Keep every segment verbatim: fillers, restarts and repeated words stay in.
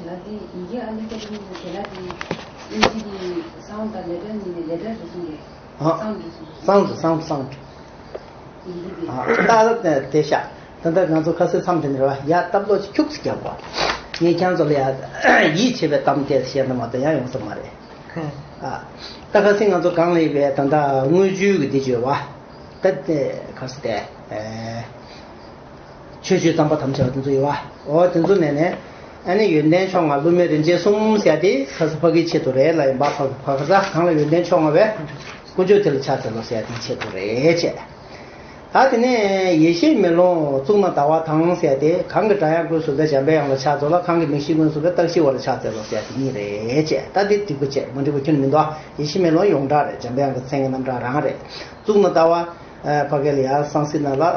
ལ་དེ་ཡི་གེ་ཨ་ལེ་ཀ་ཏི་གི་དེ་ལ་དེ་ཨིན་ཇི་གི་སའུན་ཌི་དང་ལེ་ཊར་གཉིས་ནས་ལེ་ཊར་རེད་གསུངས་ཏེ། ཨ། སའུན་ཌི་རེད་གསུངས་ཏེ། སའུན་ཌི། སའུན་ཌི། སའུན་ཌི། ཡི་གེ་དེ། ཨ། ད་ལྟ་དེ་ཤག་ད་ལྟ་ང་ཚོ་ཁ་སའི་མཚམས་དེ་ནས་རེད་བ། ཡ་སྟབས་ལོག་ཅིག་ཁྱུག་ཙིག་རྒྱག་གོ། ངས་ཁྱེད་ཚོ་ལ་ཡ་ཡིད་ཆེས་པའི་གཏམ་དེ་བཤད་ན་མ་གཏོགས་ཡང་ཡོང་ས་མ་རེད། ཨ། ད་ཁ་སང་ང་ཚོ་སྒང་ལ་ཡོད་པའི་ད་ལྟ་དངུལ་ཆུའི་གི་འདི་བརྗོད་བ། ད་དེ་ག་ཟེར་དེ། ཨེ། ཆོས་སྤྱོད་གཙང་པ་དམ་བཅའ་བ་དེ་ཚོ་ཡོད་བ། འོ་དེ་ཚོ་ནས་ནས། ཨ་ནི་ཡོན་ཏན་མཆོག་ལྔ་བསླུ་མེད་རིན་ཆེན་གསུམ་ཟེར་ཡ་དེ་ཁ་སང་ཕ་གིའི་ཆེད་དུ་རེད་ལ་ཡིན་པ། ཕ་ཕ་ག་ས་གང་ལ་ཡོན་ཏན་མཆོག་ལྔ་བས་དཀོན་མཆོག་དེ་ལ་ཕྱག་འཚལ་ལོ་ཟེར་ཡ་དེའི་ཆེད་དུ་རེད་བྱས། ད་དེ་ནས་ཡེ་ཤེས་མེ་ལོང་གཙུག་ན་ཟླ་བ་དང་ཟེར་ཏེ། གང་གི་སྒྲ་དབྱངས་ཀུན་གསུམ་པས་འཇམ་པའི་དབྱངས་ལ་ཕྱག་འཚལ་ལ། གང་གི་མིག་ཤེས་ཀུན་གསུམ་པས་རྟག་ཤེས་འོད་ལ་ཕྱག་འཚལ་ལོ་ཟེར་ཡ་དེ་གཉིས་རེད་བྱས། ད་དེ་འགྲིག་པོ་བྱས། མ་འགྲིག་པ་ཁྱོན་མི་འདུག་ཡེ་ཤེས་མེ་ལོང་ཡོངས་གྲགས་རེད། འཇམ་པའི་དབྱངས་ཀྱི་མཚན་གྱི་རྣམ་གྲངས་རང་རེད། གཙུག་ན་ཟླ་བ། ཨ། ཕ་གི་ལ་ཡ་སང་སྲིད་ན་ལ། ཨ།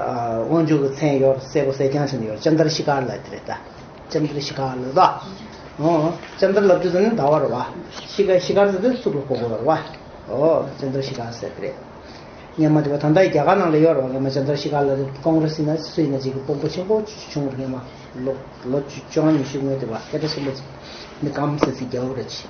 དབང་ཕྱུག་གི་མཚན་ཡོད་རེད། སེར་པོ་གསེར་རྐྱང་བྱས་ནས་ཡོད་རེད། ཅནྡྲ་ཤི་ཁ་ལ་དེ་རེད་ད། ཅནྡྲ་ཤི་ཁ་ལ་ད། ཨོ། ཅནྡྲ་ལབ་དུས་ཙམ་ནས་ཟླ་བ་རེད་བ། ཤི་ཁ་ཤི་ཁ་ཟེར་དུས་གཙུག་ལ་གོ་དགོས་རེད་བ། ཨོ། ཅནྡྲ་ཤི་ཁ་ཟེར་དེ་རེད། སྔོན་མ་དེ་བ་ད་ལྟ་རྒྱ་གར་ནང་ལ་ཡོད་རེད་བ། སྔོན་མ་ཅནྡྲ་ཤི་ཁ་ལ་དེ་ཀོང་རེ་སི་ཡིན་ན་སུ་ཡིན་ན་ཅིག་གི་དཔོན་པོ་ཆེན་པོ་བྱུང་རེད། སྔོན་མ་ལོ་ལོ་བཅོ་ལྔ་ཉི་ཤུ་སྔོན་དེ་བ་སྐད་གྲགས་ཆེན་པོ་ཅིག་མི་སྐམ་སེ་སེ་རྒྱལ་པོ་རེད་ཅིག་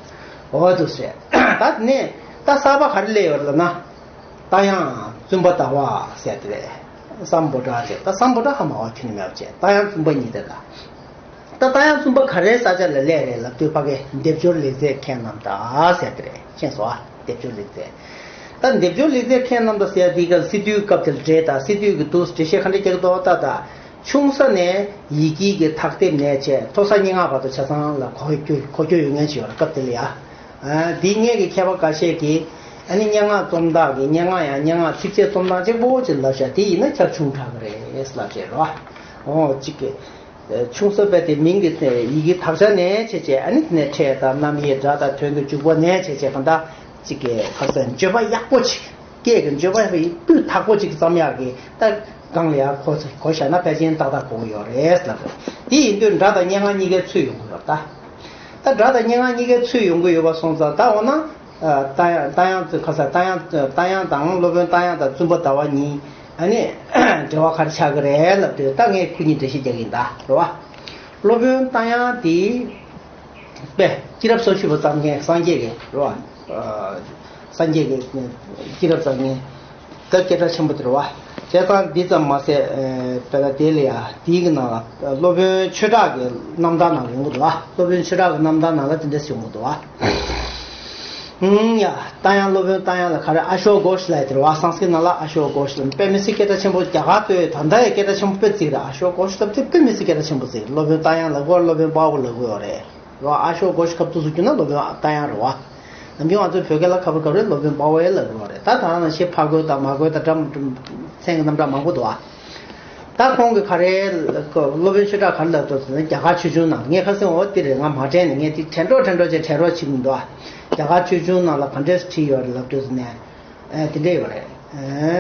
ཨོ་དུ་ཟེར། ད་དེ་ནས་ད་གསར་པ་ག་རེ་སླེབས་ཡོད་རེད་ལབ་ན། རྟ་དབྱངས་བཙུན་པ་ཟླ་བ་ཟེར་དེ་རེད། སམ་བྷོ་ཊ་ཟེར། ད་སམ་བྷོ་ཊ་ཧ་མ་བ་ཁྱོན་ནས་མེད་པ་བྱས། རྟ་དབྱངས་བཙུན་པ་གཉིས་དེ་ད། ད་རྟ་དབྱངས་བཙུན་པ་ག་རེའི་ས་ཆ་ལ་སླེབས་རེད་ལབ་དུས་ཕ་གི་སྡེབ་སྦྱོར་ལེགས་མཛེས་མཁན་རྣམ་དག་ཟེར་དེ་རེད། མཁྱེན་སོང་ཨ། སྡེབ་སྦྱོར་ལེགས་མཛེས། ད་སྡེབ་སྦྱོར་ལེགས་མཛེས་མཁན་རྣམ་དག་ཟེར་དེ་ག་སི་ཏུའི་སྐབས་དེར་འགྲེལ་དང་། སི་ཏུའི་གི་འདུག་འགྲེལ་བཤད་ག་འདྲ་རྒྱག་འདུག་ད་ད། ཆུང་ས་ནས་ཡི་གེ་གི་ཐག་དེབ་ནས་བྱས་མཐོ་ས་སྙན་ངག་བར་དུ་ཆ་ཚང་ལ་གོ་རྒྱུ་གོ་རྒྱུ་ཡོད་མཁན་ཞིག་ཡོད་རེད། སྐབས་དེ་ལ་ཡ། ཨ། འདི་སྔས་ཀྱི་མཁས་པ་འགའ་ཤས་ཀྱིས་ཨ་ནི་སྙན་ངག་རྩོམ་སྟངས་ཀྱི་སྙན་ངག་ཡང་སྙན་ངག་ཚིགས་བཅད་རྩོམ་སྟངས་གཅིག་པོ་ཅིག་ལབ་བཞག་དེ་ཡིན་ན་ཁྱབ་ཆུང་དྲགས་ཀྱི་རེད་ལབ་བྱས་རོ། འོ་གཅིག་གི་ཆུང་ས་པས་དེ་མིང་གི་ཡི་གེ་དག་ཆ་ནས་བྱས་བྱས། ཨ་ནི་དེ་ནས་ཕྲད་དང་རྣམ་དབྱེ་སྒྲ་དང་དོན་གྱི་འཇུག་པ་ནས་བྱས་བྱས། གང་ལྟར་གཅིག་གི་ཁ་སང་བརྗོད་པ་ཡག་པོ་ཅིག་སྐད་ཀྱི་བརྗོད་པ་སྤུས་དག་པོ་ཅིག་བརྩམ་ཡག་གི་ད་སྒང་ལ་ཡང་གོ་གོ་བཞག་ན་ཕལ་ཆེར་ཏག་ཏག་གོ་གི་ཡོད་རེད་ལབ་རེད། དེ་ཡིན་དུས་སྒྲ་དང་སྙན་ངག་གཉིས་ཀའི་ཚུལ་ཡོང་གི་ཡོད་ད། ད་སྒྲ་དང་སྙན་ངག་གཉིས་ཀའི་ཚུལ་ཡོང་གི་ཡོད་པ་སོང་ཙང་། ད་འོ་ན། ཨ། རྟ་དབྱངས་རྟ་དབྱངས་ཚུལ་ཁ་སང་རྟ་དབྱངས་རྟ་དབྱངས་དང་། སློབ་དཔོན་རྟ་དབྱངས་དང་བཙུན་པ་ཟླ་བ་གཉིས་ཨ་ནི་འབྲེལ་བ་ག་རེ་ཆགས་ཀྱི་རེད་ལབ་དུས། ད་ངས་ཁོ་གཉིས་འགྲེལ་བཤད་རྒྱག་གི་ཡིན་ད། རེད་བ། སློབ་དཔོན་རྟ་དབྱངས་དེ། པས་སྐྱེས་རབས་སོ་བཞི་པ་བརྩམས་མཁན་སངས་རྒྱས་ཀྱི་རེད་བ། ཨ། སངས་རྒྱས་ཀྱི་སྐྱེས་རབས་བརྩམས་མཁན་ད་སྐད་གྲགས་ཆེན་པོ་དེ་རེད་བ། བྱས་ཙང་འདི་ཙམ་མ་ཟད། ཨ། དཔེར་ན་དེ་ལ་ཡ་དེའི་གི་ནང་ལ་སློབ་དཔོན་ཆོས་གྲགས་ཀྱི་རྣམ་ཐར་ནང་ལ་ཡོང་གི་འདུག་བ། སློབ་དཔོན་ཆོས་གྲགས་ཀྱི་རྣམ་ཐར་ནང་ལ་དེ་འདྲ་ཞིག་ཡོང་གི་འདུག་བ། ཨུམ། ཡ། རྟ་དབྱངས། སློབ་དཔོན་རྟ་དབྱངས་ལ་ག་རེ་ཨ་ཤོ་གྷོཤ་ལབ་དེ་རེད་བ། སང་སྐྲྀ་ནང་ལ་ཨ་ཤོ་གྷོཤ་ལབ། དཔེ་མི་སྲིད་སྐད་གྲགས་ཆེན་པོ། རྒྱ་གར་ཚོས་ད་ལྟ་ཡང་སྐད་གྲགས་ཆེན་པོ་དཔེ་བརྩི་གི་རེད། ཨ་ཤོ་གྷོཤ་ལབ་དེ་དཔེ་མི་སྲིད་སྐད་གྲགས་ཆེན་པོ་བརྩི་གི་རེད། སློབ་དཔོན་རྟ་དབྱངས་ལབ་དགོས། སློབ་དཔོན་དཔའ་བོ་ལབ་དགོས་ཡོད་རེད། རོ། ཨ་ཤོ་གྷོཤ་སྐབས་དུས་སུ་བསྒྱུར་ན་སློབ་དཔོན་རྟ་དབྱངས་རེད་བ། ནམ་རྒྱུན་ང་ཚོའི་བོད་སྐད་ལ་ཁ་པར་སྐབས་རེ་སློབ་དཔོན་དཔའ་བོ་ཡང་ལབ་དགོས་རེད། ད་ད་ནང་བཞིན་ཕ་རྒོད་དང་མ་རྒོད་དང་སྒྲ་མཚན་གྱི་རྣམ་གྲངས་མང་པོ་འདུག་བ། ད་ཁོང་གིས་ག་རེ་སློབ་དཔོན་ཆོས་གྲགས་ག་རེ་ལབ་འདུག་ཟེར་ན། རྒྱ་གར་ཆོས་འབྱུང་ནང་། ངས་ཁ་སང་འོ་དེ་རེད། ང་མ་དྲན་ནས། ངས་དེ་དྲན་འགྲོ་དྲན་འགྲོ་བྱས་དྲན་རོགས་བྱེད་མི་འདུག་བ། རྒྱ་གར་ཆོས་འབྱུང་ནང་ལ་ག་འདྲས་བྲིས་ཡོད་རེད་ལབ་དུས་ནས། ཨེ། དེ་འདྲས་ཡོད་རེད། ཨེ།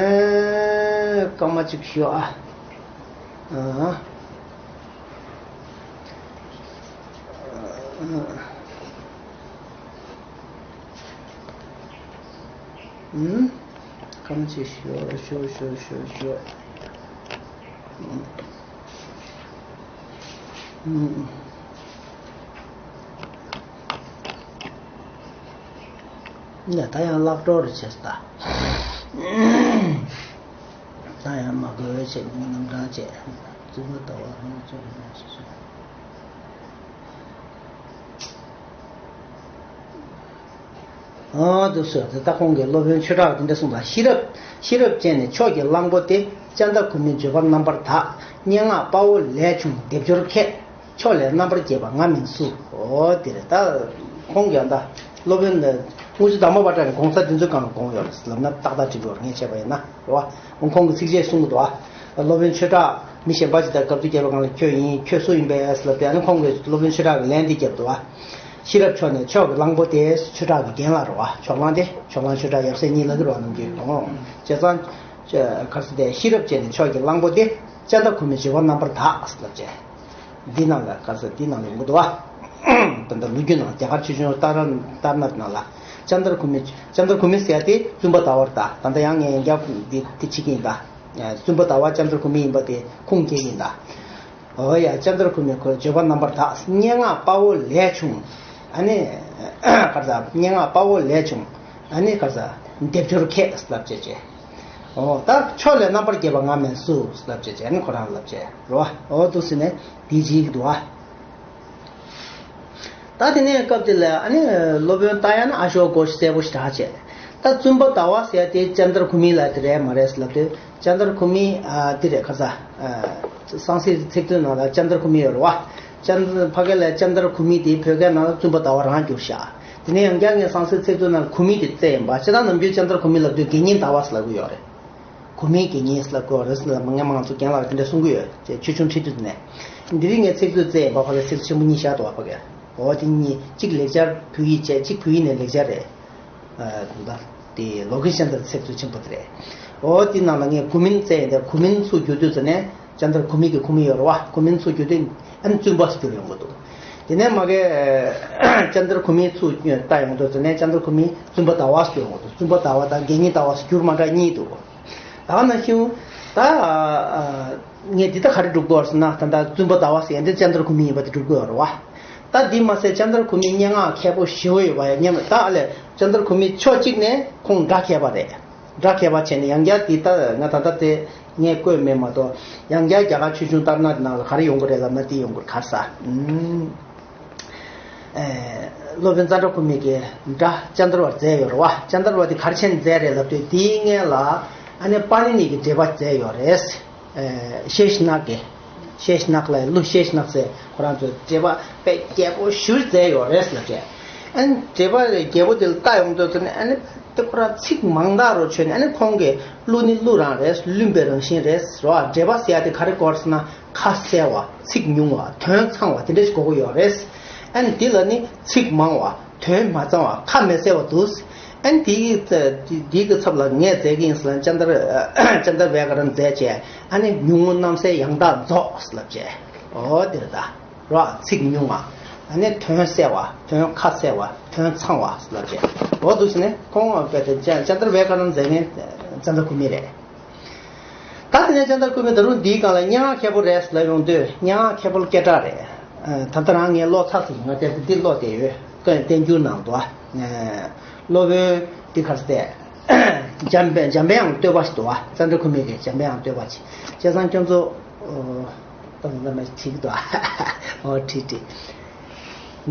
སྐར་མ་གཅིག་ཞུ་ཨ། ཨ། ཨ། ཨུམ། སྐར་མ་གཅིག་ཞུ་ཞུ་ཞུ་ཞུ་ཞུ། ཨུམ། ཨུམ། ནས་ད་ཡང་བརླག་འགྲོ་རེ་བྱས་ད། ད་ཡང་མ་དགོས་བྱས་རྣམ་གྲངས་བྱས། བཙུན་མ་ཟླ་བ་ཧང་ཅོ་ཧང་ཅོ། ཨ། དུ་སོ། དེ་ལྟ་ཁོང་གིས་སློབ་དཔོན་ཆོས་གྲགས་དེ་འདྲ་གསུངས་པ། ཤེས་རབ། ཤེས་རབ་ཅན་ནི་མཆོག་གི་གླང་པོ་སྟེ། ཙནྡྲ་གུ་མི་བརྗོད་པ་རྣམ་པར་དག། སྙན་ངག་དཔའ་བོ་ལས་བྱུང་སྡེབ་སྦྱོར་མཁས། མཆོག་ལས་རྣམ་པར་རྒྱལ་བ་ང་མིན་སུ། འོ་དེ་རེད། ད་ཁོང་གིས་ད་སློབ་དཔོན་དངུལ་ཆུ་དར་མ་པ་ཏྲ་གི་གོང་ས་དེ་ཚོའི་སྒང་ལ་དགོངས་ཡོད་རེད་ལབ་ན་ཏག་ཏག་འགྲིག་གི་རེད། ངས་བྱས་པ་ཡིན་ན་རེད་བ། ཁོང་གིས་ཚིགས་བཅད་གསུང་གི་འདུག་བ། སློབ་དཔོན་ཆོས་གྲགས་མི་གཞན་པ་ཅིག་དང་བཀའ་བསྡུར་བརྒྱབ་པའི་སྒང་ལ་ཁྱོད་ཡིན། ཁྱོད་སུ་ཡིན་པས་ལབ་དུས། ཨ་ནི་ཁོང་གིས་སློབ་དཔོན་ཆོས་གྲགས་ཀྱི་ལན་འདི་བརྒྱབ་འདུག་བ། ཤེས་རབ་མཆོག་ནི་མཆོག་གི་གླང་པོ་སྟེ། ཆོས་གྲགས་ཀྱི་རྒན་ལགས་རེད་བ། ཕྱོགས་གླང་སྟེ། ཕྱོགས་གླང་ཆོས་གྲགས་ཡབ་སྲས་གཉིས་ལབ་ཀྱི་རེད་བ། ནམ་རྒྱུན་གོང་། བྱས་ཙང་། ཁ་སང་དེ་ཤེས་རབ་ཅན་ནི་མཆོག་གི་གླང་པོ་སྟེ། ཙནྡྲ་གུ་མི་བརྗོད་པ་རྣམ་པར་དག་ལབ་བྱས། འདི་ནང་ལ་ག་ས་འདི་ནང་ལ་ཡོང་གི་འདུག་བ། ད་ལྟ་ལོ་རྒྱུས་ནང་རྒྱ་གར་ཆོས་འབྱུང་ཏཱ་ར་ཏཱར་ནཱཐ་ནང་ལ་ཙནྡྲ་གུ་མི། ཙནྡྲ་གུ་མི་ཟེར་ཡ་དེ་བཙུན་པ་ཟླ་བ་རེད་ད། ད་ལྟ་ཡང་ངས་ཡང་བསྐྱར་འདི་དེ་བྱེད་ཀྱི་ཡིན་ད། བཙུན་པ་ཟླ་བ་ཙནྡྲ་གུ་མི་ཡིན་པ་དེ་ཁུངས་སྐྱེལ་གྱི་ཡིན་ད། ཨོ་ཡ། ལྕགས་མདར་ཁུ་མི་ཁོ་བརྗོད་པ་རྣམ་པར་དག། སྙན་ངག་དཔའ་བོ་ལས་བྱུང་། ཨ་ནི་ག་རེ་ཟ། སྙན་ངག་དཔའ་བོ་ལས་བྱུང་། ཨ་ནི་ག་རེ་ཟ། སྡེབ་སྦྱོར་ཁྱད་ལབ་བྱས་བྱས། ཨོ་ད་ཕྱོགས་ལས་རྣམ་པར་རྒྱལ་བ་ང་མིན་སུ་ལབ་བྱས་བྱས། ཨ་ནི་ཁོ་རང་ལབ་བྱས་རོ། ཨོ་འདུག་སེ་ནས་དེ་བྱེད་ཀྱི་འདུག་ཨ། ད་དེ་ནས་སྐབས་དེ་ལ་ཨ་ནི་སློབ་དཔོན་ཏཱ་ཡ་ན་ཨ་ཤོ་ཀོ་ཞེས་གསལ་པོ་ཞིག་གྲགས་བྱས། ད་བཙུན་པ་ཟླ་བ་ཟེར་ཡ་དེ་ལྕགས་མདར་ཁུ་མི་ལ་དེ་རེད་མ་རེད་ལབ་དུས། ལྕགས་མདར་ཁུ་མི་ཨ་དེ་རེད། ག་རེ་ཟ། ཨ་སང་སྐྱ་ཚིག་མཛོད་ནང་ལ་ལྕགས་མདར་ཁུ་མི་ཡོད་རེད་བ། ལྕགས་མདར་ཕ་གི་ལ་ལྕགས་མདར་ཁུ་མི་དེ་བོད་སྐད་ནང་ལ་བཙུན་པ་ཟླ་བ་རང་བསྒྱུར་བཞག། དེ་ནས་ཡང་བསྐྱར་ངས་སང་སྐྱ་ཚིག་མཛོད་ནང་ལ་ཁུ་མི་དེ་བཙལ་ཡིན་པ། སྤྱིར་བཏང་ནམ་རྒྱུན་ལྕགས་མདར་ཁུ་མི་ལབ་དུས་དགེ་བསྙེན་ཟླ་བ་ཟེར་ལབ་ཀྱི་ཡོད་རེད། ཁུ་མི་དགེ་བསྙེན་ཟེར་ལབ་ཀྱི་ཡོད་རེད་ཟེར་ལ། སྔོན་མ་ང་ཚོ་རྒན་ལགས་དེ་འདྲས་གསུང་གི་ཡོད་ཅེས། ཆོས་འབྱུང་ཁྲིད་དུས་དེ་ནས། འདི་རིང་ངས་ཚིག་མཛོད་བཙལ་ཡིན་པ། ཕ་གི་ཚིག་མཛོད་ཆེན་པོ་གཉིས་བཞག་འདུག་བ་ཕ་གི། འོ་དེ་གཉིས་གཅིག་ལེགས་སྦྱར་བོད་ཡིག་བྱས། གཅིག་བོད་ཡིག་ནས་ལེགས་སྦྱར་རེད། ཨ་ད་དེ་ལོ་ཀི་ཤཱན་ཏར་ཚིག་མཛོད་ཆེན་པོ་དེ་རེད། འོ་དེ་ནང་ལ་ངས་གུ་མིན་བཙལ་ཡིན། དེ་གུ་མིན་ཚུར་བསྒྱུར་དུས་ཙ་ནས་ལྕགས་མདར་ཁུ་མི་གི་ཁུ་མི་ཡོད་རེད་བ། གུ་མིན་ཚུར་བསྒྱུར་དུས་ཨ་ནི་བཙུན་པ་ཟེར་བསྒྱུར་ཡོང་གི་འདུག། དེ་ནས་མ་གི་ལྕགས་མདར་ཁུ་མི་ཚུར་བལྟ་ཡོང་དུས་ཙ་ནས་ལྕགས་མདར་ཁུ་མི་བཙུན་པ་ཟླ་བ་ཟེར་བསྒྱུར་ཡོང་གི་འདུག། བཙུན་པ་ཟླ་བ་དང་དགེ་བསྙེན་ཟླ་བ་ཟེར་བསྒྱུར་མ་འདྲ་གཉིས་འདུག། ད་ག་ནང་བཞིན་ད་ཨ་ངས་འདི་ལྟ་ག་རེ་སྒྲུབ་དགོས་ཟེར་ན། ད་ལྟ་བཙུན་པ་ཟླ་བ་ཟེར་ཡ་འདི་ལྕགས་མདར་ཁུ་མི་ཡིན་པ་དེ་སྒྲུབ་དགོས་རེད་བ། ད་འདི་མ་ཟད་ལྕགས་མདར་ཁུ་མི་སྙན་ངག་མཁས་པོ་ཞེ་པོ་ཡོད་པ་ཡ་སྙམ། ད་ཨ་ལས་ལྕགས་མདར་ཁུ་མི་ཕྱོགས་གཅིག་ནས་ཁོང་སྒྲ་མཁས་པ་རེད། སྒྲ་མཁས་པ་བྱས་ནས་ཡང་བསྐྱར་འདི་ལྟ་ང་ད་ལྟ་དེ་ངས་བཀོད་མེད་མ་གཏོགས། ཡང་བསྐྱར་རྒྱ་གར་ཆོས་འབྱུང་ལྟར་སྣང་ནང་ལ་ག་རེ་ཡོང་གི་རེད་ལབ་ན། འདི་ཡོང་གི་རེད། ག་རེ་ཟ། ཨུམ། ཨེ། སློབ་དཔོན་ཙནྡྲ་ཁུ་མི་གིས་སྒྲ་ལྕགས་མདར་བར་མཛད་ཡོད་རེད་བ། ལྕགས་མདར་བ་དེ་ག་རེ་བྱས་ནས་མཛད་རེད་ལབ་དུས། དེའི་སྔོན་ལ་ཨ་ནི་པཱ་ཎི་ནི་གི་འགྲེལ་པ་མཛད་ཡོད་རེད། ཨེ། ཤེ་ཤ་ནག་གི། ཤེ་ཤ་ནག་ལ། ཀླུ་ཤེ་ཤ་ནག་ཟེར། ཁོ་རང་ཚོས་འགྲེལ་པ་དཔེ་རྒྱས་པོ་ཞེ་པོ་མཛད་ཡོད་རེད་ལབ་བྱས། ཨ་ནི་འགྲེལ་པ་རྒྱས་པོ་དེ་ལ་བལྟ་ཡོང་དུས་ཙ་ནས། ཨ་ནི་དེ་ཁོ་རང་ཚིག་མང་དག་རུ་བྱས་ནས། ཨ་ནི་ཁོང་གིས་ཀླུ་ནི་ཀླུ་རང་རེད། བླུན་པའི་རང་བཞིན་རེད་རོ། འགྲེལ་པ་ཟེར་ཡ་དེ་ག་རེ་དགོས་ཟེར་ན། ཁ་གསལ་བ། ཚིག་ཉུང་བ། དོན་ཚང་བ་དེ་འདྲ་ཞིག་དགོས་ཀྱི་ཡོད་རེད། ཨ་ནི་འདི་ལ་ནི་ཚིག་མང་བ། དོན་མ་ཚང་བ། ཁ་མི་གསལ་བ་འདུག། ཨ་ནི་དེའི་དེའི་གི་ཚབ་ལ་ངས་མཛད་ཀྱི་ཡིན་ཟེར་ལ། ལྕགས་མདར་ལྕགས་མདར་བའི་ཀ་ར་མཛད་བྱས། ཨ་ནི་ཉུང་ངུ་རྣམ་གསལ་ཡང་དག་རྫོགས་ལབ་བྱས། འོ་དེ་རེད་ད། རོ། ཚིག་ཉུང་བ། ཨ་ནི་དོན་གསལ་བ། དོན་ཁ་གསལ་བ། དོན་ཚང་བ་ལབ་བྱས། འོ་འདུག་སེ་ནས་ཁོང་བས་དེ་ལྕགས་ལྕགས་མདར་བའི་ཀ་ར་མཛད་མཁན་ལྕགས་མདར་ཁུ་མི་རེད། ད་དེ་ནས་ལྕགས་མདར་ཁུ་མི་ད་རུང་འདིའི་སྒང་ལ་སྙན་ངག་མཁས་པོ་རེད་ལབ་ཡོང་དུས། སྙན་ངག་མཁས་པོ་སྐད་གྲགས་རེད། ཨ། ད་ལྟ་རང་ངས་ཀློག་ཚར་སོང་། ང་དེ་འདི་ཀློག་བསྡད་ཡོད། བསྟན་བསྟན་འགྱུར་ནང་དུ། ཨ། སློབ་དཔོན་འདི་ག་རེ་ཟེར། འཇམ་པའི་འཇམ་པའི་དབྱངས་བསྟོད་པ་ཞིག་འདུག་བ། ལྕགས་མདར་ཁུ་མི་གི་འཇམ་པའི་དབྱངས་བསྟོད་པ་ཞིག། བྱས་ཙང་ཁྱོད་ཚོ། ཨོ། ད་ང་མ་བྲིས་ཀྱི་འདུག། ཨོ། བྲིས་བྲིས།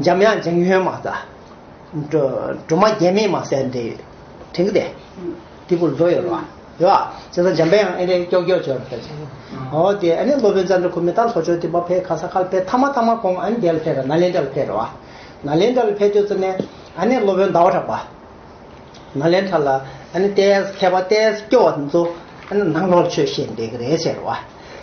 འཇམ་དབྱངས་འཇམ་ཡོན་མ་ཟེར། སྒྲོལ་སྒྲོལ་མ་རྒྱལ་མེད་མ་ཟེར་འདི་དྲན་གི་དེ། དེ་བོ་ལོ་ཡོད་ར། ཡོད་ཨ། བྱས་ཙང་འཇམ་པའི་དབྱངས་ཨེ་རེ་ཀྱོག་ཀྱོག་བྱོས་ར་ད་ཅི། ཨོ་དེ་ཨ་ནི་སློབ་དཔོན་ཙནྡྲ་ཁུ་མི་ད་ལྷོ་ཕྱོགས་དེ་མ་ཕེབས་ག་ས་ག་ལ་ཕེབས། ཐ་མ་ཐ་མ་ཁོང་ཨ་ནི་དེ་ལ་ཕེབས་ར། ནཱ་ལེནྡྲ་ལ་ཕེབས་ར་བ། ནཱ་ལེནྡྲ་ལ་ཕེབས་དུས་ཙ་ནས་ཨ་ནི་སློབ་དཔོན་ཟླ་བ་གྲགས་པ། ནཱ་ལེནྡྲ་ལ་ཨ་ནི་ཏོག་ཙམ་མཁས་པ་ཏོག་ཙམ་སྐྱོ་བ་དེ་ཚོ་ཨ་ནི་ནང་ལོགས་ཆོས་བཤད་བསྡད་གི་རེད་ཟེར་བ།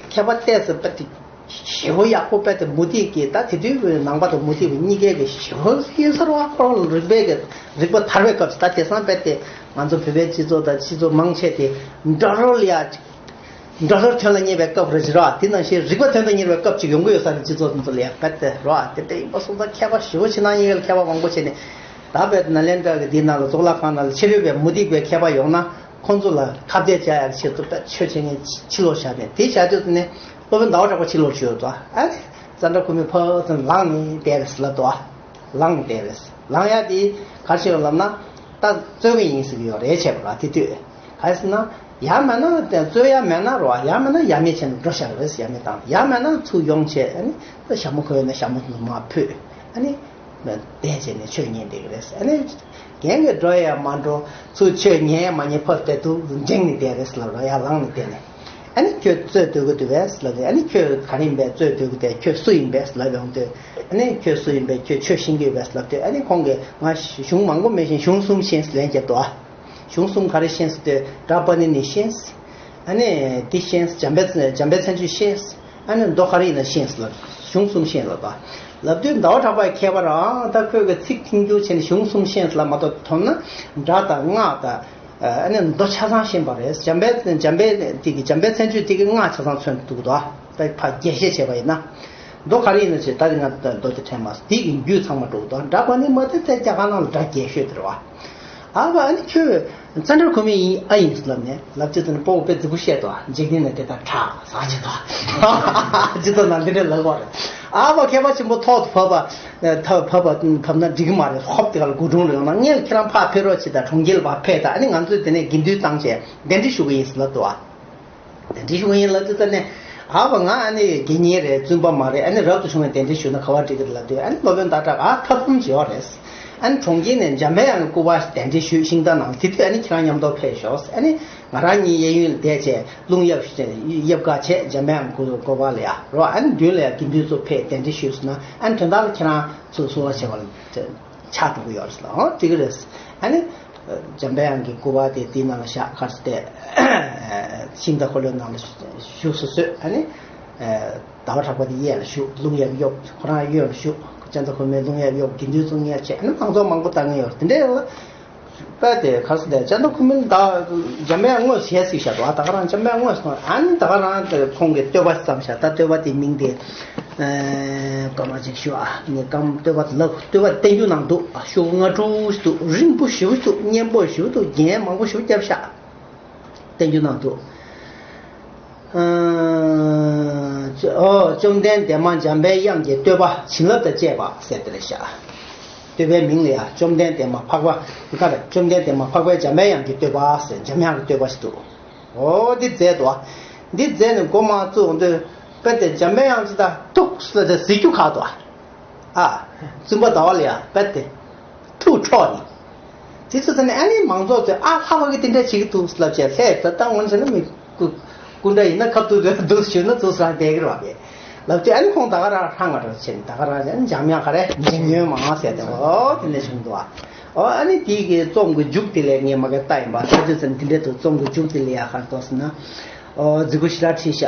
མཁས་པ་ཏོག་ཙམ་དཔེ་དེ། ཞེ་པོ་ཡག་པོ་དཔེ་དེ་མུ་སྟེགས་ཀྱི། ད་དེ་དུས་ནང་པ་དང་མུ་སྟེགས་པ་གཉིས་ཀའི་གི་ཞེ་པོ་སྐྱེས་ས་རེད་བ། ཁོ་རང་རིག་པའི་གི་རིག་པ་དར་བའི་སྐབས་སུ། ད་དེང་སང་དཔེ་དེ་ང་ཚོ་བོད་པའི་སྤྱི་ཚོགས་དང་སྤྱི་ཚོགས་མང་ཆེ་དེ་འགྲོ་ལོར་ཡ། འགྲོ་ལོར་དོན་ལ་གཉེར་བའི་སྐབས་རེད་ཟེར་བ། དེ་ནང་བཞིན་རིག་པ་དོན་དུ་གཉེར་བའི་སྐབས་ཅིག་ཡོང་གི་ཡོད་ས་རེད། སྤྱི་ཚོགས་དེ་ཚོ་ལ་ཡ་དཔེ་དེ་རེད་བ། དེ་འདྲ་ཡིན་པ་སོང་ཙང་མཁས་པ་ཞེ་པོ་ཕྱི་ནང་གཉིས་ཀ་ལ་མཁས་པ་མང་པོ་བྱས་ནས། ད་དཔེ་ནཱ་ལེནྡྲ་གི་འདི་ནང་ལ་གཙུག་ལག་ཁང་ནང་ལ་ཕྱི་རོལ་པའི་མུ་སྟེགས་པའི་མཁས་པ་ཡོང་ན། ཁོང་ཚོ་ལ་ཁ་གཏད་བཅག་ཡག་ཆེད་དུ་ད་ཆོས་བྱེད་མཁན་ཕྱི་ལོགས་བཞག་པས། དེ་བྱ་དུས་ནས་སློབ་དཔོན་ཟླ་བ་གྲགས་པ་ཕྱི་ལོགས་བྱོས་ཏོ། ཨ་ནི་ཙནྡྲ་ཁུ་མི་ཕར་ཙམ་ལངས་ནས་བསྡད་རེད་ཟེར་ལབ་ཏོ། ལངས་ནས་བསྡད་རེད། ལངས་ཡག་དེ་ག་རེ་བྱས་ཡོད་ལབ་ན། ད་རྩོད་གི་ཡིན་ཟེར་གི་ཡོད་རེད་བྱས་པ་ར། དེ་དུས་ག་རེ་ཟེར་ན། ཡང་མིན་ན་རྩོད་ཡག་མེད་ན་རོ། ཡང་མིན་ན་ཡ་མེད་བྱས་ནས་འགྲོ་བཞག་རེད། ཡ་མེད་བཏང་། ཡང་མིན་ན་ཚུར་ཡོང་བྱས། ཨ་ནི་ཞྭ་མོ་ཁོལ་ན་ཞྭ་མོ་དེ་མར་ཕུད། ཨ་ནི། བསྡད་བྱས་ནས་ཆོས་ཉན་བསྡད་ཀྱི་རེད། ཨ་ནི་རྒན་གྱིས་འགྲོ་ཡ་མ་འགྲོ། ཚུར་ཆོས་ཉན་ཡ་མ་ཉན། ཕར་བསྡད་དུས་འགྲེང་ནས་བསྡད་རེད་ལབ་ར། ཡར་ལངས་ནས་བསྡད་ནས། ཨ་ནི་ཁྱོད་རྩོད་སྡོད་ཀྱི་འདུག་པས་ལབ་དུས། ཨ་ནི་ཁྱོད་ག་རེ་ཡིན་པས་རྩོད་སྡོད་ཀྱི་དེ། ཁྱོད་སུ་ཡིན་པས་ལབ་ཡོང་དུས། ཨ་ནི་ཁྱོད་སུ་ཡིན་པས། ཁྱོད་ཆོས་ཤེས་ཀྱི་ཡོད་པས་ལབ་དུས། ཨ་ནི་ཁོང་གིས་ང་གཞུང་མང་པོ་མི་ཤེས། གཞུང་གསུམ་ཤེས་ལན་བརྒྱབ་འདུག་ཨ། གཞུང་གསུམ་ག་རེ་ཤེས་ཟེར་དུས། སྒྲ་པཱ་ཎི་ནི་ཤེས། ཨ་ནི་འདི་ཤེས། འཇམ་པའི་འཇམ་པའི་མཚན་བརྗོད་ཤེས། ཨ་ནི་མདོ་ག་རེ་ཡིན་ན་ཤེས་ལབ། གཞུང་གསུམ་ཤེས་ལབ་པ། ལབ་དུས་ཟླ་བ་གྲགས་པ་མཁས་པ་རང་ད་ཁོས་གི་ཚིག་མཐུན་འགྱུར་བྱས་ནས་གཞུང་གསུམ་ཤེས་ལབ་མ་གཏོགས། མདོར་ན་སྒྲ་དང་སྔགས་དང་། ཨ་ནི་མདོ་ཆ་ཚང་ཤེས་པ་རེད། འཇམ་པའི་འཇམ་པའི་དེ་གི་འཇམ་པའི་མཚན་བརྗོད་དེ་གི་སྔགས་ཆ་ཚང་མཚོན་འདུག་དོ། ད་ཕར་རྒྱས་བཤད་བྱས་པ་ཡིན་ན། མདོ་ག་རེ་ཡིན་ན་ཞེས། ད་རིང་ང་མདོ་དེ་དྲན་མ་སོང་། དེ་གི་རྒྱུད་ཚང་མ་འགྲོ་གི་འདུག། སྒྲ་པཱ་ཎི་མ་དེ་ཚེ་རྒྱ་གར་ནང་ལ་སྒྲ་རྒྱས་ཤོས་དེ་རེད་བ། ཨ་བ་ཨ་ནི་ཁྱོད་ཙནྡྲ་ཁོ་མི་ཡིན་ཨ་ཡིན་ལབ་ནས་ལབ་ཅི་ཙམ་སྤོ་བོ་དཔེ་རྫིག་པོ་བཤད་དོ། འཇིག་རྟེན་ནས་དེ་ལྟར་གྲགས་ཟ་ཅི་དོ། ཅི་ཙམ་ན་འདི་འདྲ་ལབ་པ་རེད། ཨ་བ་མཁས་པ་ཆེན་པོ་ཐོག་ཏུ་བབས་པ་ཐབས་བབས་པ་བབས་ན་འགྲིག་གི་མ་རེད། ཧོབ་དེ་ག་ལ་སྒོ་དྲུང་ལ་ཡོང་ན་ངས་ཁྱེད་རང་ཕར་ཕེབས་རོགས་བྱེད་དང་། གྲོང་ཁྱེར་ལ་ཕར་ཕེབས་དང་། ཨ་ནི་ང་ཚོས་དེ་ནས་དགེ་འདུན་བཏང་བྱས་གདན་འདྲེན་ཞུ་གི་ཡིན་ཟེར་ལབ་འདུག་ཨ། གདན་འདྲེན་ཞུ་གི་ཡིན་ལབ་དུས་ཙ་ནས། ཨ་བ་ང་ཨ་ནི་དགེ་བསྙེན་རེད། བཙུན་པ་མ་རེད། ཨ་ནི་རབ་ཏུ་བྱུང་བའི་གདན་འདྲེན་ཞུས་ན་ག་བ་འགྲིག་གི་རེད་ལབ་དུས། ཨ་ནི་སློབ་དཔོན་ཟླ་གྲགས་ཨ་ཐབས་སྡུམ་ཅིག་ཡོད་རེད། ཨ་ནི་གྲོང་ཁྱེར་ནས་འཇམ་པའི་དབྱངས་ཀྱི་སྐུ་པར་གདན་འདྲེན་ཞུས། ཤིང་རྟ་ནང་དེ་དུས་ཨ་ནི་ཁྱེད་རང་མཉམ་དུ་ཕེབས་ཤོག། ཨ་ནི་ང་རང་གཉིས་གཡས་གཡོན་ལ་བསྡད་བྱས་རླུང་གཡབ་གཡབ་ཀ་བྱས་འཇམ་པའི་དབྱངས་སྐུ་སྐུ་པར་ལ་ཡ་རོ། ཨ་ནི་མདུན་ལ་ཡ་དགེ་འདུན་ཚོ་ཕེབས་གདན་འདྲེན་ཞུས་སོང་ན། ཨ་ནི་དོན་དག་ལ་ཁྱེད་རང་ཚོ་གསོལ་བ་བྱེད་པ་ལ་ཆགས་འགྲོ་གི་ཡོད་རེད་ཟེར་ལ། ཨོ་འགྲིག་གི་རེད། ཨ་ནི་འཇམ་པའི་དབྱངས་ཀྱི་སྐུ་པར་དེ་དེའི་ནང་ལ་བཞག་གར་སྟེ། ཤིང་རྟ་འཁོར་ལོའི་ནང་ལ་བཞུགས་སུ་གསོལ། ཨ་ནི་ཟླ་བ་གྲགས་པ་དེ་གཡས་ལ་བཞུགས། རླུང་གཡབ་གཡོབ། ཁོ་རང་གཡོན་ལ་བཞུགས། ལྕགས་རྟ་ཁོ་མོའི་རླུང་གཡབ་གཡོབ། དགེ་འདུན་ཚོ་གཉེར་བྱས། ཨ་ནི་མང་ཚོགས་མང་པོ་བཏང་གི་ཡོད་རེད། དེ་འདྲའི་ལ། དཔེ་དེ་ག་ས་དེ་ལྕགས་རྟ་ཁོ་མོ་ད་འཇམ་པའི་དངོས་ཞལ་གཟིགས་བཞག་འདུག་ཨ། ད་ག་རང་འཇམ་པའི་དངོས་སོང་། ཨ་ནི་ད་ག་རང་དེ་ཁོང་གིས་བསྟོད་པ་བརྩམས་བཞག་ད་བསྟོད་པ་དེའི་མིང་དེ། ཨེ། སྐར་མ་གཅིག་ཞུ་ཨ། ངས་སྐར་མ་བསྟོད་པ་དེ་ལབ། བསྟོད་པ་བསྟན་འགྱུར་ནང་འདུག་ཨ། ཤོག་ལྔ་དྲུག་ཞིག་འདུག་རིང་པོ་ཞེ་པོ་ཞིག་འདུག་སྙན་པོ་ཞེ་པོ་འདུག་རྒྱན་མང་པོ་ཞེ་པོ་བརྒྱབ་བཞག་བསྟན་འགྱུར་ནང་དུ། ཨ། ཨོ། བཅོམ་ལྡན་འདས་མ་འཇམ་པའི་དབྱངས་ཀྱི་བསྟོད་པ་བྱིན་རླབས་དང་བཅས་པ་ཟེར་དེ་རེད་ཤག་བསྟོད་པའི་མིང་ལ་ཡ་བཅོམ་ལྡན་འདས་མ་འཕགས་པ། ག་རེ། བཅོམ་ལྡན་འདས་མ་འཕགས་པའི་འཇམ་པའི་དབྱངས་ཀྱི་བསྟོད་པ་ཟེར། འཇམ་དབྱངས་ཀྱི་བསྟོད་པ་ཞིག་འདུག་ཨོ་འདི་མཛད་འདུག་འདི་མཛད་ནས་མགོ་མ་བཙུགས་དུས་དཔེ་དེ་འཇམ་པའི་དབྱངས་ཅི་ད་ཐུགས་སུ་ལ་དེ་གཟིགས་རྒྱུ་ཁག་འདུག་ཨ། བཙུན་པ་ཟླ་བ་ལ་ཡ་དཔེ་དེ། ཐུགས་འཕྲོག་ནས། དེ་ཚོ་ཚོ་ནས་ཨ་ནི་མང་ཚོགས་ཚོས་ཨ་ལྷ་བ་གི་དེ་འདྲ་བྱེད་ཀྱི་འདུག་ལབ་བྱས་ལྷས་ད་ལྟ་ངོ་ཟེར་ན་མི་སྐུ་སྐུ་འདྲ་ཡིན་ན་ཁ་ཐུག་ཏུ་འདུག་ཞུས་ན་ཚུགས་སང་བསྡད་ཀྱི་རེད་བ་གས་ལབ་དུས། ཨ་ནི་ཁོང་ད་ག་རང་ཧྲང་ང་རང་བྱས་ནས་ད་ག་རང་ཨ་ནི་འཇམ་དབྱངས་ག་རེ་འཇམ་ཉོན་མང་ཟེར་ཏེ་ཨོ་དེ་འདྲ་བྱུང་འདུག་ཨ། ཨོ་ཨ་ནི་དེ་གི་རྩོམ་གྱི་མཇུག་དེ་ལས་ངས་མ་གི་ལྟ་ཡིན་པ་ས་ཆུ་ཚན་དེ་འདྲ་འདུག་རྩོམ་གྱི་མཇུག་དེ་ལས་ཡག་ག་འདུག་ཟེར་ན། ཨོ་རྫིག་པོ་ཞེ་དྲག་བྲིས་ཤག་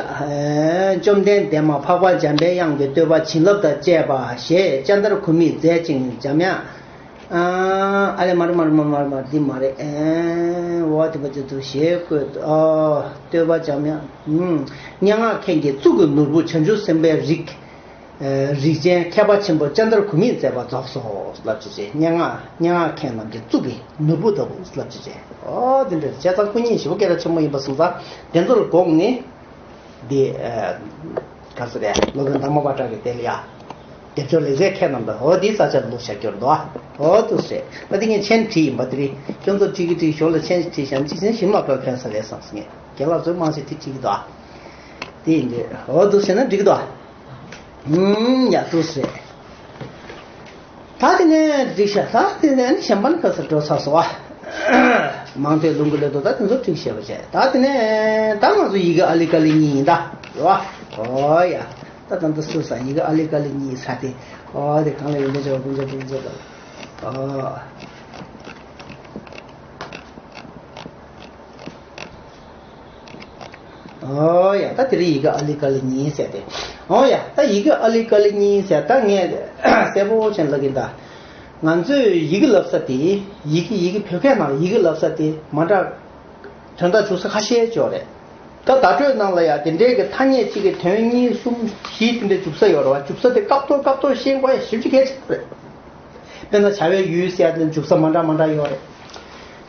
བཅོམ་ལྡན་འདས་མ་འཕགས་པ་འཇམ་པའི་དབྱངས་ཀྱི་བསྟོད་པ་བྱིན་རླབས་དང་བཅས་པ་ཞེས་ཅན་དར་ཁུ་མིས་མཛད་ཅིང་འཇམ་དབྱངས། ཨ་ལེ་མ་རེད་མ་རེད་མ་རེད་མ་རེད། འདི་མ་རེད། ཨེ། འོ་དེ་པ་ཅི་ཐུ་ཞེས་བཀོད། ཨོ་བསྟོད་པ་འཇམ་དབྱངས། ཨུམ། སྙན་ངག་མཁན་གྱི་གཙུག་གི་ནོར་བུ་བྱང་ཆུབ་སེམས་དཔའི་རིགས། ཨེ། རིགས་ཅན་མཁས་པ་ཆེན་པོ་ཅན་དར་ཁུ་མིས་མཛད་པ་རྫོགས་སོ་ལབ་ཅི་བྱས། སྙན་ངག་སྙན་ངག་མཁན་རྣམས་ཀྱི་གཙུག་གི་ནོར་བུ་ལྟ་བུ་ལབ་ཅི་བྱས། ཨོ་དེ་འདྲ་བྱས་ཙང་སྐུ་ཉིད་ཞེ་པོ་སྐད་གྲགས་ཆེན་པོ་ཡིན་པ་སོང་ཙང་དེ་ཚོ་ལ་དགོངས་ནས། འདི། ཨ། ག་ཚོད་རེད། སློབ་དཔོན་དྷརྨ་པ་ཏྲ་གི་དེ་ལ་ཡ། རྒྱབ་སྐྱོར་ལེགས་མཛད་མཁན་རྣམས་དང་འོ་དེའི་ས་ཆར་བླུགས་བཞག་རྒྱུ་རེད་དོ། འོ་འདུག་སེ། ད་དེ་ངས་མཆན་བྲིས་ཡིན་པ་དེ་རེད། ཁྱོད་ཚོ་བྲིས་ཀྱི་བྲིས་ཞོར་ལ་མཆན་ཞིག་བྲིས་བཞག་ཅིག་ཟིན་ཞིམ་ལ་ཕོད་ཕན་ས་རེད་བསམ་སོང་ངས། རྒན་ལགས་ཚོས་མང་ཆེ་དེ་བྲིས་ཀྱི་འདུག་དེ་ཡིན་དུས་འོ་འདུག་སེ་ན་འགྲིག་གི་འདུག་ཨུམ། ཡ་འདུག་སེ། ད་དེ་ནས་འགྲིག་ཤག་ད་དེ་ནས་ནི་གཞན་པ་ནི་ག་ཚོད་འགྲོ་ཚར་སོང་བ། མང་ཐོས་ལུང་གི་ལས་དོ་ད་དེ་ཚོ་འགྲིག་ཤེས་པ་བྱས། ད་དེ་ནས་ད་ང་ཚོ་ཡི་གེ་ཨ་ལི་ཀ་ལི་གཉིས་ཡིན་ད། རེད་བ། ཨོ་ཡ། ད་ད་འདི་སུ་ས་ཡི་གེ་ཨ་ལི་ཀ་ལི་གཉིས་ས་དེ། ཨོ་དེ་གང་ལ་ཡོད་འདི་ཅོ་ཀུན་ཅོ་ཀུན་ཅོ་ད། ཨོ། ཨོ་ཡ། ད་དེ་རིང་ཡི་གེ་ཨ་ལི་ཀ་ལི་གཉིས་ཟེར་ཏེ། ཨོ་ཡ། ད་ཡི་གེ་ཨ་ལི་ཀ་ལི་གཉིས་ཟེར་ད་ངས་གསལ་པོ་བྱས་ལབ་ཀྱིན་ད། ང་ཚོས་ཡི་གེ་ལབ་ས་དེ་ཡི་གེ་ཡི་གེ་བོད་སྐད་ནང་ཡི་གེ་ལབ་ས་དེ་མ་འདྲ། དོན་དག་འཇུག་ས་ཁ་ཤས་ཅིག་ཡོད་རེད། ད་བརྡ་སྤྲོད་ནང་ལ་ཡ་དེ་འདྲའི་གི་ཐ་སྙད་གཅིག་གི་དོན་གཉིས་གསུམ་བཞི་དེ་འདྲ་འཇུག་ས་ཡོད་རེད་བ། འཇུག་ས་དེ་སྐབས་ཐོག་སྐབས་ཐོག་ཤེས་དགོས་ཡ་ཞེ་པོ་ཅིག་གལ་ཆེན་པོ་རེད། དཔེར་ན་བྱ་བའི་ཡུལ་ཟེར་ཡ་དེ་འཇུག་ས་མ་འདྲ་མ་འདྲ་ཡོད་རེད།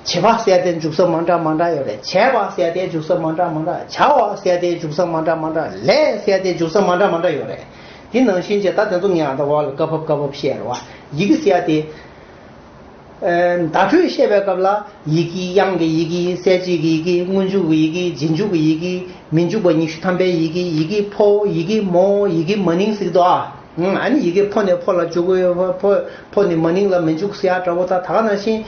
བྱེད་པ་ཟེར་ཡ་དེ་འཇུག་ས་མ་འདྲ་མ་འདྲ་ཡོད་རེད། བྱས་པ་ཟེར་ཡ་དེ་འཇུག་ས་མ་འདྲ་མ་འདྲ། བྱ་བ་ཟེར་ཡ་དེ་འཇུག་ས་མ་འདྲ་མ་འདྲ། ལས་ཟེར་ཡ་དེ་འཇུག་ས་མ་འདྲ་མ་འདྲ་ཡོད་རེད། དེ་ནང་བཞིན་བྱས་ད་དེ་ཚོ་ངས་ཨ་ད་བ་ལ་སྐབས་བབ་སྐབས་བབ་བཤད་རེད་བ། ཡི་གེ་ཟེར་ཡ་དེ། ཨ། བརྡ་སྤྲོད་བཤད་པའི་སྐབས་ལ་ཡི་གེ་དབྱངས་ཀྱི་ཡི་གེ། གསལ་བྱེད་ཀྱི་ཡི་གེ། སྔོན་འཇུག་གི་ཡི་གེ། རྗེས་འཇུག་གི་ཡི་གེ། མི་འཇུག་པ་ཉི་ཤུ་ཐམ་པའི་ཡི་གེ། ཡི་གེ་ཕོ། ཡི་གེ་མོ། ཡི་གེ་མ་ནིང་ཟེར་གྱི་འདུག་ཨ། ཨ་ནི་ཡི་གེ་ཕོ་ནས་ཕོ་ལ་འཇུག་གི་ཡོད་པ། ཕོ་ཕོ་ནས་མ་ནིང་ལ་མི་འཇུག་ཟེར་ཡ་འདྲ་བོ། ད་ད་ག་ནང་བཞིན་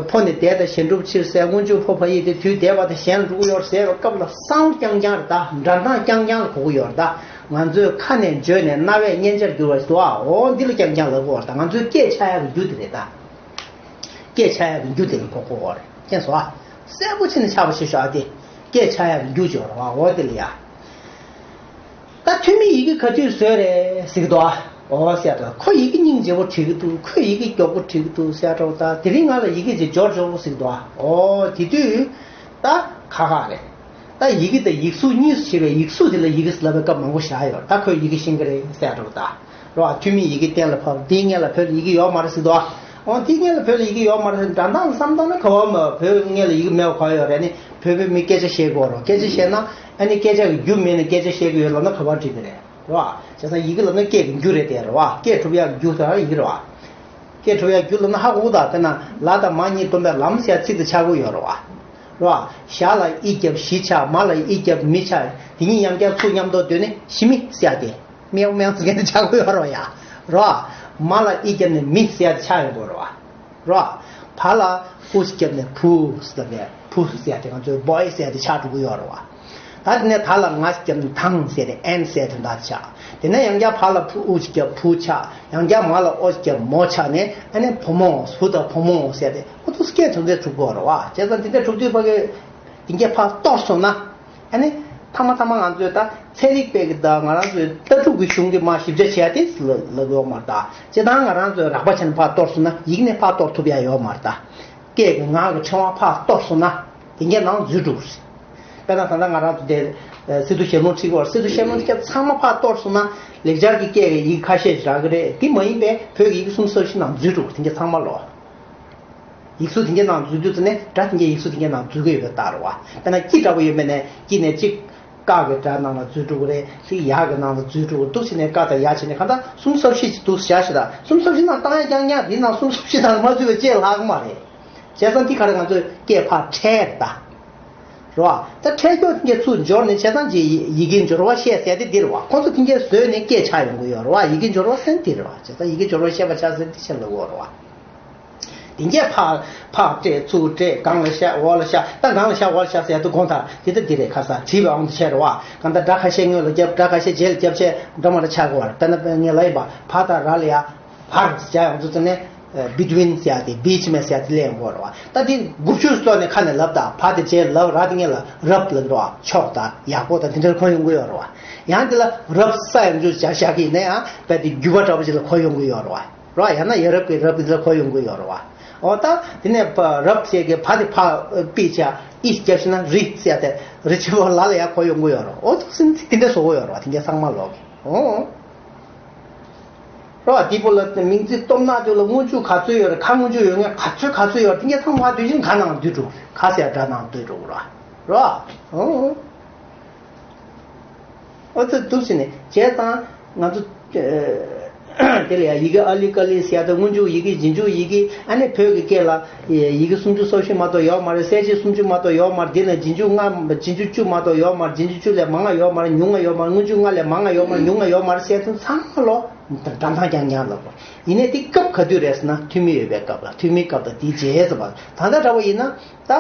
ཕོ་ནས་འདས་དང་གཞན་སྒྲུབ་ཕྱིར་ཟེར། སྔོན་འཇུག་ཕོ་ཕ་ཡིག་དེ་དུས་འདས་པ་དང་གཞན་ལ་འགྲོ་གི་ཡོད་རེད་ཟེར་བའི་སྐབས་ལ་གསང་བ་རྐྱང་རྐྱང་རེད་ད། འདྲ་མདངས་རྐྱང་རྐྱང་ལ་གོ་གི་ཡོད་རེད་ད། ང་ཚོས་ཁ་ནས་བརྗོད་ནས་རྣ་བས་སྙན་ཆ་འགྱུར་བ་ཞིག་འདུག་ཨ། འོ་འདི་ལ་རྐྱང་རྐྱང་ལབ་དགོས་རེད་ད། ང་ཚོའི་སྐད་ཆགས་ཡག་གི་རྒྱུ་དེ་རེད་ད། སྐད་ཆགས་ཡག་གི་རྒྱུ་དེ་ལ་གོ་དགོས་རེད། མཁྱེན་སོང་ཨ། གསལ་པོ་བྱས་ནས་ཆགས་པ་ཞིག་ཤོག་ཨ། དེ་སྐད་ཆགས་ཡག་གི་རྒྱུ་ཅིག་ཡོད་རེད་བ། འོ་དེ་ལ་ཡ། ད་ཐོན་མིས་ཡི་གེ་ག་དུས་བཟོས་རེད་ཟེར་གི་འདུག་ཨ། འོ་ཟེར་ཡ་འདྲ། ཁོ་ཡི་གེ་སྙིང་རྗེ་པོ་བྲིས་གི་འདུག་ཁོས་ཡི་གེ་མགྱོགས་པོ་བྲིས་གི་འདུག་ཟེར་ཡ་འདྲ་བོ། ད་དེ་རིང་ང་ལ་ཡི་གེ་ཅིག་སྦྱོར་སྦྱོར་ཟེར་གི་འདུག་ཨ། འོ་དེ་དུས་ད་ཁག་ཁག་རེད། ད་ཡི་གེ་དང་ཡིག་གཟུགས་གཉིས་སུ་ཕྱེ་བའི་ཡིག་གཟུགས་དེ་ལ་ཡི་གེ་ཟེར་ལབ་པའི་སྐབས་མང་པོ་བཞག་ཡོད། ད་ཁོས་ཡི་གེ་ཤེས་ཀྱི་རེད་ཟེར་ཡ་འདྲ་བོ། ད་རོ་ཨ། ཐོན་མིས་ཡི་གེ་གཏན་ལ་ཕབ། འདིའི་སྔོན་ལ་བོད་ལ་ཡི་གེ་ཡོད་མ་རེད་ཟེར་གི་འདུག་ཨ། འོ་དེ་སྔོན་ལ་བོད་ལ་ཡི་གེ་ཡོད་མ་རེད། འདྲ་མདངས་བསམ་བཏང་ན་ག་བ་མ་བོད་སྔོན་ལ་ཡི་གེ་མེད་པ་ག་ཡོད་རེད། ནི་བོད་པའི་མི་སྐད་ཆ་བཤད་དགོས་རོགས། སྐད་ཆ་བཤད་ན་ཨ་ནི་སྐད་ཆ་གི་རྒྱུ་མེད་ནས་སྐད་ཆ་བཤད་གི་ཡོད་ལབ་ན་ག་བ་འགྲིག་གི་རེད་རོགས། བྱས་ཙང་ཡི་གེ་ལབ་ན་སྐད་ཀྱི་རྒྱུ་རེད་དེ་རོགས། སྐད་གྲུབ་ཡག་རྒྱུ་དང་ཡི་གེ་རོགས། སྐད་གྲུབ་ཡག་རྒྱུ་ལབ་ན་ཧ་གོ་གི། ད་དཔེར་ན་ལ་དང་མ་གཉིས་སྡོམ་པའི་ལམ་ཟེར་ཚིག་དེ་ཆགས་ཀྱི་ཡོད་རེད་བ། རེད་བ། ཞ་ལ་ཨི་རྒྱབ་ཞི་ཆགས། མ་ལ་ཨི་རྒྱབ་མི་ཆགས། དེ་གཉིས་ཡང་བསྐྱར་ཚུར་མཉམ་དུ་སྡོད་ནས་ཞི་མི་ཟེར་ཡ་དེ། མེའོ་མེའོ་ཟེར་མཁན་དེ་ཆགས་ཀྱི་ཡོད་རེད་བ་ཡ། རེད་བ། མ་ལ་ཨི་རྒྱབ་ནས་མི་ཟེར་ཡ་དེ་ཆགས་ཡོང་གི་ཡོད་རེད་བ། རོ། བ་ལ་ཨུ་ཞིག་བརྒྱབ་ནས་བུ་ཟེར་ནས་བུ་ཟེར་ཏེ་ང་ཚོའི་བྷོ་ཡི་ཟེར་ཏེ་ཆགས་འགྲོ་གི་ཡོད་རེད་བ། ད་དེ་ནས་ད་ལ་ང་ཞིག་བརྒྱབ་ནས་དང་ཟེར་ཏེ་ཨན་ཟེར་ཏེ་འདྲ་ཆགས། དེ་ནས་ཡང་བསྐྱར་བ་ལ་བུ་ཨུ་ཞིག་བརྒྱབ་བུ་ཆགས། ཡང་བསྐྱར་མ་ལ་ཨོ་ཞིག་བརྒྱབ་མོ་ཆགས་ནས་ཨ་ནི་བུ་མོ་བུ་དང་བུ་མོ་ཟེར་ཏེ་ཨོ་ཏུ་སྐད་དོན་ཚན་གྲུབ་གི་ཡོད་རེད་བ། བྱས་ཙང་དེ་འདྲ་གྲུབ་དུས་ཕ་གི་དེ་འགས་ཕར་གཏོར་སོང་ན། ཨ་ནི། ཐ་མ་ཐ་མ་ང་ཚོས་ད་ཚན་རིག་པའི་གི་ད་ང་རང་ཚོའི་ལྟ་གྲུབ་ཀྱི་གཞུང་གི་མ་ཞིབ་ཆ་བྱས་ཏེ་ལ་ལབ་ཡོད་མ་རེད་ད། སྤྱིར་བཏང་ང་རང་ཚོས་རགས་པ་བྱས་ནས་ཕར་གཏོར་སོང་ན་ཡིག་ནས་ཕར་གཏོར་ཐུབ་ཡ་ཡོད་མ་རེད་ད། སྐད་ཀྱི་ངག་གི་ཕྲེང་བ་ཕར་གཏོར་སོང་ན་དེ་འགས་ནང་འཛུལ་འགྲོ་གི་རེད། དཔེར་ན་ད་ལྟ་ང་རང་ཚོ་དེ་སི་ཏུ་ཞལ་ལུང་ཁྲིད་པར་སི་ཏུ་ཞལ་ལུང་ཁྲིད་ཚང་མ་ཕར་གཏོར་སོང་ན་ལེགས་སྦྱར་གྱི་སྐད་ཀྱི་ཡིག་ཁ་ཤས་ཤིག་རག་གི་རེད། དེ་མ་ཡིན་པའི་བོད་ཀྱི་ཡིག་གསུམ་རྩ་བཞི་ནང་འཛུལ་འགྲོ་གི་རེད། དེ་འགས་ཚང་མ་ལོག་ཡིག་གཟུགས་དེ་འགས་ནང་འཛུལ་དུས་ཙམ་ནས་སྒྲ་དེ་འགས་ཡིག་གཟུགས་དེ་འགས་ནང་འཛུལ་གྱི་ཡོད་པའི་རྟགས་རེད་བ། དཔེར་ན་ཀྱི་འདྲ་པོ་ཡོད་མེད་ནས་ཀྱི་ནས་གཅིག་ཀ་གི་སྒྲ་ནང་ལ་འཛུལ་འགྲོ་གི་རེད། ཚིག་ཡ་གི་ནང་ལ་འཛུལ་འགྲོ་གི་འདུག་ཟེར་ནས་ཀ་དང་ཡ་བྱས་ནས་གང་ལྟར་གསུམ་རྩ་བཞི་ཅིག་འདུག་བཞག་ཤི། ད་གསུམ་རྩ་བཞི་ནང་བཏང་ཡ་རྐྱང་རྐྱང་དེ་ནང་གསུམ་རྩ་བཞི་ནང་མ་འཛུལ་བའི་ལྕེ་ལྷག་གི་མ་རེད། བྱས་ཙང་དེ་ག་རེ་ང་ཚོས་སྐད་ཕར་ཁྲལ་རེད་ད། རེད་བ། ད་ཁྲལ་སྐྱོ་དེ་འགས་ཚུར་འབྱོར་ནས་བྱས་ཙང་ཅིག་ཡི་གེ་འབྱོར་བ་བཤད་ཟེར་དེ་འདི་རེད་བ། ཁོང་ཚོ་དེ་འགས་བཟོས་ནས་སྐད་ཆགས་ཡོང་གི་ཡོད་རེད་བ། ཡི་གེ་འབྱོར་བ་ཟེར་དེ་རེད་བ། བྱས་ཙང་ཡི་གེ་འབྱོར་བ་བཤད་པ་ཆགས་ཟེར་དེ་ཆེ་ལབ་ཡོད་རེད་བ། དེ་འགས་ཕར་ཕར་སྤྲད་ཚུར་སྤྲད་སྒང་ལ་བཞག་འོག་ལ་བཞག་ད་སྒང་ལ་བཞག་འོག་ལ་བཞག་ཟེར་དུས་དགོངས་དག་དེ་ལྟ་འདི་རེད། ཁ་སང་བྲིས་པའང་དུ་ཆད་རེད་བ། གང་ལྟར་སྒྲ་ཁ་ཤས་སྔོན་ལ་བརྒྱབ། སྒྲ་ཁ་ཤས་རྗེས་ལ་བརྒྱབ་བྱས་འདྲ་མ་འདྲ་ཆགས་དགོས་པ་རེད། དཔེར་ན་ངས་ལབ་ཡིན་པ་བ་དང་ར་ལ་ཡ་བར་བྱ་ཡོང་ཚུལ་ཙམ་ནས་བི་ཊུ་ཝིན་ཟེར་ཡ་དེ་བི་ཅི་མེ་ཟེར་ཡ་དེ་ལེན་དགོས་རེད་བ། ད་དེ་དགུ་བཅུ་སོགས་ནས་ཁ་ནས་ལབ་ད་བ་དེ་རྗེས་ལབ་ར་དེ་ངས་ལ་རབ་ལབ་རེད་བ། ཕྱོགས་དང་ཡག་པོ་དང་དེ་འདྲར་གོ་ཡོང་གི་ཡོད་རེད་བ། ཡང་དེ་ལ་རབ་ས་ཡོང་ཚུལ་བྱ་བཞག་གི་ཡིན་ན་ཡང་བས་དེ་རྒྱུ་བ་འདྲ་པོ་ཅིག་ལ་གོ་ཡོང་གི་ཡོད་རེད་བ། རོ། ཡང་ན་ཡ་རབས་ཀྱི་རབ་འདི་ལ་གོ་ཡོང་གི་ཡོད་རེད་བ། འོ་ད་དེ་ནས་ཕ་རབ་ཞེས་ཀྱི་བ་དེ་ཕ་པི་ཆ་ཨི་རྒྱབ་ཤི་ན་རི་ཟེར་ཏེ་རི་ཆེན་པོ་ལ་ལ་ཡ་གོ་ཡོང་གི་ཡོད་རེད། འོ་ཐུགས་སེམས་ཚིག་དེ་འདྲ་བཟོ་གི་ཡོད་རེད་བ། དེ་འདྲ་ཚང་མ་ལོག་གི། འོ། རོ། དེ་པོ་ལ་མིང་ཚིག་སྟོབས་ནག་དེ་ལ་སྔོན་འཇུག་ག་ཚོད་ཡོད་རེད། ག་སྔོན་འཇུག་ཡོད་མཁན་ག་ཚོད་ག་ཚོད་ཡོད་རེད། དེ་འདྲ་ཚང་མ་དུས་ཆེན་ག་ནང་བསྡུས་འགྲོ་གི་རེད། ག་ཟེར་སྒྲ་ནང་བསྡུས་འགྲོ་གི་རེད་བ། རོ། འོ། ཨོ་ཙི་འདུག་ཟེར་ནས་བྱས་ཙང་ང་ཚོ་དེ་ལ་ཡ་ཡི་གེ་ཨ་ལི་ཀ་ལི་ཟེར་ཡ་དང་སྔོན་འཇུག་ཡི་གེ་རྗེས་འཇུག་ཡི་གེ་ཨ་ནི་བོད་ཀྱི་སྐད་ལ་ཡི་གེ་སུམ་ཅུ་སོ་བཞི་མ་གཏོགས་ཡོད་མ་རེད། གསལ་བྱེད་སུམ་ཅུ་མ་གཏོགས་ཡོད་མ་རེད། དེ་ལ་རྗེས་འཇུག་ལྔ་རྗེས་འཇུག་བཅུ་མ་གཏོགས་ཡོད་མ་རེད། རྗེས་འཇུག་བཅུ་ལས་མང་ང་ཡོད་མ་རེད། ཉུང་ང་ཡོད་མ་རེད། སྔོན་འཇུག་ལྔ་ལས་མང་ང་ཡོད་མ་རེད། ཉུང་ང་ཡོད་མ་རེད་ཟེར་དུས་ཚང་མ་ལོ་འགྲམ་ཐང་རྐྱང་རྐྱང་ལབ་དགོས། ཡིན་ནའི་དེ་སྐབས་ག་དུས་རེད་ཟེར་ན་ཐོན་མི་ཡོད་པའི་སྐབས་ལ། ཐོན་མིའི་སྐབས་དང་དེའི་རྗེས་ཟེར་བ་ད་ལྟ་འདྲ་བོ་ཡིན་ན། ད།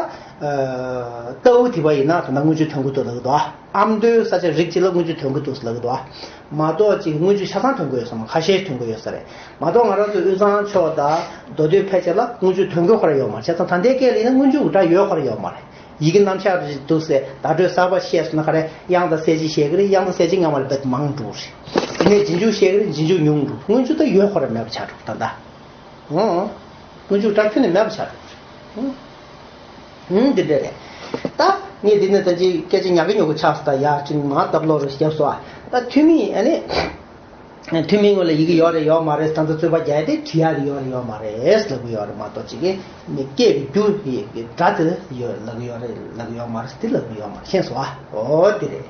ལྟ་བུ་དེ་བ་ཡིན་ན་ད་ལྟ་སྔོན་འཇུག་ཐོན་གི་འདུག་ལབ་གི་འདུག་ཨ། ཨ་མདོའི་ས་ཆ་རིགས་གཅིག་ལ་སྔོན་འཇུག་ཐོན་གི་འདུག་ལབ་གི་འདུག་ཨ། མ་གཏོགས་ཅིག་སྔོན་འཇུག་ཆ་ཚང་ཐོན་གི་ཡོད་ས་མ། ཁ་ཤས་ཐོན་གི་ཡོད་ས་རེད། མ་གཏོགས་ང་རང་ཚོ་དབུས་གཙང་ཕྱོགས་དང་མདོ་སྟོད་ཕལ་ཆེར་ལ་སྔོན་འཇུག་ཐོན་གི་ཁོ་ར་ཡོད་མ་རེད། བྱས་ཙང་ད་ལྟའི་སྐད་ལ་ཡིན་ན་སྔོན་འཇུག་གི་སྒྲ་ཡོད་ཁོ་ར་ཡོད་མ་རེད། ཡི་གེ་རྣམ་གཞག་རེ་འདུག་ཟེར་བརྡ་སྤྲོད་གསར་པ་བཤད་སོང་ན་ག་རེ་དབྱངས་དང་གསལ་བྱེད་བཤད་གི་རེད། དབྱངས་དང་གསལ་བྱེད་སྔ་མ་ལས་རྦད་མང་འགྲོ་རེད། དེ་ནས་རྗེས་འཇུག་བཤད་གི་རེད། རྗེས་འཇུག་ཉུང་འགྲོ། སྔོན་འཇུག་ད་ཡོད་ཁོ་ར་མེད་པ་ཆགས་འགྲོ་ད་ལྟ། ཨོ། སྔོན་འཇུག་སྒྲ་ཁྱོན་ནས་མེད་པ་ཆགས་འགྲོ། ཨུ། ཨུ་འདི་འདྲ་རེད། ད་ངས་འདི་ནས་ད་ཅིག་སྐད་ཆ་ཉག་གི་ཉོག་གི་ཆགས་སོང་ད། ཡ་ཅིག་མ་སྟབས་ལོག་རེ་བརྒྱབ་སོང་ཨ། ད་ཐོན་མི་ཨ་ནི། ཐོན་མིའི་ངོས་ལ་ཡི་གེ་ཡོད་རེད་ཡོད་མ་རེད། ད་ལྟ་རྩོད་པ་རྒྱག་ཡ་དེ་བྲིས་ཡ་དེ་ཡོད་རེད་ཡོད་མ་རེད་ལབ་གི་ཡོད་རེད་མ་གཏོགས་ཅིག་གི་མི་སྐད་ཀྱི་རྒྱུ་ཡི་གི་སྒྲ་དེ་ཡོད་ལབ་གི་ཡོད་རེད་ལབ་གི་ཡོད་མ་རེད། དེ་ལབ་གི་ཡོད་མ་རེད། ཤེས་སོང་ཨ། ཨོ་དེ་རེད།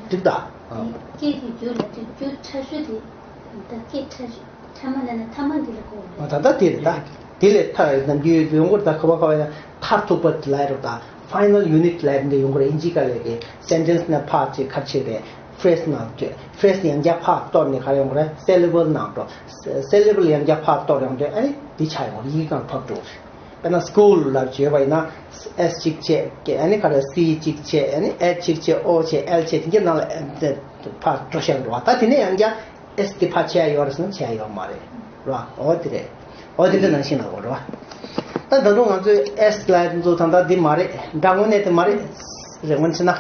འགྲིག་ད། ཨ། སྐད་ཀྱི་རྒྱུ་ལ་དེ་རྒྱུ་ཕྲ་ཤོས་དེ་ད་སྐད་ཕྲ་ཤོས་ཕྲ་མ་ལབ་ན་ཐ་མ་འདི་ལ་གོ་བ་རེད། ད་ལྟ་དེ་རེད་ད། དེ་ལས་ཐ་ནམ་རྒྱུན་ཡོང་གི་རེད་ད། ཁ་བ་ཁ་བ་ཡང་མཐར་ཐུག་པ་ལབ་རེད་ད། ཕའི་ནལ་ཡུ་ནིཊ་ལབ་འདི་ཡོང་གི་རེད། ཨིན་ཇི་སྐད་ལ་གི་སེན་ཊེན་སི་ནས་ཕར་ཅིག་ཁ་ཕྱེ་རེད། ཕི་རེ་སི་ནང་བསྡུས། ཕི་རེ་སི་ནས་ཡང་བསྐྱར་ཕར་གཏོར་ནས་ག་རེ་ཡོང་གི་རེད། སི་ལེ་བལ་ནང་འགྲོ། སི་ལེ་བལ་ཡང་བསྐྱར་ཕར་གཏོར་ཡོང་དུས་ཨ་ནི་འདི་ཆགས་ཡོང་གི་རེད། ཡི་གེ་སྒང་ཕབ་འགྲོ་གི་རེད། དཔེར་ན་སི་ཀུལ་ལབ་བརྗོད་པ་ཡིན་ན་ཨེས་གཅིག་བྱས། ཨ་ནི་ག་རེ་སི་གཅིག་བྱས། ཨ་ནི་ཨེཆ་གཅིག་བྱས། ཨོ་བྱས། ཨེལ་བྱས། དེ་གའི་ནང་ལ་ཨེ་ཕར་འགྲོ་བཞག་འགྲོ་བ། ད་དེ་ནས་ཡང་བསྐྱར་ཨེས་དེ་ཕར་བྱས་ཡོད་རེད་ཟེར་ན་བྱས་ཡོད་མ་རེད་ར། འོ་དེ་རེད། འོ་དེ་འདྲ་ནང་བཞིན་ལ་འོ་ར། ད་ད་དུང་ང་ཚོས་ཨེས་ལབ་ཡ་དེ་ཚོ་ད་ལྟ་འདི་མ་རེད། སྒྲ་དངོས་གནས་དེ་མ་རེད། རེད་ངོ་ཆེ་ན།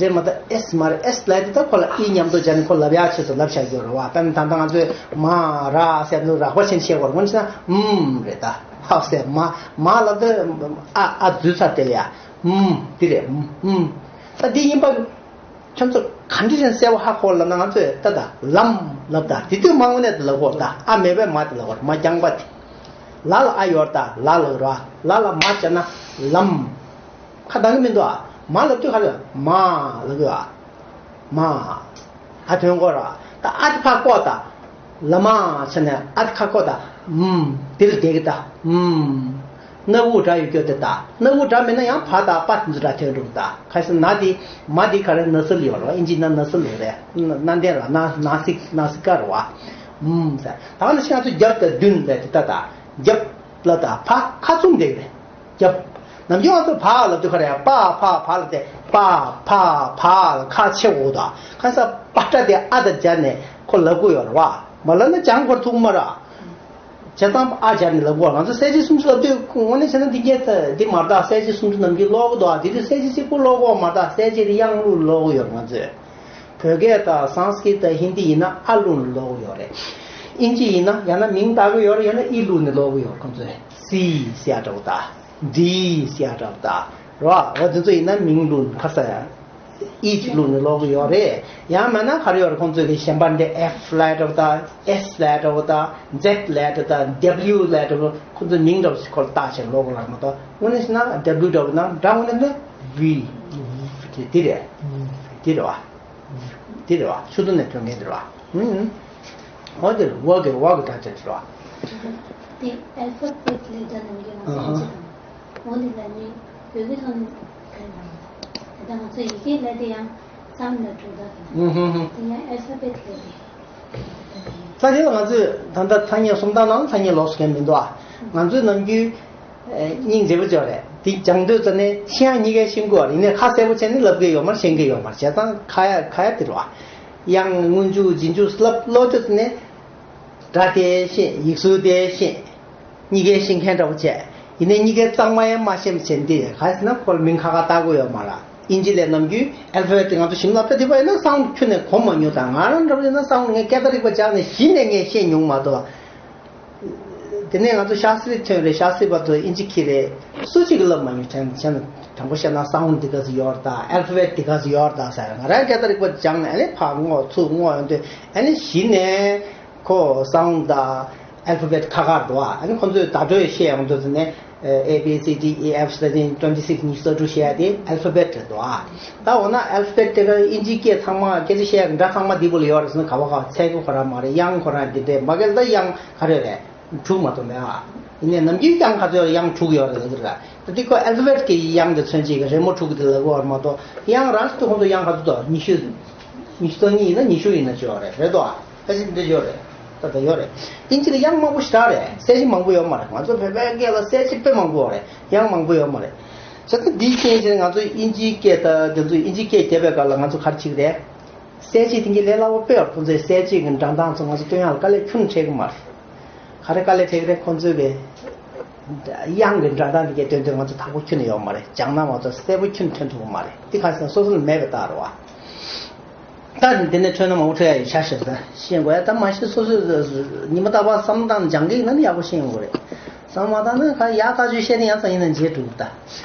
རེད་མ་ད་ཨེས་མ་རེད། ཨེས་ལབ་ཡ་དེ་ད་ཁོ་ལ་ཨི་མཉམ་དུ་སྦྱར་ནས་ཁོ་ལབ་ཡག་ཆེད་དུ་ལབ་བཞག་ཡོད་རེད་བ། དཔེར་ན་ད་ལྟ་ང་ཚོས་མ་ར་ཟེར་དུས་རགས་པ་ཆེན་བཤད་དགོས་རེད། ངོ་ཆེ་ན་ཨུམ་རེད་ད། ཧ་ཟེར་མ་མ་ལབ་དུས་ཨ་ཨ་འཛུལ་ཚར་དེ་ལ་ཡ་ཨུམ་འདི་རེད། ཨུམ་ཨུམ། ད་འདི་ཡིན་པ་ཁྱོད་ཚོ་ག་འདྲ་ཞིག་གསལ་པོ་ཧ་གོ་ལབ་ན། ང་ཚོས་ད་ད་ལམ་ལབ་ད་དེ་དུས་མ་དངོས་གནས་དུ་ལབ་དགོས་ད། ཨ་མེད་པའི་མ་དེ་ལབ་དགོས། མ་རྐྱང་པ་དེ། ལ་ལ་ཨ་ཡོད་ད་ལ་ལ་ར། ལ་ལ་མ་བྱས་ན་ལམ། ཁ་གདངས་ཀྱི་མི་འདུག་ཨ། མ་ལབ་དུས་ག་རེ། མ་ལབ་དགོས་ཨ། མ། ཨ་དོན་གོ་ར། ད་ཨ་དེ་ཕར་བཀོག་ད། ལ་མ་བྱས་ནས་ཨ་དེ་ཁ་བཀོག་ད། ཨུམ། འདིར་བསྡད་ཀྱི་ད། ཨུམ། སྣ་བུག་སྒྲ་ཡོད་རྒྱུ་དེ་ད། སྣ་བུག་སྒྲ་མེད་ན་ཡང་བ་དང་པ་དེ་ཚོ་སྒྲ་ཐོན་འགྲོ་གི་ད། ཁ་སང་ན་དེ་མ་དེ་ག་རེ་ན་སིལ་ཡོད་རེད་བ། ཨིན་ཇི་ན་ན་སིལ་ཡོད་རེད། ན་ན་དེ་ལ་ན་ན་སི་ན་སི་ཀ་རེད་བ། ཨུམ་ཟེར། ད་ནི་ཤ་ཚོ་རྒྱབ་དང་མདུན་ལས་དེ་ད་ད། རྒྱབ་ལ་ད་ཕ་ཁ་བཙུམ་བསྡད་རེད། རྒྱབ། ནམ་རྒྱུན་ང་ཚོ་བ་ལབ་དུས་ག་རེ། པ་ཕ་བ་ལབ་དེ་པ་ཕ་བ་ལ་ཁ་ཕྱེ་འོ་ད། ཁ་ས་པ་སྒྲ་དེ་ཨ་དང་སྦྱར་ནས་ཁོ་ལབ་དགོས་ཡོད་རེད་བ། མ་ལབ་ན་ཅང་ཁོར་ཐུག་མ་རེད། བྱས་ཙང་ཨ་སྦྱར་ནས་ལབ་དགོས། ང་ཚོ་གསལ་བྱེད་སུམ་ཅུ་ལབ་དུས་དངོས་གནས་བྱས་ན་འདི་སྐད་འདི་མ་རེད་ད། གསལ་བྱེད་སུམ་ཅུ་ནམ་རྒྱུན་ཀློག་གི་འདུག་ཨ། དེ་དུས་གསལ་བྱེད་གཅིག་པུ་ཀློག་གི་ཡོད་མ་རེད་ད། གསལ་བྱེད་དེ་དབྱངས་བླུགས་ཀློག་གི་ཡོད་རེད་ང་ཚོས། བོད་སྐད་དང་སཾ་སྐྲྀཏ་དང་ཧིན་དི་ཡིན་ན་ཨ་བླུགས་ནས་ཀློག་གི་ཡོད་རེད། ཨིན་ཇི་ཡིན་ན་ཡང་ན་མིང་བཏགས་གི་ཡོད་རེད། ཡང་ན་ཨི་བླུགས་ནས་ཀློག་གི་ཡོད་རེད་ཁོང་ཚོས། སི་ཟེར་ཡ་འདྲ་བོ་དང་། ཌི་ཟེར་ཡ་འདྲ་བོ་དང་། རོ། འོ་དེ་ཚོ་ཡིན་ན་མིང་བླུགས་ནས་ཁ་ས་ཡ། ཨི་ཅིག་བླུགས་ནས་ཀློག་གི་ཡོད་རེད། ཡང་མིན་ན་ག་རེ་ཡོད་རེད། ཁོང་ཚོས་གི་གཞན་པ་འདི་ཨེཕ་ལབ་ཡ་འདྲ་བོ་དང་། ཨེས་ལབ་ཡ་འདྲ་བོ་དང་། ཛེད་ལབ་ཡ་འདྲ་བོ་དང་། ཌབ་ལིའུ་ལབ་ཡ་འདྲ་བོ། ཁོང་ཚོས་མིང་འདྲ་བོ་ཞིག་ཁོ་ལ་བཏགས་བྱས་ཀློག་གི་ཡོད་རེད་མ་གཏོགས། དངོས་གནས་བྱས་ན་ཌབ་ལིའུ་འདྲ་བོ་དང་། སྒྲ་དངོས་གནས་ནི་ཝི། དེ་དེ་རེད། དེ་རེད་བ། དེ་རེད་བ། ཕྱི་དོན་ནས་ཐོན་མཁན་དེ་རེད་བ། ཨུམ། འོ་དེ་རེད། ཝ་གི་ཝ་གི་སྒྲ་དེ་རེད་བ། དེ་ཨལ་ཕ་བེད་ལས་སྒྲ་ནང་གི་ང་ཚོ་ཨ་ཧ། ཅི་དང་། འོ་དེ་ལ་ནི་བོད་ཀྱི་ཐོག་ནས་ཕན་པ་རེད། དེ་ལྟར་ང་ཚོ་ཡི་གེ་ལས་དེ་ཡང་སའོན་ཌི་ལ་གྲུབ་ད་དེ་ཨུམ་ཧུམ་ཧུམ། དེ་ཡང་ཨལ་ཕ་བེད་ལས་དེ། ད་དེ་ལ་ང་ཚོས་ད་ལྟ་ཐ་སྙད་སུམ་རྟགས་ནང་ཐ་སྙད་ལོགས་སུ་གང་མི་འདུག་ཨ། ང་ཚོས་ནམ་རྒྱུན་སྙིང་རྗེ་པོ་བྱོས་རེད། དེ་སྦྱང་དུས་ཙ་ནས་ཤེས་ཡག་གཉིས་ཀ་ཤེས་དགོས་རེད། ཡིན་ནའི་ཁ་གསལ་པོ་བྱས་ནས་ལབ་གི་ཡོད་མ་རེད། ཤེས་ཀྱི་ཡོད་མ་རེད། བྱས་ཙང་ཁ་ཡ་ཁ་ཡ་དེ་རེད་བ། དབྱངས་སྔོན་འཇུག་རྗེས་འཇུག་ལབ་ཀློག་དུས་ཙ་ནས་སྒྲ་དེ་ཤེས། ཡིག་གཟུགས་དེ་ཤེས། གཉིས་ཀའི་ཤེས་མཁན་འདྲ་པོ་བྱས། ཡིན་ནའི་གཉིས་ཀའི་གཙང་མ་ཡང་མ་ཤེས་པ་བྱས་འདི་ག་རེ་ཟེར་ན་ཁོ་ལ་མིང་ཁ་ཁ་བཏགས་དགོས་ཡོད་མ་རེད། ཨིན་ཇི་ལས་ནམ་རྒྱུན་ཨལ་ཕ་བེད་དེ་ང་ཚོ་ཞིབ་ལབ་ད་དེ་བ་ཡིན་ན་སའོན་ཌི་ཁྱོན་ནས་གོ་མ་མྱོང་། ད་ང་རང་འདྲ་པོ་ཡིན་ན་སའོན་ཌི་ངས་སྐད་བརྡ་རིག་པ་སྦྱངས་ནས་གཞི་ནས་ངས་ཤེས་མྱོང་མ་གཏོགས། དེ་ནས་ང་ཚོ་ཤཱ་སི་ཏྲི་ཐོན་རེད། ཤཱ་སི་ཏྲི་བར་དུ་ཨིན་ཇི་ཁྱི་རེད། སུ་གཅིག་གིས་ལབ་མ་མྱོང་། བྱས་ན་བྱས་ན་དྲང་པོ་བཤད་ན་སའོན་ཌི་འདི་ག་ཚོད་ཡོད་རེད་ད། ཨལ་ཕ་བེད་འདི་ག་ཚོད་ཡོད་རེད་ད་ཟེར། ང་རང་སྐད་བརྡ་རིག་པ་སྦྱངས་ནས་ཨ་ནི་ཕར་སྔོག་ཚུར་སྔོག་ཡོང་དུས་ཨ་ནི་གཞི་ནས་ཁོ་སའོན་ཌི་དང་ཨལ་ཕ་བེད་ཁ་ཁ་འདུག་ཨ། ཨ་ནི་ཁོ་ཚོས་བརྡ་སྤྲོད་བཤད་ཡོང་དུས་ནས་ཨེ་བི་སི་ཌི་ཨི་ཨེཕ་ཟེར་ཏེ་ཊུ་ཝེན་ཊི་སིག་ཉི་ཤུ་རྩ་དྲུག་བཤད་ཡ་དེ་ཨལ་ཕ་བེད་རེད་འདུག་ཨ། ད་འོ་ན་ཨལ་ཕ་བེད་དེ་ག་ཨིན་ཇིའི་སྐད་ཚང་མ་སྐད་ཆ་བཤད་ཡ་སྒྲ་ཚང་མ་འདི་བོ་ལ་ཡོད་རེད་ཟེར་ན་ག་བ་ག་བ། ཚད་ཀྱི་ཁོ་རང་མ་རེད། དབྱངས་ཁོ་རང་འདི་འདྲས་མ་གལ་ད་དབྱངས་ག་རེ་རེད། དྲུག་མ་གཏོགས་མེད་ཨ། ཡིན་ནའི་ནམ་རྒྱུན་དབྱངས་ག་ཚོད་དབྱངས་དྲུག་ཡོད་རེད་ལབ་ཀྱི་རེད། ད་འདི་ཁོ་ཨལ་ཕ་བེད་ཀྱི་དབྱངས་དེ་མཚོན་བྱེད་ཀྱི་རི་མོ་དྲུག་དེ་ལབ་ཀྱི་ཡོད་རེད་མ་གཏོགས། དབྱངས་རང་ཞིག་ཏུ་ཁོང་ཚོ་དབྱངས་ག་ཚོད་འདུག་ཉི་ཤུ། ཉི་ཤུ་རྩ་གཉིས་ཡིན་ན་ཉི་ཤུ་ཡིན་ན་ཅི་ཡོད་རེད། རེད་དོ་ཨ། ཕལ་ཆེར་འདི་ཡོད་རེད། ད་ལྟ་ཡོད་རེད། ཨིན་ཇི་ལ་དབྱངས་མང་པོ་ཞེ་དྲག་རེད། གསལ་བྱེད་མང་པོ་ཡོད་མ་རེད། ང་ཚོ་བོད་པའི་སྐད་ལ་གསལ་བྱེད་དཔེ་མང་པོ་ཡོད་རེད། དབྱངས་མང་པོ་ཡོད་མ་རེད། བྱས་ཙང་འདིའི་རྐྱེན་བྱས་ནས་ང་ཚོ་ཨིན་ཇིའི་སྐད་དང་འདི་ཚོ་ཨིན་ཇིའི་སྐད་རྒྱབ་པའི་སྐབས་ལ་ང་ཚོ་ག་རེ་བྱེད་ཀྱི་རེད། གསལ་བྱེད་དེ་གའི་ལས་སླ་པོ་དཔེ་ཡོད་རེད། ཁོང་ཚོའི་གསལ་བྱེད་ཀྱི་འགྲེལ་སྟངས་ཚོ་ང་ཚོ་སྟོན་ཡག་ལ་དཀའ་ལས་ཁྱོན་ནས་འཕྲད་ཀྱི་མ་རེད། ག་རེ་དཀའ་ལས་འཕྲད་ཀྱི་རེད། ཁོང་ཚོའི་གི་དབྱངས་ཀྱི་འགྲེལ་སྟངས་དེ་གའི་སྟོན་དུས་ང་ཚོ་ཐག་པ་ཁྱོན་ནས་ཡོད་མ་རེད། སྦྱངས་ན་མ་གཏོགས་གསལ་པོ་ཁྱོན་ནས་ཐོན་ཐུབ་ཀྱི་མ་རེད། དེ་ག་རེ་ཟེར་ན་སོ་སོ་ལ་མེད་པའི་རྟགས་རེད་བ། ད་འདི་ནས་ཐོན་ན་མང་པོ་འཕྲད་ཡ་ཡོད་ཤག་ཤག་ད་ཤེས་དགོས་ཡ། ད་མ་ཤེས་སོ་སོས་ཉི་མ་རྟག་པར་བསམ་བློ་བཏང་སྦྱང་གི་ཡིན་ན་ནི་ཡག་པོ་ཤེས་ཡོང་གི་རེད། བསམ་བློ་བཏང་ན་ཁ་ཡག་ཐག་ཆོད་བཤད་ན་ཡག་ཙམ་ཡིན་ན་རྗེས་འགྲོ་གི་ད།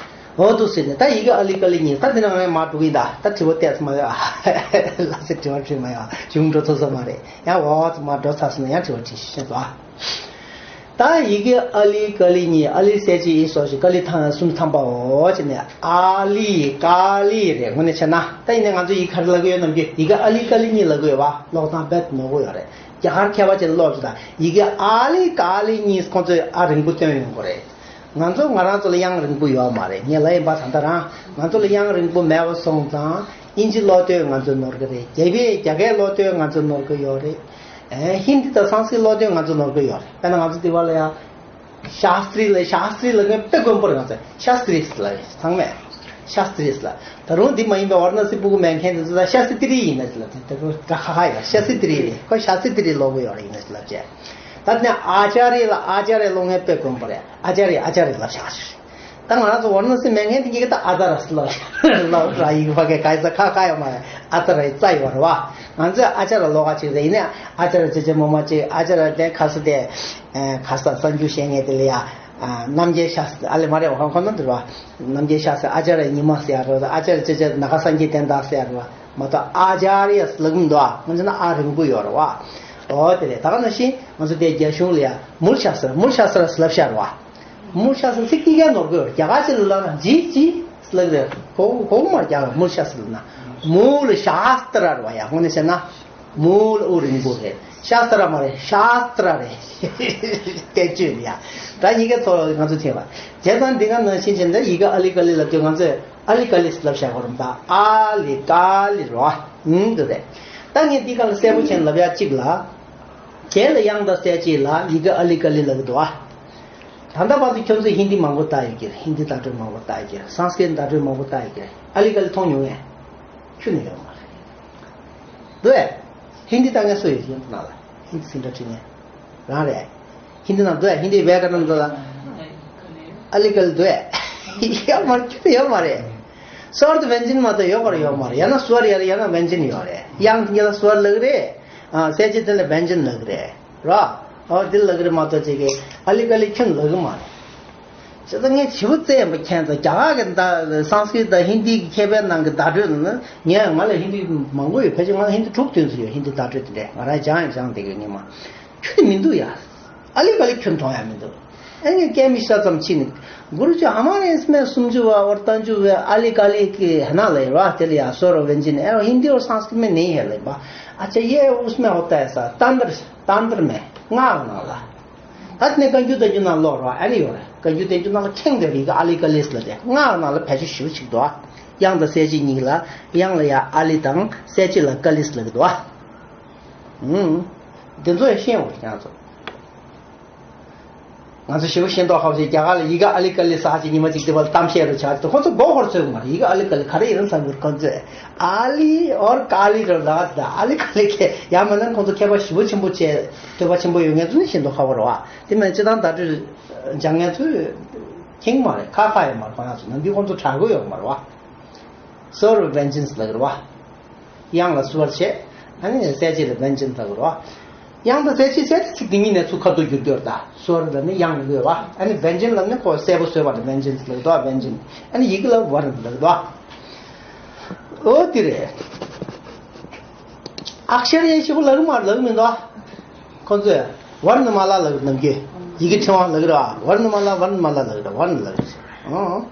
འོ་འདུག་ཟེར་ནས་ད་ཡི་གེ་ཨ་ལི་ཀ་ལི་གཉིས་ད་འདི་ན་ངས་མར་འགྲོ་གི་ཡིན་ད། ད་དྲི་བ་བལྟས་ཙམ་མ་ཡོང་། ལགས་སེ་དྲི་བ་དྲིས་མ་ཡོང་། གཞུང་འགྲོ་ཐུབ་ས་མ་རེད། ཡང་འོ་ཙམ་མར་འགྲོ་ཚར་སོང་ན་ཡང་དྲི་བ་དྲིས་ཤིག་ཤེས་སོ་ཨ། ད་ཡི་གེ་ཨ་ལི་ཀ་ལི་གཉིས། ཨ་ལི་གསལ་བྱེད་ཨི་སོགས་ཞིག་ཀ་ལི་ཐང་གསུམ་ཐང་པའོ་ཅེ་ནས་ཨ་ལི་ཀ་ལི་རེད། དངོས་གནས་བྱས་ན་ད་ཡིན་ནའི་ང་ཚོ་ཡི་གེ་ག་རེ་ལབ་ཀྱི་ཡོད་ནམ་རྒྱུན་ཡི་གེ་ཨ་ལི་ཀ་ལི་གཉིས་ལབ་ཀྱི་ཡོད་པ། ཀློག་སྟངས་རྦད་ནོར་གྱི་ཡོད་རེད། རྒྱ་གར་མཁས་པ་ཅིག་ལ་ཀློག་ཅིག་དང་། ཡི་གེ་ཨ་ལི་ཀ་ལི་གཉིས་ཁོང་ཚོས་ཨ་རིང་པོ་བཏོན་ཡོང་གི་རེད། ང་ཚོ་ང་རང་ཚོ་ལ་དབྱངས་རིང་པོ་ཡོད་མ་རེད། ངས་ལབ་ཡིན་པ། ད་ལྟ་རང་ང་ཚོ་ལ་དབྱངས་རིང་པོ་མེད་པ་སོང་ཙང་ཨིན་ཇི་ཀློག་དུས་ང་ཚོ་ནོར་གི་རེད། རྒྱ་བོད་རྒྱ་སྐད་ཀློག་དུས་ང་ཚོ་ནོར་གི་ཡོད་རེད། ཨེ། ཧིན་དི་དང་སཾ་སྐྲྀཏ་ཀློག་དུས་ང་ཚོ་ནོར་གི་ཡོད་རེད། དཔེར་ན་ང་ཚོ་འདི་བ་ལ་ཡང་ཤཱ་སྟྲི་ལབ། ཤཱ་སྟྲི་ལབ་མཁན་དཔེ་དཀོན་པོ་རེད། ང་ཚོ་ཤཱ་སྟྲི་ལབ་རེད། ཚང་མས་ཤཱ་སྟྲི་ལབ། ད་རུང་འདི་མ་ཡིན་པའི་ཝ་ར་ཎ་སི་སྤུ་གུ་མེད་མཁན་དེ་ཚོ་ད་ཤཱ་སི་ཏྲི་ཡིན་ན་ལབ་དེ། ད་རུང་ཀ་ཁ་ཁ་ཡ་ཤཱ་སི་ཏྲི་རེད། ཁོ་ཤཱ་སི་ཏྲི་ཀློག་གི་ཡོད་རེད། ཡིན་ན་ལབ་བྱས། ད་ནི་ཨཱ་ཙཱརྱ་ལ་ཨཱ་ཙཱརྱ་ཀློག་མཁན་དཔེ་དཀོན་པོ་རེད། ཨཱ་ཙཱརྱ་ཨཱ་ཙཱརྱ་ལབ་བྱ་ཞིག་ད་ང་རང་ཚོ་ཝ་ར་ཎ་སི་མེད་མཁན་དེ་གཉིས་ཀ་ད་ཨ་ཙ་ར་ལབ་ལབ་ར། ཡིག་ཕ་གི་ག་ས་ཁ་ཁ་ཡོད་མ་རེད། ཨ་ཙ་ར་ཡི་ཙ་ཡོད་རེད་བ། ང་ཚོས་ཨ་ཙ་ར་ཀློག་ག་ཅིག་རེད། ཡིན་ནའི་ཨ་ཙ་ར་ཅེ་ཅེ་མོ་མ་ཅིག་ཨ་ཙ་ར་དེ་ཁ་ས་དེ་ཁ་ས་གསར་འགྱུར་བཤད་མཁན་དེ་ལ་ཡ། རྣམ་རྒྱལ་ཤཱ་སི་ཨ་ལེ་མ་རེད་བ། ཁོང་ཁོང་ཚོ་འདིར་བ། རྣམ་རྒྱལ་ཤཱ་སི་ཨ་ཙཱརྱ་ཉི་མ་ཟེར་ཡ་རེད། ཨ་ཙཱརྱ་ཅེ་ཅེ་ནཱ་ག་སངས་རྒྱས་བསྟན་དར་ཟེར་ཡ་རེད་བ། མ་གཏོགས་ཨཱ་ཙཱརྱ་ལབ་མི་འདུག་ཨ། ང་ཚོ་ན་ཨ་རིང་པོ་ཡོད་རེད་བ། ཨོ་དེ་རེད། ད་ག་ནང་བཞིན་ང་ཚོ་དེ་རྒྱ་གཞུང་ལ་ཡ་མུལ་ཤ་སི་ར། མུལ་ཤ་སི་ར་ཟེར་ལབ་ཤར་བ། མུལ་ཤ་སི་ར་ཚིག་གཉིས་ཀ་ནོར་གི་ཡོད། རྒྱ་གར་ཅིག་ལ་ལབ་ན་ཇི་ཇི་ཟེར་ལབ་རེད། གོ་གོ་མར་རྒྱ་གར་མུལ་ཤ་སི་ར་ལབ་ན། མུལ་ཤ་སི་ར་རེད་བ་ཡ། དངོས་གནས་བཤད་ན་མུལ་ཨུ་རིང་པོ་རེད། ཤ་སི་ར་མ་རེད། ཤ་སི་ར་རེད། སྐད་བཅོས་ལ་ཡ། ད་གཉིས་ཀའི་ཐོག་ང་ཚོ་ཐེ་བ། བྱས་ཙང་འདི་ག་ནང་བཞིན་བྱས་ན་ཡི་གེ་ཨ་ལི་ཀ་ལི་ལབ་དུས་ང་ཚོས་ཨ་ལི་ཀ་ལི་ལབ་བཞག་གོ་རམ། ད་ཨ་ལི་ཀ་ལི་རོ། ཨུམ་དུ་རེད། ད་ངས་འདི་ག་ལ་གསལ་པོ་བྱས་ལབ་ཡ་གཅིག་ལ། རྒྱན་ལ་དབྱངས་དང་གསལ་བྱེད་ལ་ཡི་གེ་ཨ་ལི་ཀ་ལི་ལབ་ཀྱི་འདུག་ཨ། ད་ལྟ་བར་དུ་ཁྱོད་ཚོས་ཧིན་དི་མང་པོ་བལྟ་ཡོད་ཀྱི་རེད། ཧིན་དི་བརྡ་སྤྲོད་མང་པོ་བལྟ་ཡོད་ཀྱི་རེད། སཾ་སྐྲྀཏ་བརྡ་སྤྲོད་མང་པོ་བལྟ་ཡོད་ཀྱི་རེད། ཨ་ལི་ཀ་ལི་མཐོང་མྱོང་ངས། ཁྱོན་ནས་ཡོད་མ་རེད། འདུག་ཨེ། ཧིན་དི་ལྟ་མཁན་སུ་ཡོད་ཀྱི་ཡོད་ནང་ལ། ཧིན་དི་ཟིན་གྲྭ་ཁྲིད་མཁན། རང་རེད། ཧིན་དི་ནང་འདུག་ཨེ། ཧིན་དི་བྷྱ་ཀ་རན་འདུག་ལ། ཨ་ལི་ཀ་ལི་འདུག་ཨེ། ཡོད་མ་རེད། ཁྱོན་ནས་ཡོད་མ་རེད། སོར་དུ་བན་ཅིན་མ་གཏོགས་ཡོད་ག་རེ་ཡོད་མ་རེད། ཡང་ན་སུ་ཝར་ཡ་རེད། ཡང་ན་བན་ཅིན་ཡོད་རེད། དབྱངས་དེ་ལ་སུ་ཝར་ལབ་ཀྱི་རེད། ཨ། གསལ་བྱེད་དེ་ལ་བན་ཅིན་ལབ་ཀྱི་རེད། ར། ཨོ་དེ་ལབ་ཀྱི་རེད་མ་གཏོགས་ཅིག་གི་ཨ་ལི་ཀ་ལི་ཁྱོན་ལབ་ཀྱི་མ་རེད། བྱས་ཙང་ངས་ཞེ་པོ་བཙལ་ཡིན་པ་མཁྱེན་ཙང་། རྒྱ་གར་གྱི་བརྡ། སཾ་སྐྲྀཏ་དང་ཧིན་དི་གི་མཁས་པའི་ནང་གི་བརྡ་སྤྲོད་ནང་ན། ངས་ང་ལ་ཧིན་དི་མང་པོ་ཡོད། ཕལ་ཆེར་ང་ལ་ཧིན་དི་དྲུག་བདུན་ཙམ་ཡོད། ཧིན་དི་བརྡ་སྤྲོད་དེ་འདྲས་ང་རང་སྦྱང་ཡང་སྦྱངས་བསྡད་ཀྱི་ཡོད། ངས་མ། ཁྱོན་ནས་མི་འདུག་ཡ། ཨ་ལི་ཀ་ལི་ཁྱོན་མཐོང་ཡ་མི་འདུག་ཨ་ནི་སྐད་མི་ཤ་ཙམ་ཕྱིན་ནས། गुरुजी, हमारे इसमें समझ हुआ और तंजु हुआ, अली काली की है ना, ले रहा, चलिए, स्वर और व्यंजन है, और हिंदी और संस्कृत में नहीं है, ले बा। अच्छा, ये उसमें होता है ऐसा, तंत्र, तंत्र में, ང་ང་ལ། ད་ནི་བཀའ་འགྱུར་བསྟན་འགྱུར་ནང་ལོག་རོགས། ཨ་ནི་ཡོད་རེད། བཀའ་འགྱུར་བསྟན་འགྱུར་ནང་ལ་ཁེངས་བསྡད་རེད། ཨ་ལི་ཀ་ལི་ཟེར་ལབ་དེ། ང་ང་ལ་བེད་སྤྱོད་ཞེ་པོ་ཅིག་འདུག་ཨ། དབྱངས་དང་གསལ་བྱེད་གཉིས་ལ། དབྱངས་ལ་ཡ་ཨ་ལི་དང་། གསལ་བྱེད་ལ་ཀ་ལི་ཟེར་ལབ་ཀྱི་འདུག་ཨ། ཨུམ། དེ་ཚོ་ཡང་ཤེས་འོང་ཁྱེད་ཚོ། ང་ཚོ་ཞེ་པོ་ཤེས་མདོག་ཁ་པོ་ཞིག་རྒྱ་གར་ལ་ཡི་གེ་ཨ་ལི་ཀ་ལི་ཟེར་ཅིག་ཉི་མ་གཅིག་དེ་བར་གཏམ་བཤད་རུ་ཆགས་ཏེ། ཁོ་ཚོ་མགོ་འཁོར་ཚོད་མ་རེད། ཡི་གེ་ཨ་ལི་ཀ་ལི་ག་རེ་ཡིན་བསམ་གྱི། ཁོ་ཚོས་ཨ་ལི་ཨོར་ཀ་ལི་ར་ལ་ད་ཨ་ལི་ཀ་ལི་ཁེ་ཡ་མ་ནན་ཁོ་ཚོ་མཁས་པ་ཞེ་པོ་ཆེན་པོ་བྱས། ཐོས་པ་ཆེན་པོ་ཡོད་མཁན་ཚོ་ནི་ཤེས་མདོག་ཁ་པོ་རེད་བ། དེ་མིན་སྤྱིར་བཏང་བརྡ་སྤྲོད་སྦྱང་མཁན་ཚོས་མཁྱེན་མ་རེད། ཁག་ཁག་ཡོད་མ་རེད། ཁོ་རང་ཚོ་ནམ་རྒྱུན་ཁོ་ཚོ་དྲག་གོ་ཡོད་མ་རེད་བ། སོར་བན་ཅིན་ལབ་རེད་བ། དབྱངས་ལ་སུ་ཝར་བྱས། ཨ་ནི་གསལ་བྱེད་ལ་བན་ཅིན་ལབ་རེད་བ། དབྱངས་དང་གསལ་བྱེད་ཟེར་ཏེ་ཚིག་དེ་གཉིས་ནས་ཚུར་ཁ་ཐུག་བསྒྱུར་རྒྱུ་རེད་ད། སུ་ཝར་ལབ་ནི་དབྱངས་ལབ་ཀྱི་ཡོད་བ། ཨ་ནི་བན་ཅིན་ལབ་ནི་ཁོ་གསལ་པོ་བཟོས་པ་ལ་བན་ཅིན་ལབ་ཀྱི་འདུག་བ། བན་ཅིན། ཨ་ནི་ཡི་གེ་ལ་ཝར་ལབ་ཀྱི་འདུག་བ། ཨོ་དེ་རེད། ཨག་ཤར་ཡེ་ཞེ་པོ་ལབ་ཀྱི་མ་རེད། ལབ་ཀྱི་མི་འདུག་བ། ཁོ་ཚོས་ཝར་ཎ་མ་ལ་ལབ་ཀྱི། ནམ་རྒྱུན་ཡི་གེ་ཕྲེང་བ་ལབ་ཀྱི་རེད་བ། ཝར་ཎ་མ་ལ། ཝར་ཎ་མ་ལ་ལབ་ཀྱི་རེད། ཝར་ཎ་ལབ་ཀྱི་རེད། ཨོ།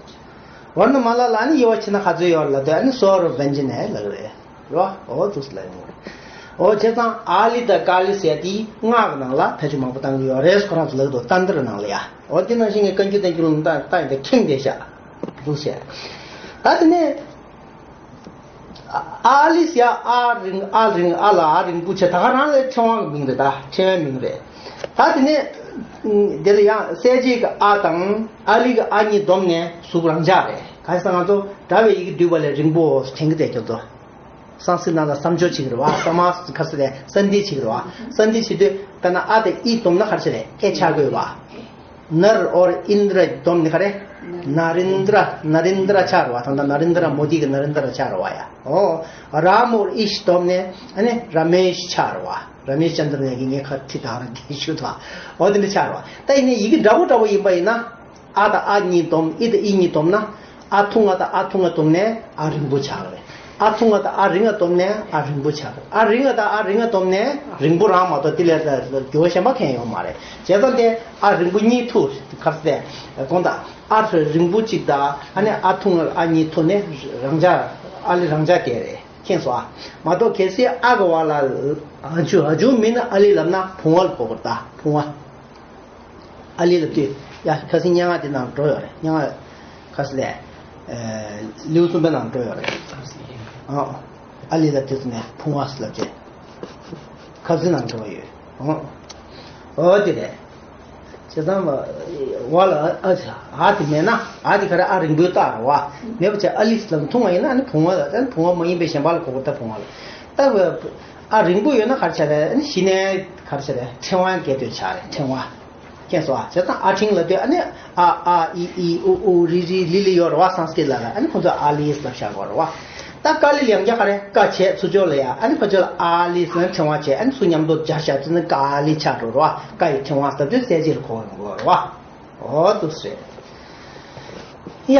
ཝར་ཎ་མ་ལ་ལ་ཨ་ནི་དབྱེ་བ་ཕྱེ་ན་ག་ཚོད་ཡོད་རེད་ལབ་དུས། ཨ་ནི་སོར་བན་ཅིན་ལབ་ཀྱི་རེད། རེད་བ། ཨོ་འདུག་སེ་ལབ་ཀྱི་རེད། ཨོ་བྱས་ཙང་ཨ་ལི་དང་ཀ་ལི་ཟེར་དེ་སྔགས་ཀྱི་ནང་ལ་ཕལ་ཆེར་མང་པོ་བཏང་གི་ཡོད་རེད། ཁོ་རང་ཚོ་ལབ་ཀྱི་འདུག་ཏན་ཏྲ་ནང་ལ་ཡ། ཨོ་དེ་ནང་བཞིན་གྱི་བཀའ་འགྱུར་བསྟན་འགྱུར་ལ་ད་ལྟ་ཡིན་ད་ཁེངས་བསྡད་ཤག་འདུག་ཟེར། ད་དེ་ནས། ཨ་ལི་ཟེར་ཡ། ཨ་རིང་། ཨ་རིང་། ཨ་ལ་ཨ་རིང་པོ་ཆེ། ད་ག་རང་ལ་ཕྲེང་བ་གི་མིང་རེད་ད། ཕྲེང་བའི་མིང་རེད། ད་དེ་ནས་དེ་ལ་ཡང་གསལ་བྱེད་ཀྱི་ཨ་དང་ཨ་ལི་གི་ཨ་གཉིས་བསྡོམས་ནས་གཟུགས་རང་འཇགས་རེད། ག་རེ་ཟེར་ན་ང་ཚོ་འདྲ་བའི་ཡི་གེ་བསྡུས་པ་ལས་རིང་པོ་དྲན་གྱི་རེད་ཁྱོད་ཚོ། སཾ་སྐྲྀཏ་ནང་ལ་བསམ་སྦྱོར་བྱེད་ཀྱི་རེད་བ། ས་མ་ག་རེ་ཟེར་རེད། སན་དྷི་བྱེད་ཀྱི་རེད་བ། སན་དྷི་བྱེད་དུས་དཔེར་ན་ཨ་དང་ཨི་བསྡོམས་ན་ག་རེ་བྱེད་རེད། ཨེ་ཆགས་དགོས་བ། ནར་ཨོར་ཨིན་དྲ་བསྡོམས་ནས་ག་རེ། ན་རིན་དྲ། ན་རིན་དྲ་ཆགས་རེད་བ། ད་ལྟ་ན་རིན་དྲ་མོ་དི་གི་ན་རིན་དྲ་ཆགས་རེད་བ་ཡ། ཨོ། རམ་ཨོར་ཨིཤ་བསྡོམས་ནས་ཨ་ནི་ར་མེཤ་ཆགས་རེད་བ། ར་མེཤ་ཅན་དྲ་ནས་ཀྱི་ངས་ཁ་ཁྲིད་དང་ར་དེ་ཞུ་ཐུབ། ཨོ་དེ་འདྲ་ཆགས་རེད་བ། ད་ཡིན་ནའི་ཡི་གེ་འདྲ་པོ་འདྲ་པོ་ཡིན་པ་ཡིན་ན། ཨ་དང་ཨ་གཉིས་བསྡོམས། ཨི་དང་ཨི་གཉིས་བསྡོམས་ན། ཨ་ཐུང་ང་དང་ཨ་ཐུང་ང་བསྡོམས་ནས་ཨ་རིང་པོ་ཆགས་རེད། ཨ་ཐུང་ང་དང་ཨ་རིང་ང་བསྡོམས་ནས་ཨ་རིང་པོ་ཆགས་རེད། ཨ་རིང་ང་དང་ཨ་རིང་ང་བསྡོམས་ནས་རིང་པོ་རང་མ་གཏོགས་དེ་ལས་འགྱུར་བ་གཞན་པ་གང་ཡང་ཡོད་མ་རེད། བྱས་ཙང་དེ་ཨ་རིང་པོ་གཉིས་ཐུག་ག་རེ་ཟེར། དགོངས་དག་ཨ་རིང་པོ་གཅིག་དང་ཨ་ནི་ཨ་ཐུང་ང་ཨ་གཉིས་ཐུག་ནས་རང་འཇགས། ཨ་ལི་རང་འཇགས་སྐད་རེད། མཁྱེན་སོང་ཨ། མ་གཏོགས་གལ་སྲིད་ཨ་གི་བར་ལ་ཨ་ཇུ་ཨ་ཇུ་མིན་ན་ཨ་ལི་ལབ་ན་བུང་བ་ལ་གོ་དགོས་རེད་ད། བུང་བ། ཨ་ལི་ལབ་དུས་ཡ་ཁ་སང་སྙན་ངག་དེ་ནང་འགྲོ་ཡོད་རེད། སྙན་ངག་ཁ་སང་ལས། ཨེ། ལེའུ་གསུམ་པའི་ནང་འགྲོ་ཡོད་རེད། ཨ། ཨ་ལི་ལབ་དུས་ནས་བུང་བ་ལབ་བྱས། ཁ་སང་ནང་འགྲོ་ཡོད། ཨོ། ཨོ་དེ་རེད། བྱས་ཙང་བ་ལ་ཨ་ཨ་དེ་མེད་ན། ཨ་དེ་ག་རེ་ཨ་རིང་པོའི་རྟགས་རེད་བ། མེད་པ་བྱས་ཨ་ལི་ལབ་ཐུང་བ་ཡིན་ན་ཨ་ནི་བུང་བ་ལ། ཨ་ནི་བུང་བ་མ་ཡིན་པའི་གཞན་པ་ལ་གོ་དགོས་ད། བུང་བ་ལ། ད་བ་ཨ་རིང་པོ་ཡོད་ན་ག་རེ་བྱ་རེད། ཨ་ནི་གཞི་ནས་ག་རེ་བྱ་རེད། ཕྲེང་བ་སྐད་དོད་ཆགས་རེད། ཕྲེང་བ། མཁྱེན་སོང་ཨ། བྱས་ཙང་ཨ་འཕྲེང་ལབ་དུས་ཨ་ནི་ཨ་ཨ་ཨི་ཨི་ཨུ་ཨུ་རི་རི་ལི་ལི་ཡོད་རེད་བ། སཾ་སྐྲྀཏ་ལ་ལ། ཨ་ནི་ཁོ་ཚོ་ཨ་ལི་ལབ་བཞག་གོ་རེད་བ། ད་ཀ་ལི་ལ་ཡང་རྒྱ་ག་རེ་ཀ་བྱས་ཚུར་ཕྱོགས་ལ་ཡ། ཨ་ནི་ཕར་ཕྱོགས་ལ་ཨ་ལི་ཟེར་ན་ཕྲེང་བ་བྱས། ཨ་ནི་ཚུར་མཉམ་དུ་སྦྱར་བཞག་ཚུལ་ནི་ཀ་ལི་ཆགས་འགྲོ་རེད་བ། ཀ་ཡི་ཕྲེང་བ་ཟེར་དུས་གསལ་བྱེད་ལ་གོ་ཡོང་གོ་རེད་བ། ཨོ་འདུག་སེ། ཡ།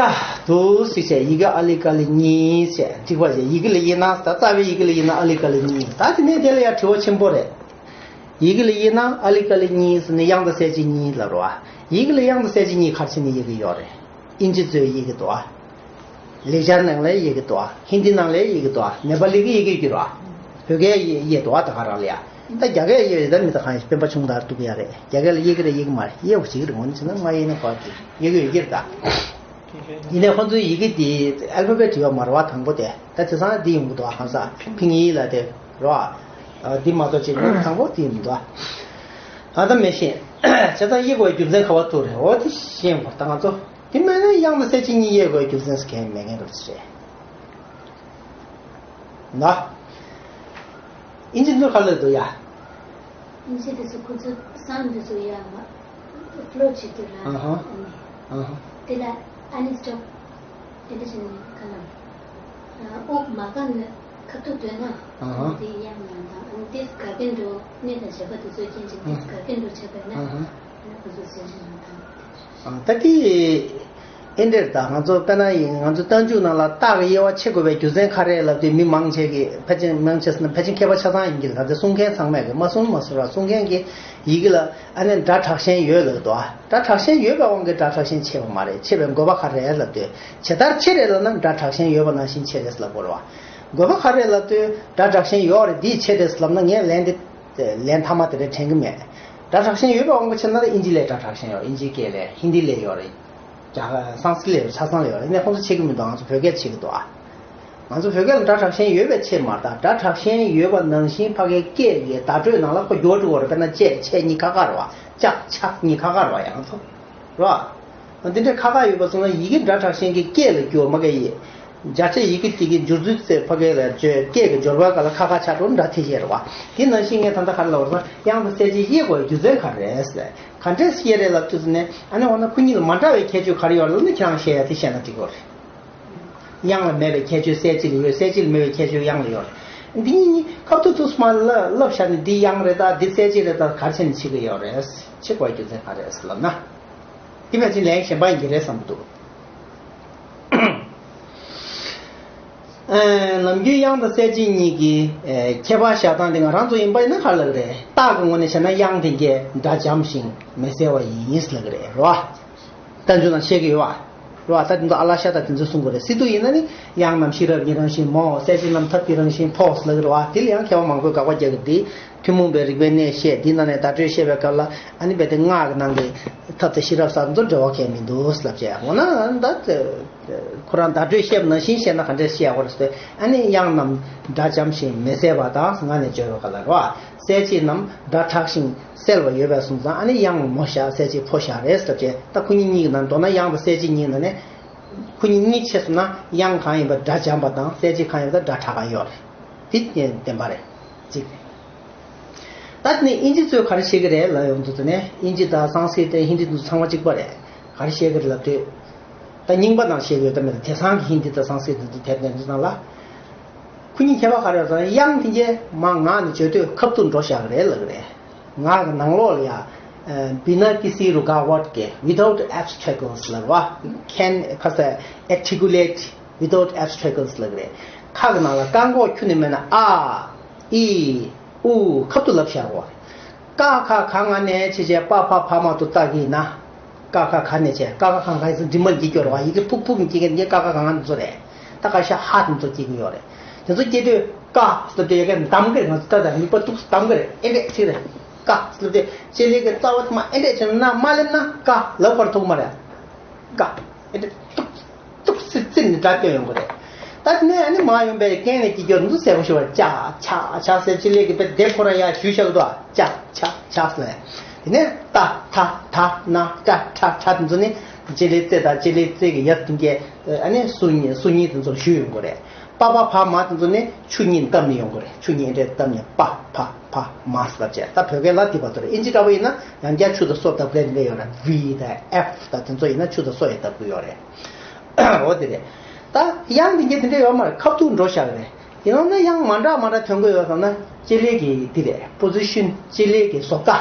འདུག་སེ་བྱས་ཡི་གེ་ཨ་ལི་ཀ་ལི་གཉིས་བྱས་འགྲིག་པ་བྱས། ཡི་གེ་ལ་དབྱེ་ན། ད་རྩ་བའི་ཡི་གེ་ལ་དབྱེ་ན་ཨ་ལི་ཀ་ལི་གཉིས། ད་དེ་ནས་དེ་ལ་ཡ་དྲི་བ་ཆེན་པོ་རེད། ཡི་གེ་ལ་དབྱེ་ན་ཨ་ལི་ཀ་ལི་གཉིས་ཟེར་ནས་དབྱངས་དང་གསལ་བྱེད་གཉིས་ལབ་རེད་བ། ཡི་གེ་ལ་དབྱངས་དང་གསལ་བྱེད་གཉིས་ག་རེ་བྱས་ནས་དབྱེ་གི་ཡོད་རེད། ཨིན་ཇི་གཙོས་དབྱེ་གི་འདུག་བ། ལེགས་སྦྱར་ནང་ལ་དབྱེ་གི་འདུག་བ། ཧིན་དི་ནང་ལ་དབྱེ་གི་འདུག་བ། ནེ་པ་ལི་གི་དབྱེ་གི་ཡོད་ཀྱི་རེད་བ། བོད་སྐད་དབྱེ་དབྱེ་འདུག་བ། ད་ག་རང་ལ་ཡ། ད་རྒྱ་སྐད་དབྱེ་ཡོད། ད་མི་ད་གང་ཡིན། སྤེན་པ་ཆུང་དར་འདུག་གི་ཡ་རེད། རྒྱ་སྐད་ལ་དབྱེ་གི་རེད་དབྱེ་གི་མ་རེད། དབྱེ་བ་བྱེད་ཀྱི་རེད། ངོ་ནས་བྱས་ན་མ་དབྱེ་ན་བག་གི་དབྱེ་གི་ཡོད་ཀྱི་རེད་ད། ཡིན་ནའི་ཁོང་ཚོའི་ཡི་གེ་འདི་ཨལ་ཕ་བེ་ཊི་ཡོད་མ་རེད་བ། དང་པོ་དེ་ད་དེང་སང་འདི་ཡོང་གི་འདུག་བ། གང་ཟག་ཕིང་ཡིག་ལ་དེ་རེད་བ། འདི་མ་གཏོགས་ཅིག་དང་པོ་འདི་ཡིན་འདུག་བ། ད་ལྟ་མི་ཤེས། བྱས་ཙང་དབྱེ་དགོས་རྒྱུ་མཚན་ག་པར་ཐུག་རེད། འོ་དེ་ཤེས་དགོས། ད་ང་ཚོ་དེ་མིན་ན་དབྱངས་དང་གསལ་བྱེད་གཉིས་དབྱེ་དགོས་རྒྱུ་མཚན་ཟེར་མཁན་མེད་མཁན་རེད་ཟེར། ན། ཨིན་ཇི་འདི་ག་ལ་འདུག་ཡ། ཨིན་ཇི་འདི་ཚོ་ཁོ་ཚོ་སའུན་འདི་ཚོ་ཡ་མ་ཕ་ལོ་བྱེད་དུས་ལ་ཨ་ཧ། ཨ་ནི་ཨ་ཧ། དེ་ལ་ཨ་ནི་སི་ཊོབ་དེ་འདྲ་བྱས་ནས་ག་ལ་དབུགས་མ་བཀག་ནས་ཁ་ཐུག་སྡོད་ན་ཨ་ཧ། དེ་དབྱངས་མ་འདང་། ཨ་ནི་དེ་ག་གེ་འགྲོ་གནས་དང་བྱེད་པ་དེ་ཚོའི་རྐྱེན་གྱིས་དེ་ག་གེ་འགྲོ་བྱས་པ་ཡིན་ན་ཨ་ཧ། ཨ་ནི་ཁོ་ཚོ་གསལ་བྱེད་མ་འདང་། ད་དེ་ཨེ་འདྲར་ད་ང་ཚོ་དཔེར་ན་ཡིན། ང་ཚོ་རྟགས་འཇུག་ནང་ལ་རྟགས་ཀྱི་དབྱེ་བ་ཕྱེ་དགོས་པའི་རྒྱུ་མཚན་ག་རེ་ལབ་དུས་མི་མང་ཆེ་གིས་ཕལ་ཆེར་མང་ཆེ་ཟེར་ན་ཕལ་ཆེར་མཁས་པ་ཆ་ཚང་ཡིན་གྱི་རེད། ད་ལྟ་གསུང་མཁན་ཚང་མས་གི་མ་གསུང་མ་གསུང་ར། གསུང་མཁན་གྱི་ཡི་གེ་ལ་ཨ་ནི་སྒྲ་དྲག་ཞན་ཡོད་ལབ་འདུག་ཨ། སྒྲ་དྲག་ཞན་ཡོད་པའི་དབང་གིས་སྒྲ་དྲག་ཞན་ཕྱེ་བ་མ་རེད། ཕྱེ་བའི་དགོས་པ་ག་རེ་རེད་ལབ་དུས་ཇི་ལྟར་ཕྱེ་རེད་ལབ་ན་སྒྲ་དྲག་ཞན་ཡོད་པ་ནང་བཞིན་ཕྱེ་རེད་ལབ་དགོས་རེད་བ། དགོས་པ་ག་རེ་ལབ་དུས་སྒྲ་དྲག་ཞན་ཡོད་རེད། འདིས་ཕྱེ་རེད་ལབ་ན་ངས་ལན་འདི་ལན་མཐའ་མ་དེ་འདྲ་དྲན་གྱི་མེད། སྒྲ་དྲག་ཞན་ཡོད་པའི་དབང་གིས་ཕྱེ་ན་ཨིན་ཇི་ལས་སྒྲ་དྲག་ཞན་ཡོད། ཨིན་ཇིའི་སྐད་ལས། ཧིན་དི་ལས་ཡོད་རེད། རྒྱ་གར་སང་སི་ཀྲིད་ལས་ཡོད་རེད། ཆ་ཚང་ལས་ཡོད་རེད། ཡིན་ནའི་ཁོང་ཚོ་ཕྱེ་གི་མི་འདུག་ང་ཚོ་བོད་སྐད་ཕྱེ་གི་འདུག་ཨ། ང་ཚོ་བོད་སྐད་ལ་སྒྲ་དྲག་ཞན་ཡོད་པའི་ཕྱེ་མ་རེད། ད་སྒྲ་དྲག་ཞན་ཡོད་པ་ནང་བཞིན་ཕ་གིའི་སྐད་ཀྱི་བརྡ་སྤྲོད་ནང་ལ་ཁོ་སྦྱོར་འགྲོ་གི་རེད། དཔེར་ན་བཅད་ཆད་གཉིས་ཁ་ཁ་རེད་བ། ལྕགས་ཆག་གཉིས་ཁ་ཁ་རེད་བ། ཡང་ཚོ་རེད་བ། འདི་འདྲའི་ཁ་ཁ་ཡོད་པ་སོང་ན་ཡི་གེ་སྒྲ་དྲག་ཞན་གྱི་སྐད་ལ་འགྱུར་མ་གི་ཡིན། བརྒྱ་ཆ་ཡི་གེ་གཅིག་གི་སྦྱོར་ཚུལ་ཟེར་ཕ་གི་ལ་བརྗོད་སྐད་ཀྱི་སྦྱོར་བ་ག་ལ་ཁ་ཁ་ཆགས་འགྲོ་འདྲ་དེ་བཤད་རེད་བ། དེ་ནང་བཞིན་ངས་ད་ལྟ་ག་རེ་ལབ་རེད་ཟེར་ན་དབྱངས་དང་གསལ་བྱེད་དབྱེ་དགོས་རྒྱུ་མཚན་ག་རེ་རེད་ཟེར། ག་འདྲས་དབྱེ་རེད་ལབ་དུས་ནས་ཨ་ནི་འོ་ན་ཁོ་གཉིས་ལ་མ་འདྲ་བའི་ཁྱད་ཆོས་ག་རེ་ཡོད་ལབ་ན་ཁྱེད་རང་བཤད་ཡ་དེ་བཤད་ན་འགྲིག་གི་རེད། དབྱངས་ལ་མེད་པའི་ཁྱད་ཆོས་གསལ་བྱེད་ལ་ཡོད། གསལ་བྱེད་ལ་མེད་པའི་ཁྱད་ཆོས་དབྱངས་ལ་ཡོད་རེད། འདི་གཉིས་གཉིས་ཁ་ཐུག་ཐུག་སུ་མ་ལ་བསླབ་བཞག་ནས་འདི་དབྱངས་རེད་ད་འདི་གསལ་བྱེད་རེད་ད་ག་རེ་བྱས་ནས་ཕྱེ་གི་ཡོད་རེད། ཕྱེ་དགོས་རྒྱུ་མཚན་ག་རེ་རེད་ལབ་ན། དེ་ཕལ་ཆེར་ལན་གཞན་པ་ཡིན་གྱི་རེད་བསམ་གྱི་འདུག་ཨ། ནམ་རྒྱུན་དབྱངས་དང་གསལ་བྱེད་གཉིས་ཀྱི་ཨ་ཁྱད་པར་བཞག་སྟངས་དེ་ང་རང་ཚོ་ཡིན་པ་ཡིན་ན་ག་རེ་ལབ་ཀྱི་རེད། རྟགས་ཀྱི་ངོས་ནས་བྱས་ན་དབྱངས་དེ་གས་སྒྲ་འཇམ་ཞིང་མི་གསལ་བ་ཡིན་ལབ་ཀྱི་རེད། རེད་བ། རྟགས་འཇུག་ནང་བཤད་ཀྱི་ཡོད་བ། རེད་བ། ད་དེ་ཚོ་ཨ་ལ་ཤ་ད་དེ་ཚོ་གསུང་དགོས་རེད། སི་ཏུ་ཡིན་ན་ནི་དབྱངས་རྣམས་ཤེས་རབ་ཉིད་རང་བཞིན་མོ། གསལ་བྱེད་རྣམས་ཐབས་ཀྱི་རང་བཞིན་ཕོ་ལབ་ཀྱི་རེད་བ། དེ་ལ་ཡང་མཁས་པ་མང་པོས་དགག་པ་རྒྱག་གི་འདུག་ཐུན་མོང་པའི་རིགས་པའི་གནས་བཤད་འདི་ནང་ནས་བརྡ་སྤྲོད་བཤད་པའི་སྐབས་ལ་ཨ་ནི་རྦད་དེ་སྔགས་ཀྱི་ནང་གི་ཐབས་དང་ཤེས་རབ་སོགས་ཚོ་འབྲེལ་བ་གང་མི་འདུག་ལབ་བྱས། འོ་ན་ད་ཁོ་རང་བརྡ་སྤྲོད་བཤད་པ་ནང་བཞིན་བཤད་ན་ག་འདྲས་བཤད་དགོས་རེད་ཟེར། ཨ་ནི་དབྱངས་རྣམས་སྒྲ་འཇམ་ཞིང་མི་གསལ་བ་དང་ངག་ནས་བརྗོད་པའི་སྐབས་ལ་རེད་བ། གསལ་བྱེད་རྣམས་སྒྲ་དྲག་ཞིང་གསལ་བ་ཡོད་པས་སོང་ཙང་ཨ་ནི་དབྱངས་མོ་བཞག་གསལ་བྱེད་ཕོ་བཞག་རེད་ཟེར་བྱས། ད་ཁོ་གཉིས་གཉིས་ཀྱི་ནང་མདོར་ན་དབྱངས་དང་གསལ་བྱེད་གཉིས་ནང་ནས་ཁོ་གཉིས་གཉིས་ཕྱེ་སོང་ན་དབྱངས་གང་ཡིན་པ་སྒྲ་འཇམ་པ་དང་གསལ་བྱེད་གང་ཡིན་པ་སྒྲ་དྲག་ག་ཡོད་རེད། དེ་བདེན་པ་རེད། གཅིག་ད་དེ་ནས་དབྱིན་ཇི་ཚོས་ག་རེ་བཤད་ཀྱི་རེད་ལབ་ཡོང་དུས་ཙ་ནས་དབྱིན་ཇི་དང་སང་སི་ཀྲིད་དང་ཧིན་དི་དེ་ཚོ་ཚང་མ་གཅིག་པ་རེད། ག་རེ་བཤད་ཀྱི་རེད་ལབ་དུས། ད་རྙིང་པ་ནང་བཤད་ཀྱི་ཡོད་ད་མེད་ད་དེང་སང་གི་ཧིན་དི་དང་སང་སི་ཀྲིད་དེ་ཚོ་དེབ་དེ་ཚོ་ནང་ལ། ཁོ་གཉིས་ཁྱད་པར་ག་རེ་ཡོད་ཟེར་ན་དབྱངས་དེ་གས་མར་ངག་ནས་བརྗོད་དུས་ཁ་ཐུག་འགྲོ་བཞག་གི་རེད་ལབ་ཀྱི་རེད། ངག་གི་ནང་ལོགས་ལ་ཡ། बिना किसी रुकावट के, without obstacles ལབ་པ། can ཁ་ས་articulate without obstacles ལབ་ཀྱི་རེད། ཁ་གི་ནང་ལ་བཀག་འགོག་ཁྱོན་ནས་མེད་ན་ཨ། ཨི། ཨུ། ཁ་ཐུག་ལབ་བཞག་གོ། ཀ་ཁ་ག་ང་ནས་བྱས་བྱས་པ་ཕ་བ་མ་དུ་ཏ་གི་ན། ཀ་ཁ་ག་ནས་བྱས་ཀ་ཁ་ག་ང་ཡི་ཚོ་འབྲི་མར་འགྱིག་སྐྱོར་བ་ཡི་གེ་ཕུག་ཕུག་འགྱིག་གི་འདི་ཀ་ཁ་ག་ང་འདི་ཚོ་རེད། ད་ཀ་ཤ་ཧ་དེ་ཚོ་སྐྱེ་གི་ཡོད་རེད། དེ་ཚོ་སྐྱེ་དུས་ཀ་ཟེར་དུས་ཡ་གི་འདམ་གི་རེད། ང་ཚོ་ད་ད་མིག་པ་ཏུག་འདམ་གི་རེད། ཨེ་འདྲས་ཅིག་རེད། ཀ་ཟེར་དུས་ལྕེ་ལེ་གི་རྩ་བ་དེ་མ་ཨེ་འདྲས་ཅིག་ན་མ་སླེབས་ན་ཀ་ལབ་པར་ཐུག་མ་རེད། ཀ་ཨེ་འདྲས་ཏུག་ཏུག་སི་ཙི་ནི་སྒྲ་སྐྱོན་ཡོང་གི་རེད། ད་དེ་ནས་ཨ་ནི་མ་ཡོང་པའི་རྐྱེན་ནས་སྐྱེ་རྒྱུ་འདུག་གསལ་པོ་ཞུ་བར་ཅ་ཆ་ཆ་ཟེར་ལྕེ་ལེ་གི་པའི་དེབ་ཁོ་ར་ཡ་ཞུས་བཞག་གི་འདུག་ཅ་ཆ་ཆ་ཟེར་ནས། དེ་ནས་ཏ་ཐ་ཐ་ན་ཏྲ་ཁྲ་ཁྲ་དེ་ཚོ་ནི་ལྕེ་ལེ་རྩེ་དང་ལྕེ་ལེ་རྩེ་གི་ཡབ་དེ་གས་ཨ་ནི་སུ་གཉིས་སུ་གཉིས་དེ་ཚོར་ཞུས་ཡོང་གི་རེད། པ་ཕ་བ་མ་དེ་ཚོ་ནི་ཆུ་གཉིས་བཏབ་ནས་ཡོང་གི་རེད། ཆུ་གཉིས་འདྲེས་བཏབ་ནས་པ་ཕ་བ་མ་ཟེར་བྱས། ད་བོད་སྐད་ལ་དེ་བར་དུ་རེད། ཨིན་ཇི་འདྲ་པོ་ཡིན་ན་ཡང་བསྐྱར་ཆུ་དང་སོ་བཏབ་མཁན་འདྲ་ཡོད་རེད། ཝི་དང་ཨེཕ་དང་དེ་ཚོ་ཡིན་ན་ཆུ་དང་སོ་ཡང་བཏབ་དགོས་ཡོད་རེད། འོ་དེ་རེད། ད་དབྱངས་དེ་གས་དེ་འདྲ་ཡོད་མ་རེད། ཁ་ཐུག་འགྲོ་བཞག་རེད། ཡིན་ནའང་ན་དབྱངས་མ་འདྲ་མ་འདྲ་ཐོན་གི་ཡོད་ཙང་ན་ལྕེ་ལེ་གི་དེ་རེད། པོ་ཛི་ཤན། ལྕེ་ལེ་གི་བཟོ་ལྟ།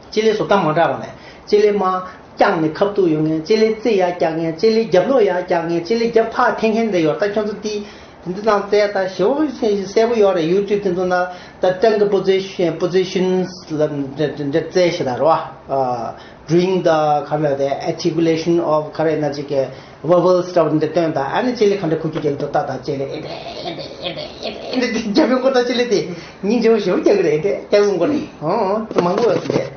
ལྕེ་ལེ་བཟོ་ལྟ་མ་འདྲ་བ་ནས་ལྕེ་ལེ་མར་བརྐྱངས་ནས་ཁ་ཐུག་ཡོང་མཁན། ལྕེ་ལེ་རྩེ་ཡར་བཀྱག་མཁན། ལྕེ་ལེ་རྒྱབ་ལོགས་ཡར་བཀྱག་མཁན། ལྕེ་ལེ་རྒྱབ་ཕར་འཐེན་མཁན་དེ་ཡོད། ད་ཁྱོད་ཚོ་དེ་ འདི་དང་བཙལ་ད་ཞེ་པོ་གསལ་པོ་ཡོད་རེད། ཡུ་ཊུབ་དེ་ཚོ་ན་ད་ཏང་གི་པོ་ཛི་ཤན་པོ་ཛི་ཤན་ལ་འདྲ་འདྲ་བཙལ་ཤེས་ད་རོ། ཨ། during the ག་ལ་དེ་articulation of ག་རེ་ན་ཅིག་གི་verbal stuff འདི་སྟོན་ད། ཨ་ནི་ཅི་ལི་ག་འདྲ་ཁུ་ཁུ་རྒྱག་འདུག་ད། ད་ཅི་ལི་ཨེ་འདྲ་ཨེ་འདྲ་ཨེ་འདྲ་ཨེ་འདྲ་རྒྱབ་ཡོང་གོ། ད་ཅི་ལི་དེ་སྙིང་རྗེ་པོ་ཞེ་པོ་རྒྱག་གི་རེད། ཨེ་འདྲ་རྒྱབ་ཡོང་གོ་རེད། ཨོ་མང་པོ་ཡོད་རེད།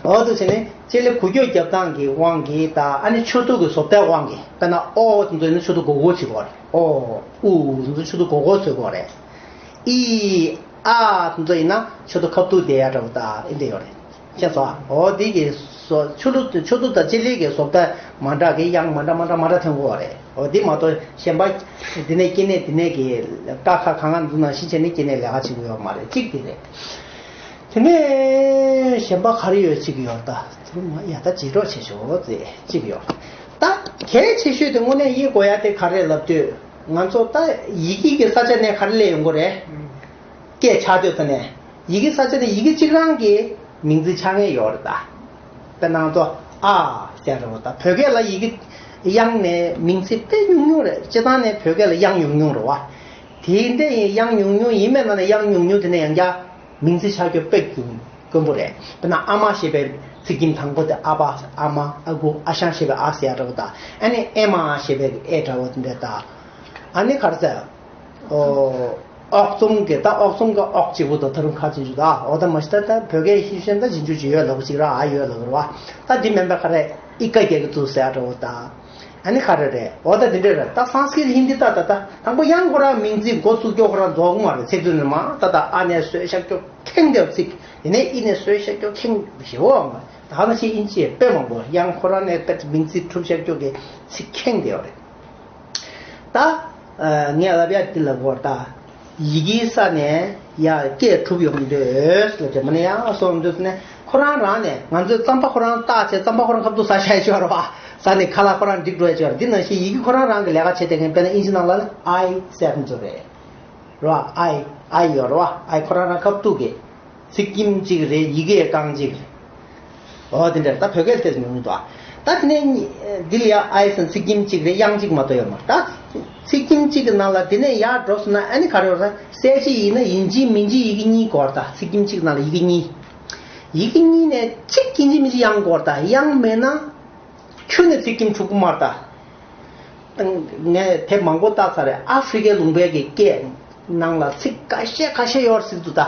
ཨོ་དུ་བྱས་ནས་ཅི་ལི་ཁུ་ཁུ་རྒྱབ་སྟངས་ཀྱི་དབང་གིས་ད། ཨ་ནི་ཆུ་ཐིགས་ཀྱི་བཟོ་ལྟའི་དབང་གིས་ད་ན་ཨོ་དེ་ཚོ་ནི་ཆུ་ཐིགས་གོ་གོ་བྱེད་གོ་རེད། ཨོ་ཨུ་དེ་ཚོ་ཆུ་ཐིགས་གོ་གོ་བཟོ་གོ་རེད། ཨི་ཨ་དེ་ཚོ་ཡིན་ན་ཆུ་ཐིགས་ཁ་ཐུག་དེ་ཡ་འདྲ་བོ་ད་ཨེ་འདྲ་ཡོད་རེད། ཤེས་སོང་། འོ་དེ་གི་བཟོ་ཆུ་ལུ་ཆུ་ཐིགས་དང་ཅི་ལི་གི་བཟོ་ལྟ་མ་འདྲ་གི་དབྱངས་མ་འདྲ་མ་འདྲ་མ་འདྲ་ཐོན་གོ་རེད། འོ་དེ་མ་གཏོགས་གཞན་པ་དེ་ནས་སྐྱེ་གནས་དེ་ནས་གི་ཀ་ཁ་ག་ང་འདི་ནང་བཞིན་བྱས་ནས་སྐྱེ་གནས་ལས་ཀ་བྱེད་གི་ཡོད་མ་རེད། གཅིག་དེ་རེད། དེ་ནས་གཞན་པ་ག་རེ་ཡོད་གཅིག་ཡོད་ད། དེ་རུ་ང་ཡ་ད་བརྗེད་གྲོགས་བྱེད་ཆོག་ཟེར་གཅིག་ཡོད། ད་གལ་ཆེ་ཤོས་དེ་དངོས་གནས་ཡིན་དགོས་ཡ་དེ་ག་རེ་ལབ་དུས། ང་ཚོ་ད་ཡི་གེ་གི་ས་ཆ་ནས་ག་རེ་སླེབས་ཡོང་གི་རེད། སྐད་ཆགས་དུས་ད་ནས་ཡི་གེ་ས་ཆ་ནས་ཡི་གེ་གཅིག་རང་གི་མིང་ཚིག་ཆགས་ངེས་ཡོད་རེད་ད། དཔེར་ན་ང་ཚོ་ཨ་ཟེར་རེད་བ་ད། བོད་སྐད་ལ་ཡི་གེ་དབྱངས་ནས་མིང་ཚིག་དཔེ་ཉུང་ཉུང་རེད། སྤྱིར་བཏང་ནས་བོད་སྐད་ལ་དབྱངས་ཉུང་ཉུང་རེད་བ། དེ་འདྲ་ཡིན་དབྱངས་ཉུང་ཉུང་ཡིན་མིན་ན་ནས་དབྱངས་ཉུང་ཉུང་དེ་ནས་ཡང་བསྐྱར་མིང་ཚིག་ཆགས་རྒྱུ་དཔེ་དཀོན་པོ་རེད། དཔེར་ན་ཨ་མ་ཞེས་པའི་ཚིག་ཁྱིམ་དང་པོ་དེ་ཨ་ཕ། ཨ་མ། ཨ་ཁུ། ཨ་ཞང་ཞེས་པའི་ཨ་ཟེར་ཡ་འདྲ་བོ་དང་། ཨ་ནི་ཨེ་མ་ཞེས་པའི་ཨེ་འདྲ་བོ་དེ་འདྲ་དང་། ཨ་ནི་ག་རེ་ཟེར། ཨོ། ཨོག་ཚོམ་གྱི་ད་ཨོག་ཚོམ་གྱི་ཨོག་གཅིག་པུ་དང་ད་རུང་ཁ་ཚིག་འཇུག་ད། འོ་ད་མ་གཞི་ད་ད་བོད་སྐད་ཤེས་བཞིན་ད་ཞིབ་འཇུག་ཅིག་ཡོད་ལབ་གཅིག་ར་ཨ་ཡོད་ལབ་ར་བ། ད་འདི་མིན་པ་ག་རེ་ཨི་ཀ་རྒྱག་གི་འདུག་ཟེར་ཡ་འདྲ་བོ་དང་། ཨ་ནི་ག་རེ་རེད། འོ་ད་འདི་འདྲ་རེད། ད་སཾ་སྐྲྀཏ་ཧིན་དི་ད་ད་ད་དང་པོ་དབྱངས་ཁོ་རང་མིང་ཚིག་འགོ་བཙུགས་སྐྱོ་ཁོ་རང་རྫོགས་མ་རེད། ཚིག་དོན་ནི་མ་ད་ད་ཨ་ནས་བཟོས་བཞག་སྐྱོ་ཁེངས་བསྡད་ཚིག་ཡིན་ནའི་ཨི་ནས་བཟོས་བཞག་སྐྱོ་ཁེངས་ཞེ་བོ་མ་ད་ནང་བཞིན་ཨིན་ཇི་དཔེ་མང་པོ་དབྱངས་ཁོ་རང་ནས་དཔེ་མིང་ཚིག་གྲུབ་བཞག་སྐྱོ་གི་ཚིག་ཁེངས་བསྡད་ཡོད་རེད། ད་ངས་ལབ་ཡ་འདི་ལབ་དགོས་ད། ཡི་གེའི་ས་ནས་ཡ་སྐད་གྲུབ་ཡོང་འདོད་ལབ་དེ་མ་ནས་ཡང་སོང་འདོད་ནས་ཁོ་རང་རང་ནས་ང་ཚོས་རྩམ་པ་ཁོ་རང་བཏགས་བྱས་རྩམ་པ་ཁོ་རང་ཁ་ཐུག་ཟ་ཤ་ཡི་ཤོར་བ། ཟ་ནས་ཁ་ལག་ཁོ་རང་འགྲིག་འགྲོ་ཡ་ཤོར། འདི་ནང་བཞིན་ཡི་གེ་ཁོ་རང་རང་གི་ལས་ཀ་བྱེད་དེ་མཁན་དཔེར་ན་ཨིན་ཇི་ནང་ལ་ཨའི་ཟེར་ཁོ་ཚོ་རེད། རོ་ཨའི་ཨའི་ཡོད་རོ་ཨའི་ཁོ་རང་རང་ཁ་ཐུག་གི་ཚིག་ཁྱིམ་གཅིག་རེད། ཡི་གེ་རྐང་གཅིག་རེད། འོ་དེ་འདྲ་ད་བོད་སྐད་ལ་ཐེ་ཚོམ་ཡོང་གི་འདུག་ཨ། ད་དེ་ནས་འདི་ལ་ཡ་ཨའི་ཟེར་ཚིག་ཁྱིམ་གཅིག་རེད། དབྱངས་གཅིག་མ་གཏོགས་ཡོད་མ་རེད། ད་ཚིག་ཁྱིམ་གཅིག་གི་ནང་ལ་དེ་ནས་ཡར་འགྲོ་སོང་ན་ཨ་ནི་ག་རེ་ཡོད་རེད། གསལ་བྱེད་ཡིན་ན་ཡིན་གཅིག་མིན་གཅིག་ཡི་གེ་གཉིས་དགོས་རེད། ད་ཚིག་ཁྱིམ་གཅིག་ནང་ལ་ཡི་གེ་གཉིས། ཡི་གེ་གཉིས་ནས་གཅིག་ཡིན་གཅིག་མིན་གཅིག་དབྱངས་དགོས་རེད། ད་དབྱངས་མེད་ན་ཁྱོན་ནས་ཚིག་ཁྱིམ་གྲུབ་ཀྱི་མ་རེད་ད། ངས་དེབ་མང་པོ་བལྟས་ཚར་རེད། ཨ་ཧྥེ་རི་ཀའི་ལུང་པའི་གི་སྐད་ནང་ལ་ཚིག་ཁ་ཤས་ཁ་ཤས་ཡོད་རེད་ཟེར་འདུག་ད་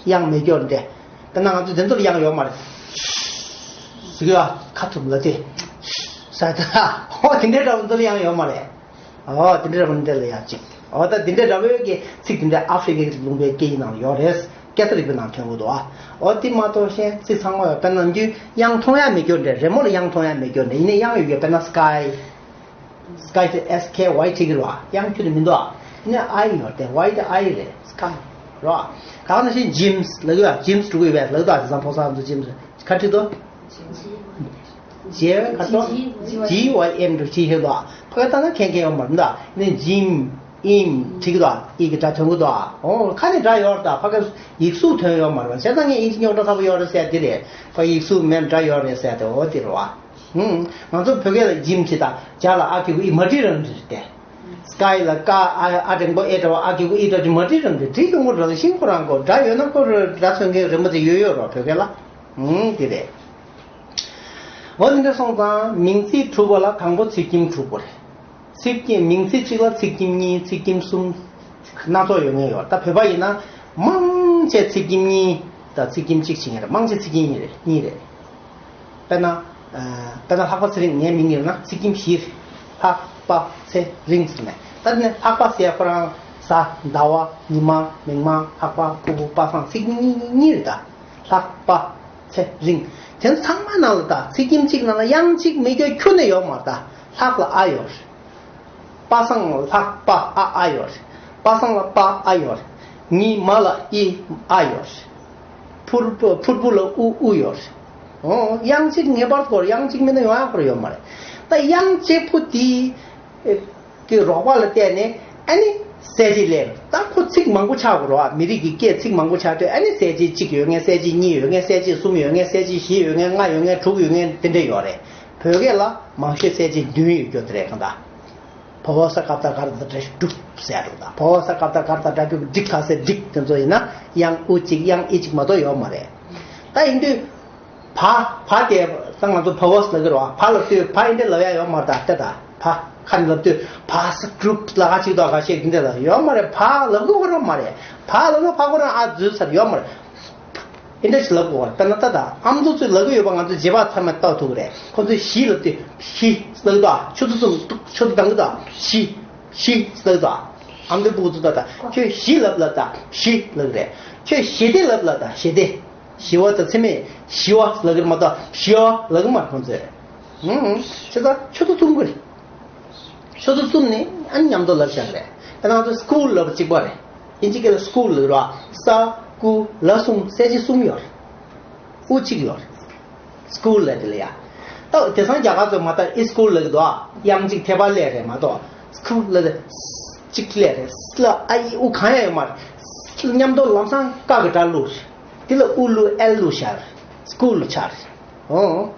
དབྱངས་མེད་སྐྱོར་འདྲ། དཔེར་ན་ང་ཚོ་དེ་ཚོ་ལ་དབྱངས་ཡོད་མ་རེད། ཟེར་གི་ཡ་ཁ་ཐུམ་ལ་དེ་ཟེར་ད། ཨོ་དེ་འདྲའི་འདྲ་བོ་ཚོ་ལ་དབྱངས་ཡོད་མ་རེད། ཨོ་དེ་འདྲའི་འདྲ་བོ་འདི་ལ་ཡ་གཅིག་ཨོ་ད་དེ་འདྲའི་འདྲ་བོའི་གི་ཚིག་དེ་འདྲ་ཨ་ཧྥེ་རི་ཀའི་ལུང་པའི་སྐད་ཡིག་ནང་ལ་ཡོད་རེད། སྐད་ཚ་རིག་པའི་ནང་ཐོན་གི་འདུག་ཨ། ཨོ་དེ་མ་གཏོགས་གཞན་ཚིག་ཚང་མ་ཡོད། དཔེར་ན་ནམ་རྒྱུན་དབྱངས་མཐོང་ཡ་མེད་སྐྱོར་འདྲ། རི་མོ་ལ་དབྱངས་མཐོང་ཡ་མེད་སྐྱོར་འདྲ། ཡིན་ནའི་དབྱངས་ཡོད་ཀྱི། དཔེར་ན་སི་ཀའི། སི་ཀའི་དེ་ཨེས་ཁེ་ཝའི་བྲིས་ཀྱི་རེད་བ། དབྱངས་ཁྱོན་ནས་མི་འདུག་ཨ། ཡིན་ནའི་ཨའི་ཡོད་དེ། ཝའི་དེ་ཨའི་རེད། སི་ཀའི་རེད་བ། ད་ག་ནང་བཞིན་ཇིམ་སི་ལབ་ཀྱི་ཡོད། ཇིམ་སི་འགྲོ་གི་ཡོད་པས་ལབ་ཀྱི་འདུག་ཨ། དེང་སང་ཕོ་གསར་ཚོ་ཇིམ་སི་ག་བྲིས་འདུག་ཇེ་ག་འགྲོ། ཇི་ཝའི་ཨེམ་འགྲོ་ཅི་ཤེས་འདུག་ཨ། ཕ་གི་ལྟ་ན་མཁྱེན་མཁན་ཡོད་མ་རེད་འདུག་ཨ། ཡིན་ནའི་ཇིམ། ཨིམ་བྲིས་ཀྱི་འདུག་ཨ། ཨི་གི་སྒྲ་ཐོན་གྱི་འདུག་ཨ། ཨོ་ཁ་ནས་སྒྲ་ཡོད་རེད་ད། ཕ་གི་ཡིག་གཟུགས་ཐོན་ཡོད་མ་རེད་བ། བྱས་ཙང་ངས་ཨིན་ཇི་རྙོག་དྲ་ཚ་པོ་ཡོད་རེད་ཟེར་དེ་རེད། ཕ་གི་ཡིག་གཟུགས་མེད་སྒྲ་ཡོད་རེད་ཟེར་དེ་འོ་དེ་རེད་བ། ཧུམ། ང་ཚོ་བོད་སྐད་ལ་ཇིམ་བྱེད་དང་ཇ་ལ་ཨ་གི་གུ་ཨི་མ་བྲིས་རང་བྲིས་ཏེ། སི་ཀའི་ལ་ཀ་ཨ་ཨ་འགྲེང་པོ་ཨེ་འདྲ་བ་ཨ་གི་གུ་ཨི་འདྲ་བྲིས་མ་བྲིས་རང་བྲིས་བྲིས་ཡོང་གི་རང་བཞིན་ཁོ་རང་གོ། སྒྲ་ཡོད་ན་ཁོ་རང་སྒྲ་མཚོན་མཁན་རི་མོ་དེ་ཡོད་ཡོད་རོ་བོད་སྐད་ལ། ཧུམ་དེ་རེད། འོ་དེ་འདྲ་སོང་ཙང་མིང་ཚིག་གྲུབ་པ་ལ་དང་པོ་ཚིག་ཁྱིམ་གྲུབ་པ་རེད། ཚིག་ཁྱིམ་མིང་ཚིག་གཅིག་ལ་ཚིག་ཁྱིམ་གཉིས་ཚིག་ཁྱིམ་གསུམ་སྣ་ཚོགས་ཡོད་ངེས་ཡོད། ད་བོད་པ་ཡིན་ན་མང་ཆེ་ཚིག་ཁྱིམ་གཉིས་དང་ཚིག་ཁྱིམ་གཅིག་བྱེད་ངེས་རེད། མང་ཆེ་ཚིག་ཁྱིམ་གཉིས་རེད། གཉིས་རེད། དཔེར་ན། ཨ། དཔེར་ན་ལྷག་པ་ཚེ་རིང་ངའི་མིང་ཡིན་ན་ཚིག་ཁྱིམ་བཞི་རེད། ལྷག་པ་ཚེ་རིང་ཟེར་ནས། ད་དེ་ནས་ལྷག་པ་ཟེར་ཁོ་རང་གཟའ་ཟླ་བ་ཉི་མ་མིག་དམར་ལྷག་པ་ཕུར་བུ་པ་སངས་ཚིག་ཁྱིམ་གཉིས་གཉིས་གཉིས་རེད་ད། ལྷག་པ་ཚེ་རིང་། དེ་ཚང་མ་ནང་ལ་ད་ཚིག་ཁྱིམ་གཅིག་ནང་ལ་དབྱངས་གཅིག་མེད་རྒྱུ་ཁྱོན་ནས་ཡོད་མ་རེད་ད། ལྷག་ལ་ཨ་ཡོད་རེད། པ་སངས་ལྷག་པ་ཨ་ཨ་ཡོད་རེད། པ་སངས་ལ་པ་ཨ་ཡོད་རེད། ཉི་མ་ལ་ཨི་ཨ་ཡོད་རེད། ཕུར་བུ་ཕུར་བུ་ལ་ཨུ་ཨུ་ཡོད་རེད། འོ་དབྱངས་གཅིག་ངེས་པར་དགོས་རེད། དབྱངས་གཅིག་མེད་ན་ཡོང་ཡག་པོ་ཡོད་མ་རེད། ད་དབྱངས་གཅིག་པོ་དེ་གི་རོགས་པ་ལ་བརྟེན་ནས་ཨ་ནི་གསལ་བྱེད་སླེབས། ད་ཁོ་ཚིག་མང་པོ་ཆགས་དགོས་རེད་བ། མི་རིགས་ཀྱི་སྐད་ཚིག་མང་པོ་ཆགས་དུས་ཨ་ནི་གསལ་བྱེད་གཅིག་ཡོད་ངེས། གསལ་བྱེད་གཉིས་ཡོད་ངེས། གསལ་བྱེད་གསུམ་ཡོད་ངེས། གསལ་བྱེད་བཞི་ཡོད་ངེས། ལྔ་ཡོད་ངེས། དྲུག་ཡོད་ངེས། དེ་འདྲ་ཡོད་རེད། བོད་སྐད་ལ་མང་ཤོས་གསལ་བྱེད་བདུན་ཡོད་རྒྱུ་དེ་རེད་གང་ལྟར། བ་བ་ས་ཀ་བཏགས་ག་ར་བཏགས་གྲ་ཞབས་སྒྲུབ་ཟེར་ཡ་འདུག་ད་བ་བ་ས་ཀ་བཏགས་ག་ར་བཏགས་གྲ་སྒྲུབ་ཀྱི་སྒྲིག་ག་ཟེར་སྒྲིག་དེ་ཚོ་ཡིན་ན་དབྱངས་ཨུ་གཅིག་དབྱངས་ཨི་གཅིག་མ་གཏོགས་ཡོད་མ་རེད། ད་ཡིན་དུས། བ། བ་དེ་ད་ང་ཚོ་བ་བ་ས་ལབ་ཀྱི་རེད་བ། བ་ལབ་དུས་བ་ཡིན་དེ་ལབ་ཡ་ཡོད་མ་རེད། ད་ལྟ་ད་བ་ཁ་ནས་ལབ་དུས་བ་ས་གྲུབ་ལ་ཁ་ཅིག་དང་ཁ་ཤས་ཀྱི་འདི་ལ་ཡོད་མ་རེད། བ་ལབ་དགོས་ཀྱི་རང་མ་རེད། བ་ལབ་ན་བ་ཁོ་རང་ཨ་འཛུལ་ཚར་ཡོད་མ་རེད། ཨེ་འདྲ་ཞིག་ལབ་དགོས་པ་དཔེར་ན་ད་ད་ཨ་མདོ་ཚོས་ལབ་ཀྱི་ཡོད་པ་ང་ཚོས་རྗེས་དཔག་ཚང་མས་བལྟ་ཐུབ་ཀྱི་རེད། ཁོ་ཚོས་ཞི་ལབ་དུས་ཞི་ལབ་ཀྱི་འདུག་ཆུ་ཚོད་གསུམ་ཆུ་ཚོད་གཏོང་གི་འདུག་ཞི་ཞི་ལབ་ཀྱི་འདུག་ཨ་མདོའི་སྤུ་གུ་ཚོ་ད་ད་ཁྱོད་ཞི་ལབ་ལབ་ད་ཞི་ལབ་ཀྱི་རེད། ཁྱོད་ཞི་བདེ་ལབ་ལབ་ད་ཞི་བདེ། ཞི་བ་དང་ཚད་མེད་ཞི་བ་ལབ་ཀྱི་རེད་མ་གཏོགས་ཞི་བ་ལབ་ཀྱི་མ་རེད་ཁོང་ཚོས། ཧུམ། བྱས་ཙང་ཆུ་ཚོད་གསུམ་གྱི་རེད། ཆུ་ཚོད་གསུམ་ནི་ཨ་ནི་མཉམ་དུ་ལབ་བཞག་རེད། ད་ང་ཚོ་སི་ཀུལ་ལབ་པ་གཅིག་པ་རེད། ཨིན་ཇི་སྐད་ལ་སི་ཀུལ་ལབ་ར། ས་ཀུ་ལ་གསུམ་གསལ་བྱེད་གསུམ་ཡོད་རེད། ཨུ་གཅིག་ཡོད་རེད། སི་ཀུལ་ལབ་དེ་ལ་ཡ། ད་དེང་སང་རྒྱ་གར་ཚོས་མ་ད་ཨི་སི་ཀུལ་ལབ་ཀྱི་འདུག་ཨ། དབྱངས་གཅིག་ཐད་པ་སླེབས་རེད་མ་གཏོགས་སི་ཀུལ་ལབ་དེ་གཅིག་སླེབས་རེད། ལ་ཨ་ཨི་ཨུ་གང་ཡང་ཡོད་མ་རེད། མཉམ་དུ་ལམ་སང་ཀ་གི་སྒྲ་བླུགས་རེད། དེ་ལ་ཨུ་བླུགས་ཨེལ་བླུགས་བཞག་རེད། སི་ཀུལ་ཆགས་རེད། ཨོ།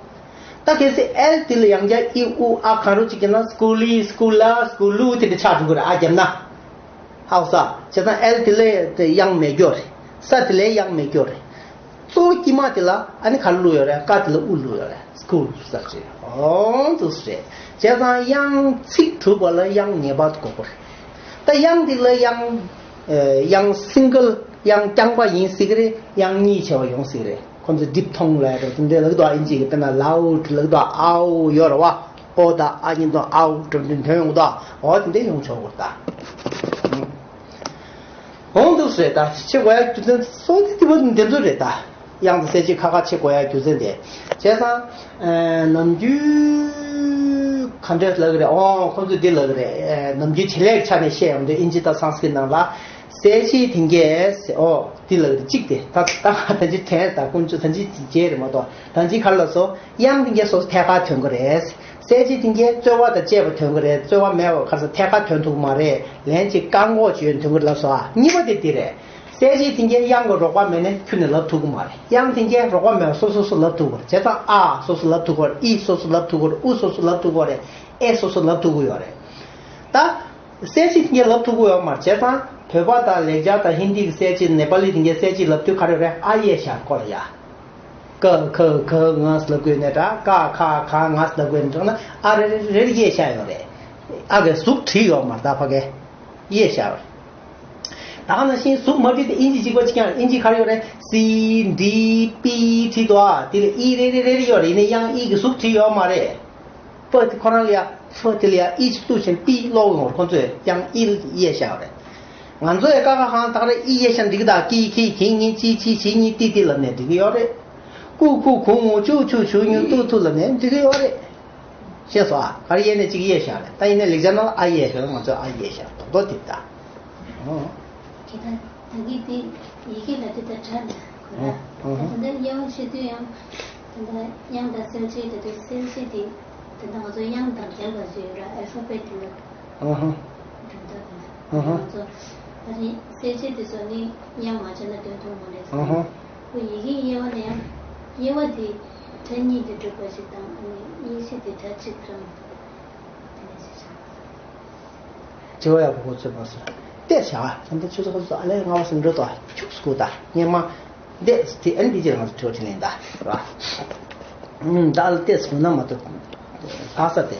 ད་གལ་སྲིད་ཨེལ་དེ་ལ་ཡང་བསྐྱར་ཨི་ཨུ་ཨ་གང་རུང་གཅིག་བརྒྱབ་ན་སི་ཀུ་ལི་སི་ཀུ་ལ་སི་ཀུ་ལུ་དེ་འདྲ་ཆགས་འགྲོ་གི་རེད། ཨ་བརྒྱབ་ན། ཧ་གོ་སོང་། བྱས་ཙང་ཨེལ་དེ་ལ་དེ་དབྱངས་མེད་རྒྱུ་རེད། ས་དེ་ལ་དབྱངས་མེད་རྒྱུ་རེད། གཙོ་བོ་དཀྱིལ་མ་དེ་ལ་ཨ་ནི་ག་རེ་བླུགས་ཡོད་རེད། ཀ་དེ་ལ་ཨུ་བླུགས་ཡོད་རེད། སི་ཀུལ་ཟེར་གྱི་རེད། ཨོ་འདུག་སེ་རེད། བྱས་ཙང་དབྱངས་ཚིག་གྲུབ་པ་ལ་དབྱངས་ངེས་པར་དུ་དགོས་པ་རེད། ད་དབྱངས་འདི་ལ་དབྱངས་ཨེ་དབྱངས་སིང་གལ་དབྱངས་རྐྱང་པ་ཡིན་སྲིད་ཀྱི་རེད། དབྱངས་གཉིས་བྱས་པ་ཡོང་སྲིད་ཀྱི་རེད། ཁོ་ཚོ་ཌིབ་ཐོང་ལབ་ཡ་དེ་འདྲ་ལབ་ཀྱི་འདུག་ཨིན་ཇི་གི་དཔེར་ན་ལའུཌ་ལབ་ཀྱི་འདུག་ཨའོ་ཡོད་རེད་བ། ཨོ་དང་ཨ་གཉིས་དང་ཨའོ་འགྲམ་འགྲམ་ཐོན་ཡོང་གི་འདུག་འོ་དེ་འདྲ་ཡོང་ཆོག་གི་རེད་ད། འོང་འདུག་སེ་ད་ཕྱེ་དགོས་ཡ་རྒྱུ་མཚན་སོ་དེ་དེ་བ་འདི་ཚོ་རེད་ད། དབྱངས་དང་གསལ་བྱེད་ཁ་ཁ་ཕྱེ་དགོས་ཡ་རྒྱུ་མཚན་དེ། བྱས་ཙང་། ཨེ་ནམ་རྒྱུན་ག་འདྲས་ལབ་ཀྱི་རེད། ཨོ་ཁོ་ཚོས་འདི་ལབ་ཀྱི་རེད། ཨེ་ནམ་རྒྱུན་བྱེད་ལས་ཀྱི་ཆ་ནས་བཤད་ཡོང་དུས་ཨིན་ཇི་དང་སཾ་སྐྲྀཏ་ནང་ལ། གསལ་བྱེད་དེ་འགས་ཟེར། ཨོ་འདི་ལབ་ཀྱི་རེད། གཅིག་དེ་ད་ད་ད་ཅི་དྲན་ད་ཀུན་སྤྱོད་ད་ཅི་བྱས་རེད་མ་གཏོགས་ད་ཅི་ག་རེ་ལབ་སོང་། དབྱངས་དེ་འགས་སོ་སོ་ཐད་ཀར་ཐོན་གྱི་རེད། གསལ་བྱེད་དེ་འགས་རྩོལ་བ་དང་བཅས་པ་ཐོན་གྱི་རེད། རྩོལ་བ་མེད་པ་ག་རེ་ཟེར་ཐད་ཀར་ཐོན་ཐུབ་ཀྱི་མ་རེད། ལན་གཅིག་བཀག་འགོག་བྱེད་ཡོང་ཐོན་གྱི་རེད་ལབ་སོང་ཨ། གཉིས་པ་དེ་འདི་རེད། གསལ་བྱེད་དེ་འགས་དབྱངས་ཀྱི་རོགས་པ་མེད་ན་ཁྱོན་ནས་ལབ་ཐུབ་ཀྱི་མ་རེད། དབྱངས་དེ་འགས་རོགས་པ་མེད་པ་སོ་སོ་སོ་ལབ་ཐུབ་ཀྱི་རེད། བྱས་ཙང་ཨ་སོ་སོ་ལབ་ཐུབ་ཀྱི་རེད། ཨི་སོ་སོ་ལབ་ཐུབ་ཀྱི་རེད། ཨུ་སོ་སོ་ལབ་ཐུབ་ཀྱི་རེད། ཨེ་སོ་སོ་ལབ་ཐུབ་ཀྱི་ཡོད་རེད། ད་གསལ་བྱེད་དེ་འགས་ལབ་ཐུབ་ཀྱི་ཡོད་མ་རེད། བྱས་ཙང་བོད་པ་དང་ལེགས་སྦྱར་དང་ཧིན་དི་གི་གསལ་བྱེད་ནེ་པ་ལི་དེ་འགས་གསལ་བྱེད་ལབ་དུས་ག་རེ་རེད། ཨ་གཡས་བཞག་ཁོ་ལ་ཡ། ཀ་ཁ་ག་ང་ལབ་དགོས་ནའི་འདྲ། ཀ་ཁ་ག་ང་ལབ་དགོས་ནའི་འདྲ་ན་ཨ་རེ་རེ་རེ་གཡས་བཞག་ཡོད་རེད། ཨ་གི་གཟུགས་བྲིས་ཡོད་མ་རེད། ད་ཕ་གི་གཡས་བཞག་ཡོད་རེད། ད་ག་ནང་བཞིན་གཟུགས་མ་བྲིས་ཏེ་ཨིན་ཇི་གཅིག་པ་གཅིག་རྐྱང་རེད། ཨིན་ཇི་ག་རེ་ཡོད་རེད། སི་ཌི་པི་བྲིས་འདུག་ཨ། དེ་ལ་ཨི་རེ་རེ་རེ་རེ་ཡོད་རེད། ཡིན་ནའི་དབྱངས་ཨི་གི་གཟུགས་བྲིས་ཡོད་མ་རེད། པ་དེ་ཁོ་རང་ལ་ཡ་ཧྥ་དེ་ལ་ཡ་ཨི་གཅིག་བླུགས་ཤིང་པི་ཀློག་ཡོང་བར་ཁོ་ཚོས་ཡང་ཨི་གཡས་བཞག་རེད། ང་ཚོ་ཡ་ཀ་ཁ་གང་དག་རེ་ཨི་གཡས་བཞག་འགྲིག་གི་ད། ཀི་ཁི་གི་ངི་ཅི་ཅི་ཇི་ཉི་ཏི་ཏི་ལབ་ནས་འགྲིག་གི་ཡོད་རེད། ཀུ་ཁུ་གུ་ངུ་ཅུ་ཆུ་ཆུ་ཉུ་ཏུ་ཐུ་ལབ་ནས་འགྲིག་གི་ཡོད་རེད། ཤེས་སོང་ཨ། ག་རེ་གཡས་ནས་གཅིག་གཡས་བཞག་རེད། ད་ཡིན་ནའི་ལེགས་སྦྱར་ནང་ལ་ཨ་གཡས་བཞག་ང་ཚོ་ཨ་གཡས་བཞག་རྡོག་རྡོག་དེ་ད། ཨོ། ཁྱེད་ད་ད་གི་དེ་ཡི་གེ་ལ་དེ་ད་དྲ་ན་གོ་ར། ཨོ། ད་ད་ལྟ་དབྱེ་བ་ཕྱེ་དུས་ཡང་། ད་ལྟ་དབྱངས་དང་གསལ་བྱེད་དེ་དུས་གསལ་བྱེད་དེ་ད་ལྟ་ང་ཚོ་དབྱངས་དང་རྒྱབ་ལ་བཟོས་ཡོད་ར། ཨལ་ཕ་བེ་ཊི་དེ་ལ། ཨོ་ཧོ། སྒྲུང་དག་དེ་ལ། ཨོ་ཧོ། ང་ཚོ་ད་རེས་གསལ་བྱེད་དེ་ཚོ་ནི་དབྱངས་མ་བྱས་ན་འདོན་ཐུབ་མ་རེད། ཨོ་ཧོ། ཁོ་ཡི་གེ་དབྱེ་བ་ནི་ཡང་དབྱེ་བ་དེ་སྒྲ་གཉིས་ལས་གྲུབ་པ་ཞིག་དང་ཨ་ནི་དབྱེ་གཞི་དེ་སྒྲ་གཅིག་རང་དེ་ནས་ཞིག་བྱ། དྲི་བ་ཡག་པོ་གོ་ཚོད་མ་སོང་། བལྟས་བྱ་བ་ད་ལྟ་ཆུ་ཚོད་ཁ་ཚོད་ཨ་ལས་ལྔ་པ་ཟིན་འགྲོ་དང་ཁྱུག་སྐུ་དང་སྙེ་མ་བལྟས་དེ་ཨན་དེ་རྗེས་ང་ཚོ་དྲི་བ་དྲིས་ལན་ད་ར། ད་ཨ་ལ་བལྟས་སོང་ན་མ་གཏོགས་ལྷག་ས་དེ་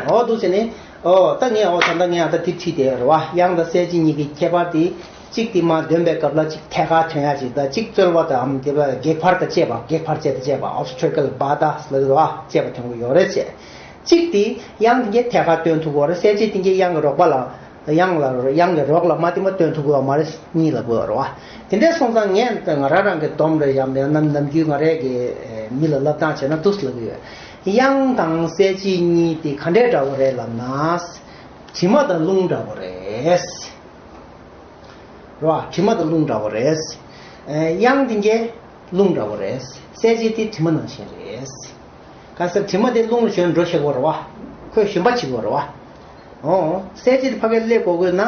འོ་འདུག་བྱས་ནས་ཨོ་ད་ངས་ཨོ་ད་ལྟ་ངས་ཨ་ད་དེ་ཁྲིད་དེ་ར་བ། དབྱངས་དང་གསལ་བྱེད་གཉིས་ཀྱི་ཁྱད་པར་དེ་གཅིག་དེ་མ་འདོན་པའི་སྐབས་ལ་གཅིག་ཐད་ཀར་ཐོན་ཡ་གཅིག་དང་གཅིག་རྩོལ་བ་དང་དེ་བ་གེགས་བར་དང་བཅས་པ་གེགས་བར་བཅས་དང་བཅས་པ་obstacle བ་ད་ལ་བ་བཅས་པ་ཐོན་གྱི་ཡོད་རེད་བྱས། གཅིག་དེ་དབྱངས་དེ་གའི་ཐད་ཀར་སྟོན་ཐུབ་ཀྱི་ཡོད་རེད། གསལ་བྱེད་དེ་གའི་དབྱངས་ཀྱི་རོགས་པ་ལ་དབྱངས་ལ་དབྱངས་ཀྱི་རོགས་ལ་མ་དེ་མ་སྟོན་ཐུབ་ཀྱི་ཡོད་མ་རེད། གཉིས་ལབ་ཀྱི་ཡོད་རེད་བ། དེ་འདྲས་སོང་ཙང་ངས་ང་རང་རང་གི་སྡོམ་རེད་ཡང་ཡང་ནམ་ནམ་རྒྱུན་ང་རའི་གི་མི་ལ་སློབ་སྟངས་བྱས་ན་འདུག་ལབ་ཀྱི་ཡོད། དབྱངས་དང་གསལ་བྱེད་གཉིས་དེ་ག་འདྲས་འདྲ་བོ་རེད་ལབ་ན། དྲི་མ་དང་རླུང་འདྲ་བོ་རེད། རེད་བ། དྲི་མ་དང་རླུང་འདྲ་བོ་རེད། དབྱངས་དེ་གའི་རླུང་འདྲ་བོ་རེད། གསལ་བྱེད་དེ་དྲི་མ་ནང་བཞིན་རེད། ག་ས་དྲི་མ་དེ་རླུང་ལ་ཞོན་འགྲོ་ཤེས་དགོས་རེད་བ། ཁོས་ཞོན་པ་བྱེད་དགོས་རེད་བ། ཨོ། གསལ་བྱེད་དེ་ཕ་གིར་སླེབས་དགོས་དགོས་ན།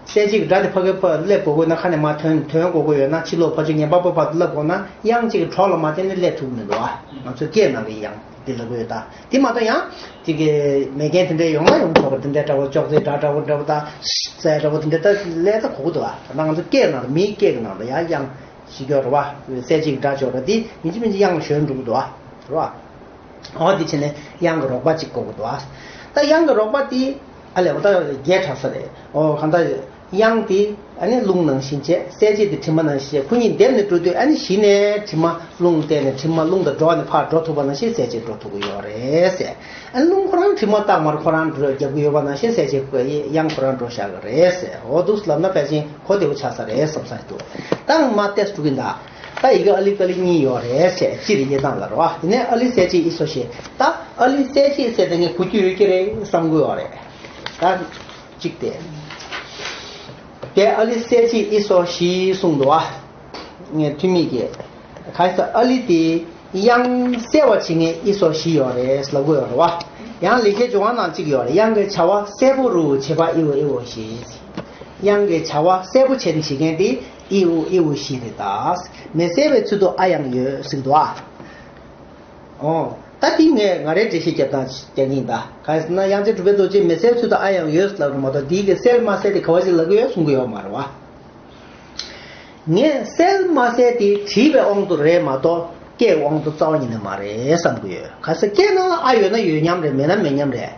གསལ་བྱེད་ཀྱི་སྒྲ་དེ་ཕ་གི་ཕ་སླེབས་དགོས་དགོས་ན། ཁ་ནས་མར་ཐོན་ཐོན་དགོས་དགོས་ཡོད་ན། ཕྱི་ལོགས་ཕར་ཕྱོགས་ངན་པ་པ་བར་དུ་སླེབས་དགོས་ན། དབྱངས་གཅིག་གི་གྲོགས་ལ་མ་བརྟེན་ནས་སླེབས་ཐུབ་མི་འདུག་ཨ། ང་ཚོའི་སྐད་ནང་གི་དབྱངས་དེ་ལབ་དགོས་ཡོད་ད། དེ་མ་གཏོགས་ཡང་དེ་གི་མེ་རྐྱེན་དེ་འདྲ་ཡོང་ན་ཡོང་ཆོག་པ་དེ་འདྲ། འདྲ་བོ་ཅོག་ཙེ་འདྲ་འདྲ་བོ་འདྲ་བོ་ད་ཙེ་འདྲ་བོ་དེ་འདྲ་ད་སླེབས་ད་གོ་གི་འདུག་ཨ། ད་ང་ཚོ་སྐད་ནང་ལ་མིའི་སྐད་ཀྱི་ནང་ལ་ཡང་དབྱངས་ཤིག་ཡོད་རེད་བ། གསལ་བྱེད་ཀྱི་སྒྲ་ཅོག་ར་དེ་ཡིན་གཅིག་མིན་གཅིག་དབྱངས་ཞོན་འགྲོ་གི་འདུག་ཨ། རེད་བ། འོ་དེ་བྱས་ནས་དབྱངས་ཀྱི་རོགས་པ་གཅིག་དགོས་ཀྱི་འདུག་ཨ། ད་དབྱངས་ཀྱི་རོགས་པ་དེ་ཨ་ལས་འོ་ད་རྒྱས་དྲགས་ས་རེད། འོ་གང་ལྟར་དབྱངས་དེ་ཨ་ནི་རླུང་ནང་བཞིན་བྱས། གསལ་བྱེད་དེ་དྲི་མ་ནང་བཞིན་བྱས། ཁོ་གཉིས་སྡེབ་ནས་འགྲོ་དུས་ཨ་ནི་གཞི་ནས་དྲི་མ་རླུང་བརྟེན་ནས་དྲི་མ་རླུང་དང་འགྲོགས་ནས་ཕར་འགྲོ་ཐུབ་པ་ནང་བཞིན་གསལ་བྱེད་འགྲོ་ཐུབ་ཀྱི་ཡོད་རེད་ཟེར། ཨ་ནི་རླུང་ཁོ་རང་དྲི་མ་རྟགས་མར་ཁོ་རང་འགྲོ་རྒྱབ་ཀྱི་ཡོད་པ་ནང་བཞིན་གསལ་བྱེད་དབྱངས་ཁོ་རང་འགྲོ་བཞག་གི་རེད་ཟེར། འོ་འདུག་ལབ་ན་ཕལ་ཆེར་གོ་བདེ་པོ་ཆགས་ས་རེད་བསམ་ས་འདུག་ད་མར་ཏོག་ཙམ་འགྲོ་གི་ཡིན་ད། ད་ཡི་གེ་ཨ་ལི་ཀ་ལི་གཉིས་ཡོད་རེད་ཟེར། སྤྱིར་དབྱེ་སྟངས་ལ་རེད་བ། དེ་ནས་ཨ་ལི་གསལ་བྱེད་ཨི་སོ་ཞེས། ད་ཨ་ལི་གསལ་བྱེད་ཟེར་དེ་ངས་གོ་རྒྱུ་ཡོད་ཀྱི་རེད་བསམ་གྱི་ཡོད་རེད། ད་གཅིག་དེ། དེ་ཨ་ལི་གསལ་བྱེད་ཨི་སོ་ཞེས་གསུངས་འདུག་བ། ངས་ཐུ་མི་གིས་ག་ས་ཨ་ལི་དེ་དབྱངས་གསལ་བ་བྱེད་མཁན་ཨི་སོ་ཞེས་ཡོད་རེད་ལབ་གི་ཡོད་རེད་བ། ཡང་ལེགས་བཤད་ལྗོན་དབང་ནང་གཅིག་ཡོད་རེད། དབྱངས་ཀྱི་བྱ་བ་གསལ་པོ་རུ་བྱེད་པ་ཨི་འོ་ཨི་འོ་ཞེས། དབྱངས་ཀྱི་བྱ་བ་གསལ་པོ་བྱས་ནས་བྱེད་མཁན་དེ་ཨི་འོ་ཨི་འོ་ཞེས་རེད་ད། མི་གསལ་བའི་ཚུལ་དུ་ཨ་ཡང་ཡོད་ཟེར་གི་འདུག་ཨ། ཨོ། ད་དེ་ངས་ང་རའི་འགྲེལ་བཤད་རྒྱབ་སྟངས་རྒྱག་གི་ཡིན་ད། གང་ཡིན་ཟེར་ན་དབྱངས་ཅན་གྲུབ་པའི་རྡོ་རྗེས་མི་གསལ་བའི་ཚུལ་དུ་ཨ་ཡང་ཡོད་ལབ་རེད་མ་གཏོགས། དེའི་གི་གསལ་མ་གསལ་དེ་ག་བ་ཞིག་ལབ་གི་ཡོད་གསུང་གི་ཡོད་མ་རེད་བ། ངས་གསལ་མ་གསལ་དེ་བྲིས་པའི་དབང་དུ་རེད་མ་གཏོགས་སྐད་དབང་དུ་རྩ་བ་ཉིད་ནས་མ་རེད་བསམ་གི་ཡོད། ག་ས་སྐད་ནང་ལ་ཨ་ཡོད་ན་ཡོད་མཉམ་རེད། མེད་ན་མེད་མཉམ་རེད།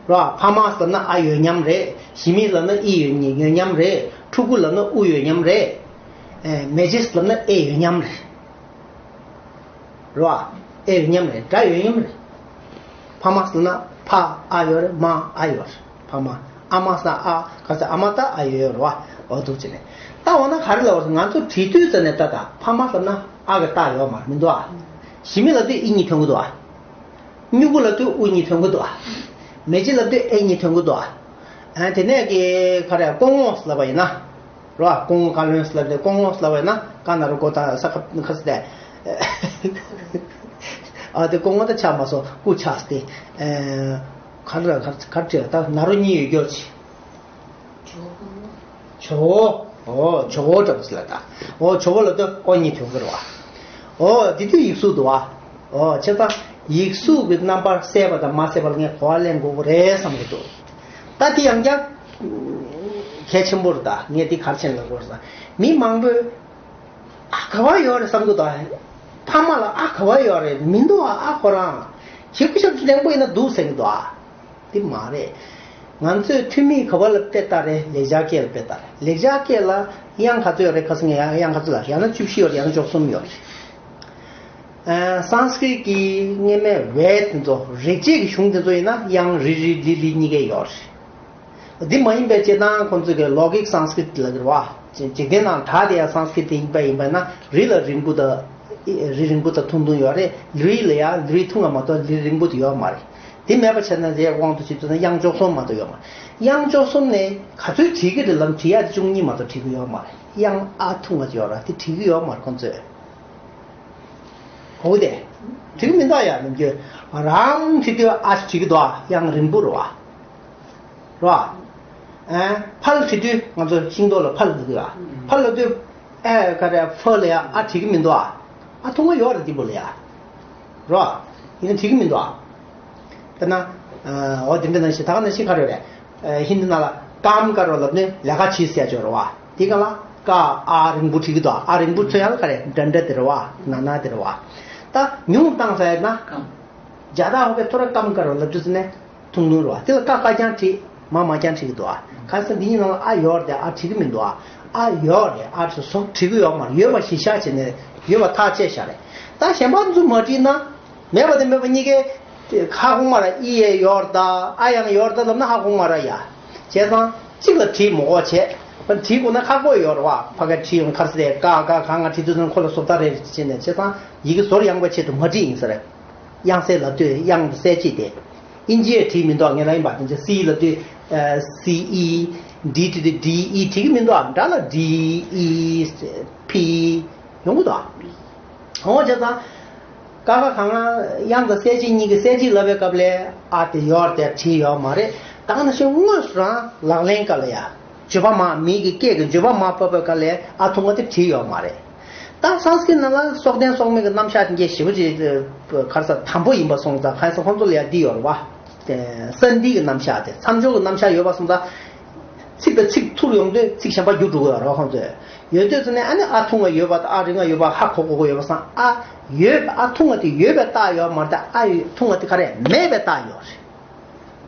རོ། ཕ་མ་ལབ་ན་ཨ་ཡོད་མཉམ་རེད། ཞི་མི་ལབ་ན་ཨི་ཡོད་ཡོད་མཉམ་རེད། ཕྲུ་གུ་ལབ་ན་ཨུ་ཡོད་མཉམ་རེད། ཨེ། མེ་ལྕེ་ལབ་ན་ཨེ་ཡོད་མཉམ་རེད། རོ། ཨེ་ཡོད་མཉམ་རེད། སྒྲ་ཡོད་མཉམ་རེད། ཕ་མ་ཟེར་ན་ཕ་ཨ་ཡོད་རེད། མ་ཨ་ཡོད་རེད། ཕ་མ། ཨ་མ་ཟེར་ན་ཨ། ག་ས་ཨ་མ་ད་ཨ་ཡོད་ཡོད་རེད་བ། འོ་འདུག་བྱས་ནས། ད་འོ་ན་ག་རེ་ལབ་པ་ཟེར། ང་ཚོ་བྲིས་དུས་ཙམ་ནས་ད་ད་ཕ་མ་ཟེར་ན་ཨ་གི་རྟགས་ཡོད་མ་རེད། མི་འདུག་ཨ། ཞི་མི་ལབ་དུས་ཨི་གཉིས་ཐོན་གི་འདུག་ཨ། སྨྱུ་གུ་ལབ་དུས་ཨུ་གཉིས་ཐོན་གི་འདུག་ཨ། མེ་ལྕེ་ལབ་དུས་ཨེ་གཉིས་ཐོན་གི་འདུག་ཨ། ཨ། དེ་ནས་གི་ག་རེ། སྐུ་ངོ་ལབ་པ་ཡིན་ན། རོ། སྐུ་ངོ་བཀའ་བློན་ལབ་དེ། སྐུ་ངོ་ལབ་པ་ཡིན་ན་ཀ་ན་རོ་གོ་ད་ས་ཁ་ཁ་ས་དེ། ཨ། དེ་སྐུ་ངོ་ད་ཆགས་མ་སོང་། སྐུ་ཆགས་ཏེ། ཨེ། ག་རེ་ག་རེ་ག་རེ་བྲིས། ད་ན་རོ་གཉིས་ཡོད་རྒྱུ་ཅི། ཇོ་བོ། ཨོ། ཇོ་བོ་འདྲ་པོ་ཟེར་ལ་ད། ཨོ། ཇོ་བོ་ལབ་དུས་ཨོ་གཉིས་ཐོན་གི་རེད་བ། ཨོ། དེ་དུས་ཡིག་གཟུགས་འདུག་བ། ཨོ། བྱས་ཙང་ཡིག་གཟུགས་ཀྱི་རྣམ་པར་གསལ་བ་དང་མ་གསལ་བ་ལ་ངས་གོ་བ་ལེན་དགོས་ཀྱི་རེད་བསམ་གྱི་འདུག་ད་དེ་ཡང་བསྐྱར་གལ་ཆེན་པོ་རེད། ད་ངས་དེ་ག་རེ་བྱས་ནས་ལབ་དགོས་རེད་ཟེར་ན། མི་མང་པོས་ཨ་ག་བ་ཡོད་རེད་བསམ་གྱི་འདུག་ཕ་མ་ལ་ཨ་ག་བ་ཡོད་རེད། མི་འདུག་ཨ། ཨ་ཁོ་རང་ཁྱེད་སྐུ་ཞབས་ཚོ་བདེ་པོ་ཡིན་ན་འདུག་ཟེར་གྱི་འདུག་ཨ། དེ་མ་རེད། ང་ཚོས་ཐུ་མི་ག་བ་ལ་དཔེ་ལྟ་རེད། ལེགས་སྦྱར་སྐད་ལ་དཔེ་ལྟ་རེད། ལེགས་སྦྱར་སྐད་ལ་དབྱངས་ག་ཚོད་ཡོད་རེད། ཁ་སང་ཡང་དབྱངས་ག་ཚོད་ལ། ཡང་ན་བཅུ་བཞི་ཡོད་རེད། ཡང་ན་བཅུ་གསུམ་ཡོད་རེད། ཨ། སཾ་སྐྲྀཏ་གི་སྔས་མའི་ཝེ་ད་དེ་ཚོ། རིག་བྱེད་ཀྱི་གཞུང་དེ་ཚོ་ཡིན་ན་དབྱངས་རི་རི་ལི་ལི་གཉིས་ཀ་ཡོད་རེད། འདི་མ་ཡིན་པའི་སྤྱིར་བཏང་ཁོང་ཚོས་ཀྱི་ལོ་ཀིག་སཾ་སྐྲྀཏ་ལབ་ཀྱི་རེད་བ། འཇིག་རྟེན་ནང་སྒྲ་དེ་ཡང་སཾ་སྐྲྀཏ་ཡིན་པ་ཡིན་པ་ན། རི་ལ་རིང་པོ་དང་། རི་རིང་པོ་དང་ཐུང་ཐུང་ཡོད་རེད། ལི་ལ་ཡང་ལི་ཐུང་བ་མ་གཏོགས་ལི་རིང་པོ་དེ་ཡོད་མ་རེད། དེ་མེད་པ་བྱས་ན་དེའི་དབང་དུ་བྱས་ཚུལ་ན་དབྱངས་བཅུ་གསུམ་མ་གཏོགས་ཡོད་མ་རེད། དབྱངས་བཅུ་གསུམ་ནས་ག་ཚོད་བྲིས་ཀྱི་རེད་ལབ། བྲིས་ཡ་དེ་བཅུ་གཉིས་མ་གཏོགས་བྲིས་ཀྱི་ཡོད་མ་རེད། དབྱངས་ཨ་ཐུང་བ་ཅིག་ཡོད་རེད། དེ་བྲིས་ཀྱི་ཡོད་མ་རེད་ཁོང་ཚོས། གོ་གི་དེ། བྲིས་ཀྱི་མི་འདུག་ཡ། ནམ་རྒྱུན་རང་བྲིས་དུས་ཨ་ཞིག་བྲིས་ཀྱི་འདུག་ཨ། དབྱངས་རིང་པོ་རེད་བ། རེད་བ། ཨ། ཕ་ལ་བྲིས་དུས་ང་ཚོ་ཤིང་ཏོག་ལ་ཕ་ལ་ཟེར་གྱི་ཡོད་ཨ། ཕ་ལ་དུས་ཨེ་ག་རེ་ཕ་ལ་ཡ་ཨ་བྲིས་ཀྱི་མི་འདུག་ཨ། ཨ་ཐུང་བ་ཡོད་རེད་འདི་པོ་ལ་ཡ། རེད་བ། ཡིན་ན་བྲིས་ཀྱི་མི་འདུག་ཨ། དཔེར་ན། ཨ། འོ་དེ་འདྲ་ནང་བཞིན། ད་ག་ནང་བཞིན་ག་རེ་རེད། ཨ། ཧིན་དི་ནང་ལ་ཀམ་ཀ་རོ་ལབ་ནས་ལས་ཀ་བྱེད་ཟེར་ཡ་ཅིག་ཡོད་རེད་བ། དེ་ག་ལ་ཀ་ཨ་རིང་པོ་བྲིས་ཀྱི་འདུག་ཨ། རིང་པོ་ཚོ་ཡང་ག་རེ་འདྲ་འདྲ་དེ་རེད་བ། ན་ན་དེ་རེད་བ། ད་ཉུང་བཏང་ས་ཡ་ན། ཀམ། ཇ་ད་ཧོ་གེ་ཐོ་ར་ཀམ་ཀ་རོ་ལབ་དུས་ཙམ་ནས་ཐུང་ཐུང་རེད་བ། དེ་ལ་ཀ་ཀ་རྐྱང་བྲིས། མ་མ་རྐྱང་བྲིས་ཀྱི་འདུག་ཨ། ཁ་སང་འདི་གཉིས་ནང་ལ་ཨ་ཡོད་རེད་དེ་ཨ་བྲིས་ཀྱི་མི་འདུག་ཨ། ཨ་ཡོད་རེད། ཨ་ཚོ་སོགས་བྲིས་ཀྱི་ཡོད་མ་རེད། ཡོད་པ་གཞི་བཞག་བྱས་ནས་ཡོད་པ་ཐག་བཅད་བཞག་རེད། ད་གཞན་པ་ཚོ་མ་བྲིས་ན། མེད་པ་དང་མེད་པ་གཉིས་ཀའི་ཧ་གོ་མ་རེད། ཨི་ཡེ་ཡོད་རེད་ད་ཨ་ཡང་ཡོད་རེད་ད་ལབ་ན་ཧ་གོ་མ་རེད་ཡ། བྱས་ཙང་གཅིག་ལ་བྲིས་མི་དགོས་བྱས། བྲིས་དགོས་ན་ཁག་པོ་ཡོད་རེད་བ། ཕ་ག་བྲིས་ཡོང་ཁར་སེ་ཀ་ཀ་ག་ང་བྲིས་དུས་ཙམ་ཁོ་ལ་བཟོ་ལྟ་རེ་བྱས་ནས། བྱས་ཙང་ཡི་གེ་ཟོར་ཡང་བའི་ཆེད་དུ་མ་བྲིས་ཡིན་ས་རེད། དབྱངས་གསལ་ལབ་དུས་དབྱངས་གསལ་བྱེད་དེ། ཨིན་ཇིའི་བྲིས་མི་འདུག་ངེད་ལ་ཡིན་པ་དེ་ཚོ་སི་ལབ་དུས་སི་ཨི། ཌི་བྲིས་དུས་ཌི་ཨི་བྲིས་ཀྱི་མི་འདུག་འདྲ་ལ་ཌི་ཨི་ཕི་ཡོང་གི་འདུག་འོ་བྱས་ཙང་། ཀ་ཁ་ག་ང་དབྱངས་དང་གསལ་བྱེད་གཉིས་ཀྱི་གསལ་བྱེད་ལབ་པའི་སྐབས་ལ་ཨ་དེ་ཡོད་དེ་བྲིས་ཡོད་མ་རེད། ད་ག་ནང་བཞིན་དངོས་སུ་རང་ལག་ལེན་སྐབས་ལ་ཡ། བརྗོད་པ་མ་མི་གི་སྐད་ཀྱི་བརྗོད་པ་མ་ཕོད་པའི་སྐབས་ལ་ཨ་ཐུང་ང་དེ་བྲིས་ཡོད་མ་རེད། ད་སཾ་སྐྲྀ་ཏ་ནང་ལ་སྲོག་ལྡན་སྲོག་མེད་ཀྱི་རྣམ་གཞག་དེ་འདྲ་ཞེ་པོ་ཅིག་ག་རེ་ཟེར་དམ་པོ་ཡིན་པ་སོང་ཙང་གང་ཡིན་ཟེར་ན་ཁོང་ཚོ་ལ་ཡ་འདི་ཡོད་རེད་བ། སཾ་སྐྲྀ་ཏའི་རྣམ་གཞག་དེ་མཚམས་སྦྱོར་གྱི་རྣམ་གཞག་ཡོད་པ་སོང་ཙང་། ཚིག་དང་ཚིག་ཐུག་ཡོང་དུས་ཚིག་གཞན་པ་བསྒྱུར་འགྲོ་གི་ཡོད་རེད་བ་ཁོང་ཚོས། ཡོད་དུས་ཙམ་ནས་ཨ་ནི་ཨ་ཐུང་ང་ཡོད་པ་དང་ཨ་རིང་ང་ཡོད་པ་ཧ་གོ་གི་ཡོད་པ་སོང་ཨ། ཡོད་པ་ཨ་ཐུང་ང་དེ་ཡོད་པའི་རྟགས་ཡོད་མ་རེད། ཨ་ཐུང་ང་དེ་ག་རེ་མེད་པའི་རྟགས་ཡོད་རེད།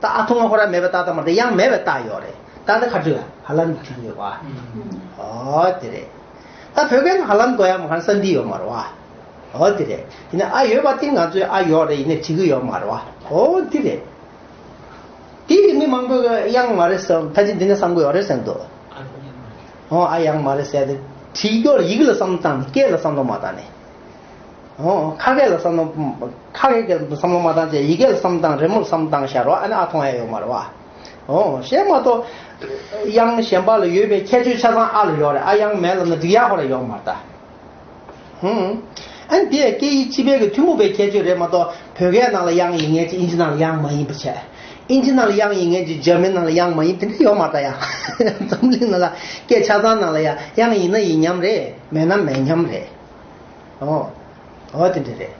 ད་ཨ་ཐུང་ང་ཁོ་རང་མེད་པའི་རྟགས་དང་མ་རེད། ཡང་མེད་པའི་རྟགས་ཡོད་རེད། ད་ད་ག་འདྲ་ཧ་ལམ་བྲིས་ཡོད་པ། ཨོ་དེ་རེད། ད་བོད་སྐད་ནང་ཧ་ལམ་གོ་ཡ་མ་ག་རེ་ཟེར་ན་འདི་ཡོད་མ་རེད་བ། ཨོ་དེ་རེད། ཡིན་ན་ཨ་ཡོད་པ་དེ་ང་ཚོས་ཨ་ཡོད་རེད་ཡིན་ནའི་བྲིས་གི་ཡོད་མ་རེད་བ། ཨོ་དེ་རེད། དེ་ཡི་མི་མང་པོས་དབྱངས་མ་རེད་ཟེར། ཕལ་ཆེར་འདི་ནས་བསམ་གི་ཡོད་རེད་ཟེར་འདུག་ཨོ་ཨ་དབྱངས་མ་རེད་ཟེར་ཏེ། བྲིས་སྐྱོར་ཡི་གེ་ལ་བསམ་བཏང་ནས་སྐད་ལ་བསམ་བློ་མ་བཏང་ནས། ཨོ་ཁ་སྐད་ལ་བསམ་བློ། ཁ་སྐད་ཀྱི་བསམ་བློ་མ་བཏང་བྱས་ཡི་གེ་ལ་བསམ་བཏང་རི་མོ་ལ་བསམ་བཏང་བཞག་རོགས། ཨ་ནི་ཨ་ཐུང་ཡ་ཡོད་མ་རེད་བ། ཨོ་ཞེས་མ་གཏོགས། དབྱངས་གཞན་པ་ལ་ཡོད་པའི་ཁྱད་ཆོས་ཆ་ཚང་ཨ་ལ་ཡོད་རེད། ཨ་དབྱངས་མེད་ལབ་ན་འགྲིག་ཡ་ཁོ་ར་ཡོད་མ་རེད་ད། ཧུམ། ཨ་ནི་དེ་སྐད་ཡིག་སྤྱི་པའི་གི་ཐུན་མོང་པའི་ཁྱད་ཆོས་རེད་མ་གཏོགས་བོད་སྐད་ནང་ལ་དབྱངས་ཡིན་མཁན་ཅིག་ཨིན་ཇི་ནང་ལ་དབྱངས་མ་ཡིན་པ་བྱས། ཨིན་ཇི་ནང་ལ་དབྱངས་ཡིན་མཁན་ཅིག་འཇར་མན་ནང་ལ་དབྱངས་མ་ཡིན་དེ་འདྲ་ཡོད་མ་རེད་ད། ཡང་འཛམ་གླིང་ནང་ལ་སྐད་ཆ་ཚང་ནང་ལ་ཡ་དབྱངས་ཡིན་ན་ཡིན་མཉམ་རེད། མེད་ན་མེད་མཉམ་རེད། ཨོ། ཨོ་དེ་འདྲ་རེད།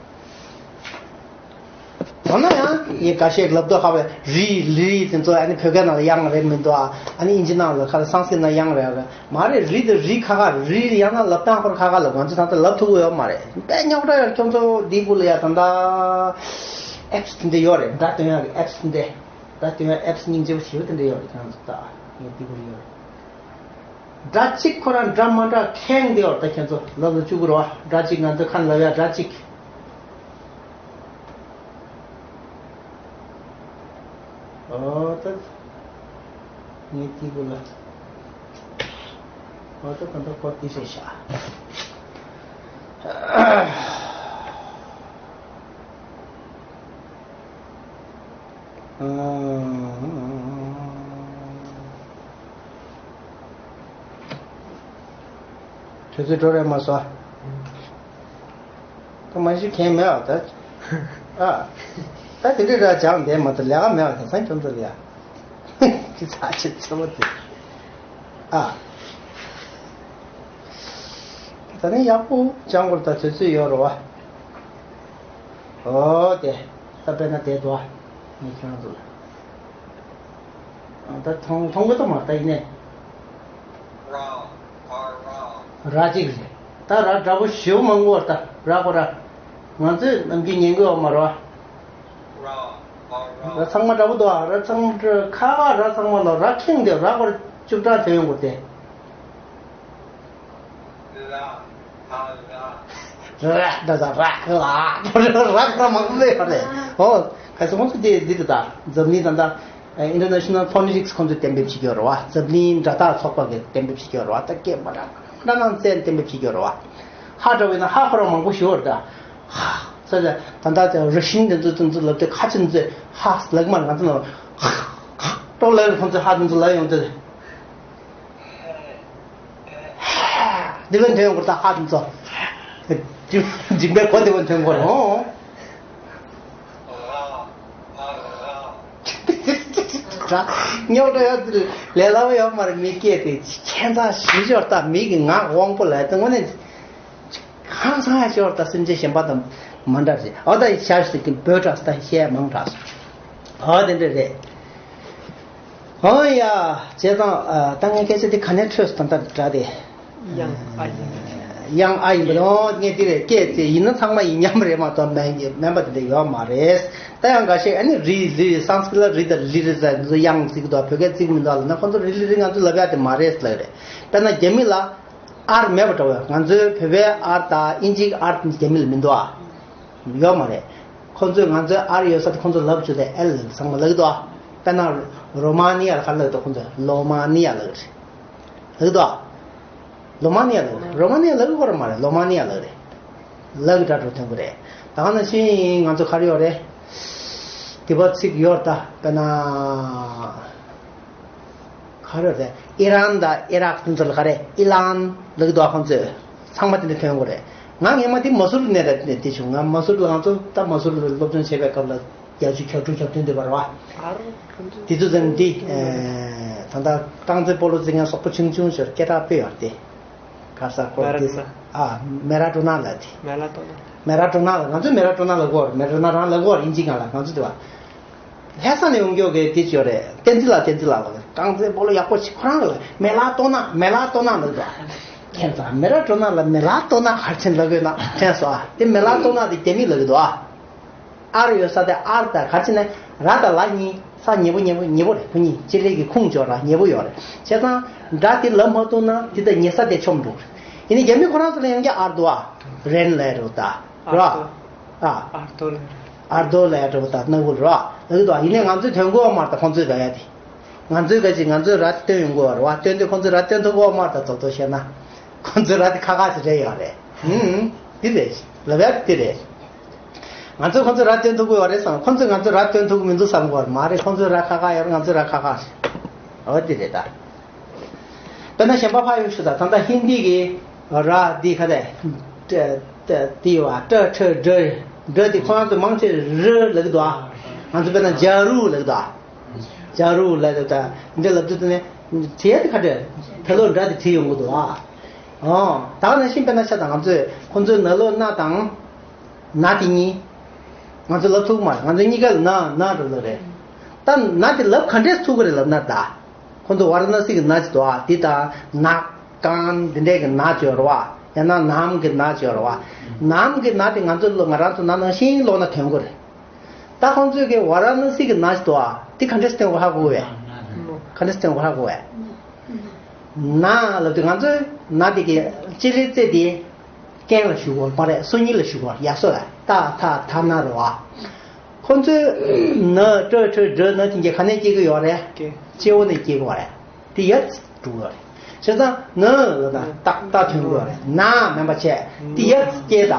ཡང་ན་ཡང་ཡིན་འགའ་ཤས་ལབ་མདོག་ཁ་བའི་རི་ལི་དེ་ཚོ་ཨ་ནི་བོད་སྐད་ནང་ལ་དབྱངས་རེད་མི་འདུག་ཨ་ནི་ཨིན་ཇི་ནང་ལ་ཁ་ལ་སཾ་སྐྲྀ་ཏ་ནང་དབྱངས་རེད་མ་རེད། རི་དེ་རི་ཁ་ཁ་རི་ཡང་ན་ལབ་སྟངས་ཁོ་ར་ཁ་ཁ་ལ་ང་ཚོ་ད་ལྟ་ལབ་ཐུབ་ཀྱི་ཡོད་མ་རེད། དཔེ་རྙོག་དྲ་ཡོད། ཁྱོད་ཚོ་འདི་ཀུ་ལ་ཡ་ད་ལྟ་ཨེབ་སི་དེ་འདྲ་ཡོད་རེད། སྒྲ་འདོན་ཡག་གི་ཨེབ་སི་དེ་འདྲ། སྒྲ་འདོན་ཡག་ཨེབ་སི་སྙིང་རྗེ་པོ་ཞེ་པོ་དེ་འདྲ་ཡོད་རེད། ཁྱོད་ཚོ་ད་ངས་འདི་ཀུ་ལ་ཡོད་རེད། སྒྲ་གཅིག་ཁོ་རང་འདྲ་མ་འདྲ་ཁེངས་བསྡད་ཡོད་རེད། ད་ཁྱེད་ཚོ་ལབ་ལ་བཅུག་གི་རེད་བ། སྒྲ་གཅིག་ང་ཚོ་ཁ་ནས་ལབ་ཡ་སྒྲ་གཅིག་ཨོ་ད། ངས་དེ་ཀུ་ལ། ཨོ་ད་ད་ད་ཁོ་དེ་བྱས་ཤག་དུས་ཚོད་འགྲོ་རན་མ་སོང་། ད་མ་གཞི་མཁན་མེད་པ་ད། ཨ། ད་དེ་འདྲའི་ར་སྦྱངས་བསྡད་མ་ཐུབ་ལས་ཀ་མེད་པ་དེང་སང་ཁྱོད་ཚོ་ལ་ཡ། ཅི་ཚ་ཆེ་ཆེ་བོ་དེ། ཨ། ད་ནི་ཡག་པོ་སྦྱང་དགོས་ད་དུས་ཚོད་ཡོད་རེད་བ། ཨོ་དེ། ད་དཔེར་ན་དེ་འདུག་ཨ། ངས་ཁྱེད་རང་ཚོ་ལ། ད་མཐོང་མཐོང་གི་འདུག་མ་ད་ཡིན་ནས། ར་གཅིག་རེད། ད་ར་འདྲ་པོ་ཞེ་པོ་མང་པོ་ད་ར་ཁོ་ར། ང་ཚོས་ནམ་རྒྱུན་ཉན་གི་ཡོད་མ་རེད་བ། ར་ཚང་མ་འདྲ་པོ་འདུག་ཨ། ར་ཚང་མ་ཁ་ཁ་ར་ཚང་མ་ལ་ར་ཁེངས་ཏེ་ར་ཁོ་ར་བཅུ་ཕྲག་དོན་ཡོང་གི་རེད་དེ། ར་ད་ད་ར་ལ་ར་ར་མང་པོ་ཡོད་རེད། ཨོ་གལ་སྲིད་ཁོང་ཚོ་དེ་འདི་ད་ད་འཛམ་གླིང་ད་ད་International Phonetics ཁོང་ཚོས་གཏན་འབེབས་བྱེད་ཀྱི་ཡོད་རེད་བ། འཛམ་གླིང་སྒྲ་རྟགས་ཚོགས་པ་གིས་གཏན་འབེབས་བྱེད་ཀྱི་ཡོད་རེད་བ། ད་སྐད་མ་འདྲ་མ་འདྲ་ནང་བཙལ་གཏན་འབེབས་བྱེད་ཀྱི་ཡོད་རེད་བ། ཧ་འདྲ་བོ་ཡིན་ན་ཧ་ཁོ་རང་མང་པོ་ཞིག་ཡོད་རེད་ད། ཧ་ས་ད་ད་ད་ར་ཤིན་དེ་ཚོ་དེ་ཚོ་ལབ་དུས་ཁ་ཆེ་ཚོས་ཧ་ལབ་མ་རེད། ང་ཚོ་ནང་ཧ་ཧ་ཏོག་ལབ་ཁོང་ཚོས་ཧ་དེ་ཚོ་ལབ་ཡོང་དུས། འདི་བས་འཐེན་དགོས་ད་ཧ་དེ་ཚོ། འཇིམ་པའི་གོ་འདི་བས་འཐེན་དགོས་རེད། ཨོ། ར་རྙོག་དྲ་ཡོད་ལས་སླ་བོ་ཡོད་མ་རེད། མི་སྐད་དེ་ཁྱད་མཚར་ཞེ་ཅིག་ཡོད་ད། མི་གི་ངག་དབང་པོ་ལ་ད་དངོས་གནས་ཧང་སང་ཡ་ཅིག་ཡོད་ད། སེམས་ཅན་གཞན་པ་དང་མ་འདྲ་རེད། ཨོ་ད་ཡི་ཤ་ཞིག་གི་འབོད་སྒྲ་ད་བཤད་མང་དྲགས་སོང་། ཨོ་དེ་འདྲ་རེད། ཨོ་ཡ། བྱས་ཙང་ད་ངས་སྐད་ཆ་དེ་ག་ནས་འཕྲོས་སོང་ད་འདྲ་དེ། དབྱངས་ཨ་ཡིན། དབྱངས་ཨ་ཡིན་པ་རེད། ཨོ་ངས་འདི་རེད་སྐད་དེ་ཡིན་ན་ཚང་མ་ཡིན་མཉམ་རེད་མ་གཏོགས་མིན་མིན་པ་དེ་འདྲ་ཡོད་མ་རེད། ད་ཡང་འགའ་ཤས་ཨ་ནི་རི་ལི་སཾ་སྐྲྀ་ཏ་ལ་རི་དང་ལི་རི་ཟེར་ཚོ་དབྱངས་བརྩི་གི་འདུག་བོད་སྐད་བརྩི་གི་མི་འདུག་ལབ་ན་ཁོང་ཚོ་རི་ལི་རི་ང་ཚོ་ལབ་ཡ་དེ་མ་རེད་ལབ་རེད། དཔེར་ན་རྒྱ་མི་ལ་ཨར་མེད་པ་འདྲ་བོ། ང་ཚོའི་བོད་པའི་ཨར་དང་ཨིན་ཇིའི་ཨར་རྒྱ་མི་ལ་མི་འདུག་ཨ། ཡོད་མ་རེད། ཁོང་ཚོས་ང་ཚོའི་ཨར་ཡོད་ས་དེ་ཁོང་ཚོ་ལབ་བཅུག་སྟེ་ཨེལ་ཚང་མ་ལབ་ཀྱི་འདུག་ཨ། དཔེར་ན་རོ་མ་ནི་ཡ་ལ་ག་རེ་ལབ་འདུག་ཁོང་ཚོས་ལོ་མ་ནི་ཡ་ལབ་ཀྱི་རེད། ལབ་ཀྱི་འདུག་ཨ། ལོ་མ་ནི་ཡ་ལབ་ཀྱི་རེད། རོ་མ་ནི་ཡ་ལབ་ཀྱི་ཡོད་རེད་མ་རེད། ལོ་མ་ནི་ཡ་ལབ་ཀྱི་རེད། ལབ་ཀྱི་འདྲ་འགྲོ་ཐོན་གྱི་རེད། ད་ག་ནང་བཞིན་ང་ཚོ་ག་རེ་ཡོད་རེད། དེ་པ་ཚིག་ཡོད་རེད་ད། དཔེར་ན། ག་རེ་རེད། ཨི་རན་དང་ཨི་རག་དེ་ཚོ་ལ་ག་རེ་ཨི་ལན་ལབ་ཀྱི་འདུག་ཁོང་ཚོས། ཚང་མ་དེ་འདྲ་ཐོན་དགོས་རེད། ང་སྔས་མ་དེ་མ་སུར་ནས་རེད་དེ་བྱུང་། ང་མ་སུར་ལ་ང་ཚོ་ད་མ་སུར་ལ་སློབ་སྦྱོང་བྱེད་པའི་སྐབས་ལ་བརྒྱད་ཅུ་གྱ་དྲུག་གྱ་བདུན་དེ་བར་བ། དེ་ཚོ་ཙམ་འདི། ད་ ད་ལྟ་རྐང་རྩེད་སྤོ་ལོ་རྩེད་མཁན་སོག་པོ་ཆུང་ཆུང་ཞིག་སྐད་གྲགས་དཔེ་ཡོད་རེད་དེ། ག་ས་ཁོ་མེ་ར་དེ་ཏྲོ་ན། ཨ་མེ་ར་ཏྲོ་ན་ལབ་དེ། མེ་ལ་ཏོ་ན། མེ་ར་ཏྲོ་ན་ལབ། ང་ཚོས་མེ་ར་ཏྲོ་ན་ལབ་གོ་རེད། མེ་ར་ཏྲོ་ན་རང་ལབ་གོ་རེད། ཨིན་ཇི་སྒང་ལ། ང་ཚོ་དེ་བ་ལྷ་ས་ནས་ཡོང་མཁན་གྱི་དེ་ཅོ་རེད། བསྟན་འཛིན་ལགས། བསྟན་འཛིན་ལགས་ལ་རྐང་རྩེད་སྤོ་ལོ་ཡག་པོ་ཞིག་ཁོ་རང་ལ་མེ་ལ་ཏོ་ན། མེ་ལ་ཏོ་ན་ལབ་དོ། ཁྱེད་ཚོ་མེ་ར་ཏྲོ་ན་ལ་མེ་ལ་ཏོ་ན་ག་རེ་བྱས་ནས་ལབ་དགོས་ན་དྲན་སོང་ཨ། དེ་མེ་ལ་ཏོ་ན་དེ་རྒྱ་མིས་ལབ་ཀྱི་འདུག་ཨ། ཨར་ཡོད་ས་དེ་ཨར་དང་ག་རེ་བྱས་ནས་ར་དང་ལ་གཉིས་ས་ཉེ་པོ་ཉེ་པོ་ཉེ་པོ་རེད། ཁོ་གཉིས་སྤྱི་ལེ་གི་ཁུངས་ཅོ་ར་ཉེ་པོ་ཡོད་རེད། བྱས་ཙང་སྒྲ་དེ་ལབ་མ་ཐུབ་ན་དེ་དང་ཉེ་ས་དེ་ཆོམ་འགྲོ་རེད། ཡིན་ནའི་རྒྱ་མི་ཁོ་རང་ཚོ་ལ་ཡང་བསྐྱར་ཨར་འདུག་ཨ། རན་ལབ་རེད་ད། ར། ཨ། ཨར་ཏོ་ལ། ཨར་ཏོ་ལ་ཡ་འགྲོ་བ་དང་སྣ་བུ་ར་ལ་གི་འདུག་ཨ། ཡིན་ནའི་ང་ཚོས་ཐོན་གོ་མ་རེད་ད། ཁོང་ཚོས་ད་ཡ་དེ། ང་ཚོས་ག་ཅིག་ང་ཚོས་ར་དེ་སྟོན་ཡོང་གོ་རེད་བ། སྟོན་དུས་ཁོང་ཚོས་ར་སྟོན་ཐུབ་གོ་མ་རེད་ད། རྡོག་རྡོག་བཤད་ན། ཁོང་ཚོས་ར་དེ་ཁ་ཁ་ཞིག་རེད་ཡོད་རེད། ཧུམ། དེ་རེད། ལབ་ཡ་དེ་རེད། ང་ཚོས་ཁོང་ཚོས་ར་སྟོན་ཐུབ་གོ་ཡོད་རེད་བསམ། ཁོང་ཚོས་ང་ཚོས་ར་སྟོན་ཐུབ་གི་མི་འདུག་བསམ་གོ་རེད། མ་རེད། ཁོང་ཚོས་ར་ཁ་ཁ་ཡོད་རེད། ང་ཚོས་ར་ཁ་ཁ་རེད། འོ་དེ་རེད་ད། དཔེར་ན་གཞན་པ་ཕར་ཡོང་ཞུ་ད། ད་ལྟ་ཧིན་དི་གི་ར་འདི་ག་རེ། ཏྲ་ཏྲ་དེ་ཡོད་བ། ཏྲ་ཁྲ་ཌ། ཌ་དེ་ཁོ་རང་ཚོ་མང་ཆེ་ར་ལབ་ཀྱི་འདུག་ཨ། ང་ཚོ་དཔེར་ན་ཇ་རུ་ལབ་ཀྱི་འདུག་ཨ། ཇ་རུ་ལབ་ཀྱི་འདུག་ད། འདི་ལབ་དུས་དེ་ནས་བྲིས་ཡ་དེ་ག་རེ། ད་ལོ་འདྲ་དེ་བྲིས་ཡོང་གི་འདུག་ཨ། ཨོ། ད་ག་ནང་བཞིན་དཔེར་ན་ཆ་དང་ང་ཚོས་ཁོ་ཚོའི་ན་ལོ་ན་དང་། ན་དེ་གཉིས། ང་ཚོ་ལབ་ཐུབ་མ་རེད། ང་ཚོ་གཉིས་ཀ་ལ་ན་ན་རུ་ལབ་རེད། ད་ན་དེ་ལབ་ག་འདྲས་ཐུབ་ཀྱི་རེད་ལབ་ན་ད། ཁོ་ཚོ་ཝཱ་ར་ཎ་སི་གི་ན་ཅིག་འདུག་ཨ། དེ་དང་ན་ཀང་འདི་འདྲས་ཀྱི་ན་ཅིག་ཡོད་རེད་བ། ཡང་ན་ནམ་གྱི་ན་ཅིག་ཡོད་རེད་བ། ནམ་གྱི་ན་དེ་ང་ཚོ་ང་རང་ཚོ་ན་ནང་བཞིན་ཀློག་ན་ཐོན་གྱི་རེད། ད་ཁོང་ཚོས་ཀྱི་ཝཱ་ར་ཎ་སི་གི་ན་ཅིག་འདུག་ཨ། དེ་ག་འདྲས་སྟོན་དགོས་ཧ་གོ་བས། ག་འདྲས་སྟོན་དགོས་ཧ་གོ་བས། ན་ལབ་དུས་ང་ཚོས་ན་དེ་གི་སྤྱི་ལེ་རྩེ་དེ་རྐན་ལ་གཞུག་གོ་མ་རེད། སོ་གཉིས་ལ་གཞུག་གོ། ཡ་སོ་ལ་ཏ་ཐ་ད་ན་རེད་བ། ཁོ་ཚོས་ན་ཏྲ་ཁྲ་ཌ་ན་དེ་ག་ག་ནས་སྐྱེ་གི་ཡོད་རེད། སྐྱེ་བོ་ནས་སྐྱེ་གི་ཡོད་རེད། དེ་ཡ་འགྲོ་གི་ཡོད་རེད། བྱས་ཙང་ན་ལ་ད་ཏག་ཏག་ཐོན་གི་ཡོད་རེད། ན་མེད་པ་བྱས་དེ་ཡ་སྐྱེ་ད།